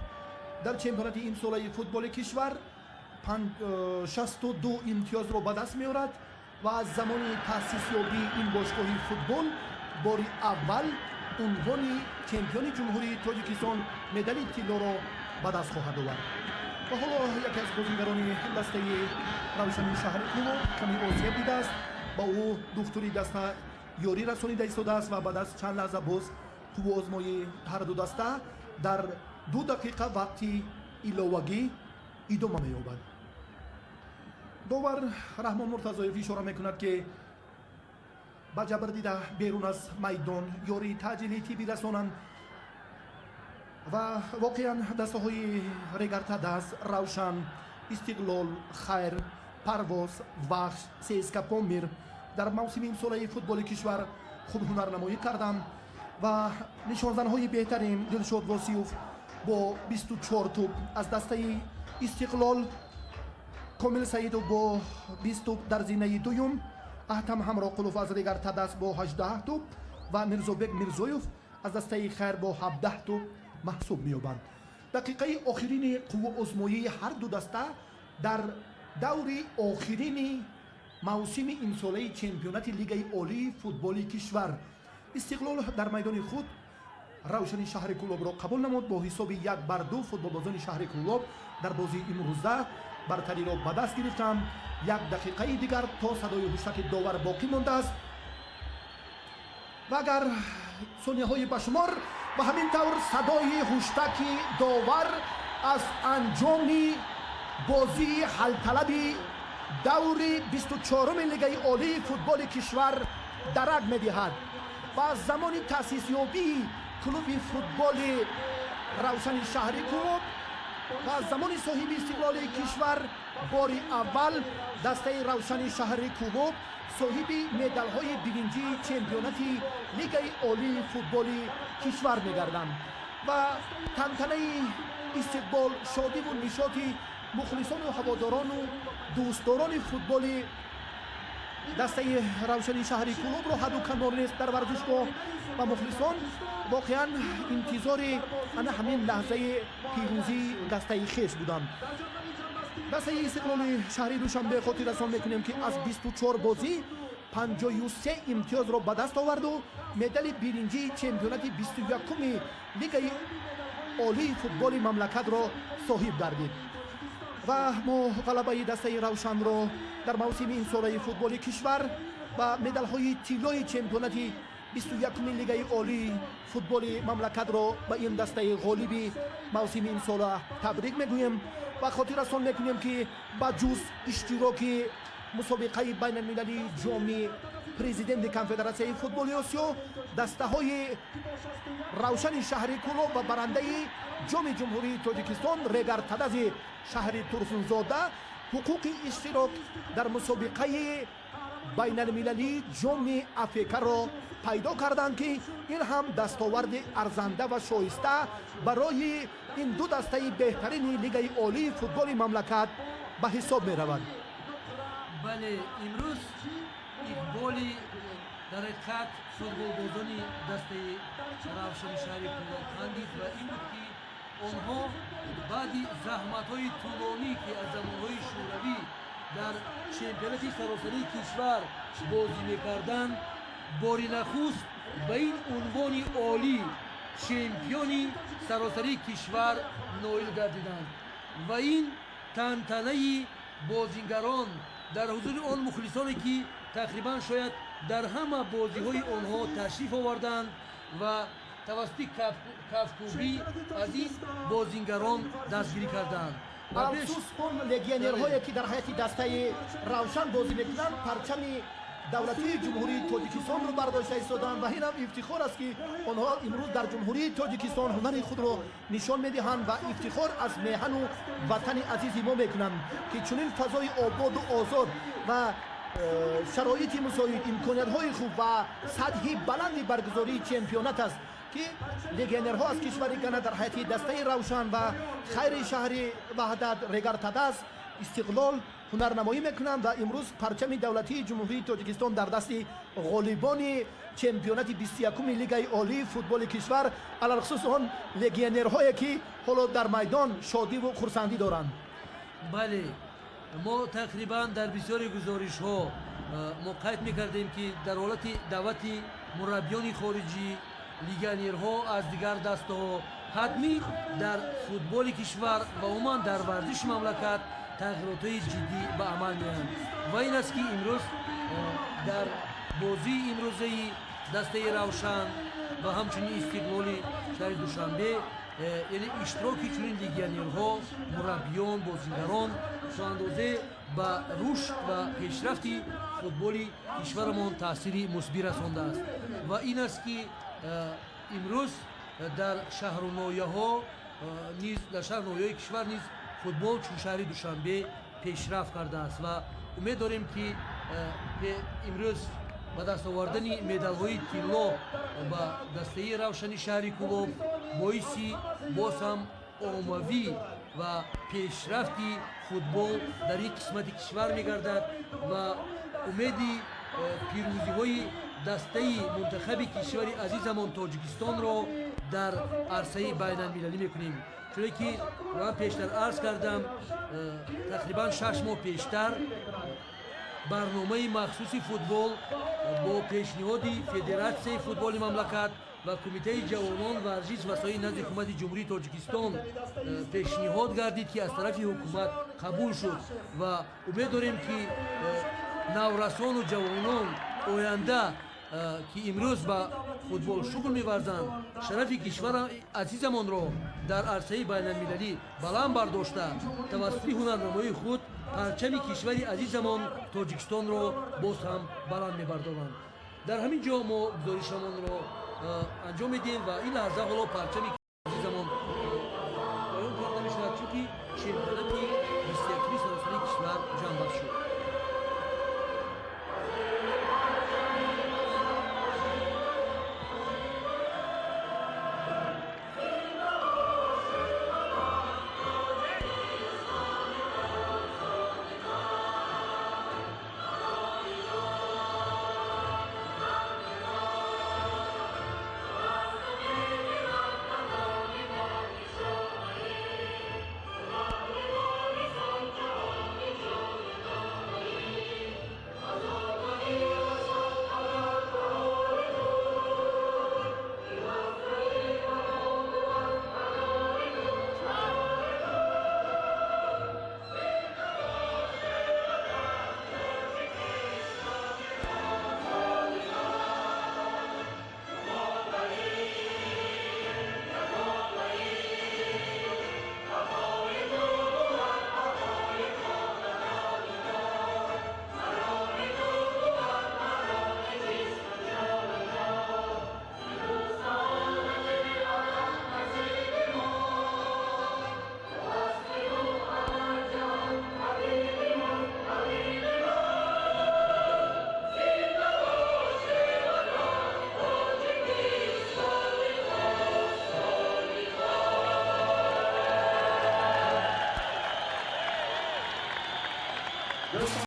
дар чемпионати имсолаи футболи кишвар 62 имтиёзро ба даст меорад ва аз замони таъсисёбии ин бошгоҳи футбол бори аввал унвони чемпиони Ҷумҳурии Тоҷикистон, медали тиллоро ба даст хоҳад овард. Ва ҳоло яке аз бозигарони дастаи Равшани шаҳри Кӯлоб ками осеб дидааст. Ба ӯ духтури даста ёрӣ расонида истодааст ва баъд аз чанд лаҳза боз қувваозмоии ҳарду даста дар 2 дақиқа вақти иловагӣ идома меёбад. Довар Раҳмон Муртазоев ишора мекунад, ки ба ҷабрдида берун аз майдон ёрии таъҷилии тиббӣ расонанд. Ва воқеан дастаҳои Регартадаз, Равшан, Истиқлол, Хайр, Парвоз, Вахш, ЦСКА Помир дар мавсими имсолаи футболи кишвар хуб ҳунарнамоӣ карданд ва нишонзанҳои беҳтарин Дилшод Восиёв бо 24 тӯб аз дастаи Истиқлол, Комил Саидов бо 20 тӯб дар зинаи дуюм, Аҳтам Ҳамроқулов аз Регартадаз бо 18 тӯб ва Мирзобек Мирзоев аз дастаи Хайр бо 17 тӯб маҳсуб меёбанд. Дақиқаи охирини қувваозмоии ҳар ду даста дар даври охирини мавсими имсолаи чемпионати Лигаи олии футболи кишвар. Истиқлол дар майдони худ Равшани шаҳри Кӯлобро қабул намуд. Бо ҳисоби 1-2 футболбозони шаҳри Кӯлоб дар бозии имрӯза бартариро ба даст гирифтанд. Як дақиқаи дигар то садои ҳуштаки довар боқӣ мондааст ва агар сонияҳои ба шумор, ба ҳамин тавр садои ҳуштаки довар аз анҷоми бозии ҳалталаби даври 24-уми Лигаи олии футболи кишвар дарак медиҳад. Ва аз замони таъсисёбии клуби футболи Равшани шаҳри Кӯлоб ва аз замони соҳиби истиқлоли кишвар бори аввал дастаи Равшани шаҳри Кӯлоб соҳиби медалҳои биринҷии чемпионати Лигаи олии футболи кишвар мегарданд. Ва тантанаи истиқбол, шодиву нишоти мухлисону ҳаводорону дӯстдорони футболи Дастаи Равшани шаҳри Кӯлобро ҳадду канор нест дар варзишгоҳ ва мухлисон воқеан интизори ана ҳамин лаҳзаи пирӯзии дастаи хеш буданд. Дастаи Истиқлоли шаҳри Душанбе, хотиррасон мекунем, ки аз 24 бозӣ 53 имтиёзро ба даст оварду медали биринҷии чемпионати 21-уми Лигаи олии футболи мамлакатро соҳиб гардид. Ва мо ғалабаи дастаи Равшанро дар мавсими имсолаи футболи кишвар ва медалҳои тиллои чемпионати 21-уми Лигаи олии футболи мамлакатро ба ин дастаи ғолиби мавсими имсола табрик мегӯем ва хотиррасон мекунем, ки ба ҷуз иштироки мусобиқаи байналмилалии Ҷоми Президенти Конфедератсияи футболи Осиё, дастаҳои Равшани шаҳри Кӯлоб ва барандаи Ҷоми Ҷумҳурии Тоҷикистон Регар Тадази шаҳри Турсунзода ҳуқуқи иштирок дар мусобиқаи байналмилалии Ҷоми Африкаро пайдо карданд, ки ин ҳам дастоварди арзанда ва шоиста барои ин ду дастаи беҳтарини Лигаи олии футболи мамлакат ба ҳисоб меравад. Бале, имрӯз иқболи дар ҳақиқат футболбозони дастаи Равшани шаҳри Кӯлоб хандид ва ин буд, ки онҳо баъди заҳматҳои тӯлонӣ, ки аз замонҳои шӯравӣ дар чемпионати саросарии кишвар бозӣ мекарданд, бори нахуст ба ин унвони олӣ, чемпиони саросарии кишвар, ноил гардиданд. Ва ин тантанаи бозингарон дар ҳузури он мухлисоне, ки тақрибан шояд дар ҳама бозиҳои онҳо ташриф оварданд ва тавассути кафкӯбӣ аз ин бозингарон дастгирӣ карданд. Афсус, он легионерҳое, ки дар ҳайати дастаи Равшан бозӣ мекунанд, парчами давлатии Ҷумҳурии Тоҷикистонро бардошта истоданд. Ва ин ҳам ифтихор аст, ки онҳо имрӯз дар Ҷумҳурии Тоҷикистон ҳунари худро нишон медиҳанд ва ифтихор аз меҳану ватани азизи мо мекунанд, ки чунин фазои ободу озод ва шароити мусоид, имкониятҳои хуб ва сатҳи баланди баргузории чемпионат аст, ки легионерҳо аз кишвари Гана дар ҳайати дастаи Равшан ва Хайри шаҳри Ваҳдат, Регар-ТадАЗ, Истиқлол ҳунарнамоӣ мекунанд. Ва имрӯз парчами давлатии Ҷумҳурии Тоҷикистон дар дасти ғолибони чемпионати 21-уми Лигаи олии футболи кишвар, алалхусус он легионерҳое, ки ҳоло дар майдон шодиву хурсандӣ доранд. Бале, мо тақрибан дар бисёри гузоришҳо мо қайд мекардем, ки дар ҳолати даъвати мураббиёни хориҷӣ, легионерҳо аз дигар дастаҳо, ҳатмӣ дар футболи кишвар ва умуман дар варзиши мамлакат тағйиротҳои ҷиддӣ ба амал меоянд. Ва ин аст, ки имрӯз дар бозии имрӯзаи дастаи Равшан ва ҳамчунин Истиқлоли шаҳри Душанбе, яъне иштироки чунин легионерҳо, мураббиён, бозингарон то андозе ба рушд ва пешрафти футболи кишварамон таъсири мусбӣ расондааст. Ва ин аст, ки имрӯз дар шаҳру ноҳияҳо низ, дар шаҳру ноҳияҳои кишвар низ футбол чун шаҳри Душанбе пешрафт кардааст. Ва умед дорем, ки имрӯз ба даст овардани медалҳои тилло ба дастаи Равшани шаҳри Кӯлоб боиси боз ҳам оммавӣ ва пешрафти футбол дар ин қисмати кишвар мегардад ва умеди пирӯзиҳои дастаи мунтахаби кишвари азизамон Тоҷикистонро дар арсаи байналмилалӣ мекунем. Чуне ки ман пештар арз кардам, тақрибан 6 моҳ пештар барномаи махсуси футбол бо пешниҳоди Федератсияи футболи мамлакат ва Кумитаи ҷавонон, варзиш ва соҳаи назди Ҳукумати Ҷумҳурии Тоҷикистон пешниҳод гардид, ки аз тарафи ҳукумат қабул шуд. Ва умед дорем, ки наврасону ҷавонон оянда, ки имрӯз ба футбол шуғл меварзанд, шарафи кишвар азизамонро дар арсаи байналмилалӣ баланд бардошта, тавассути ҳунарнамоии худ парчами кишвари азизамон Тоҷикистонро боз ҳам баланд мебардоранд. Дар ҳамин ҷо мо гузоришамонро анҷом медиҳем ва ин лаҳза ҳоло парчами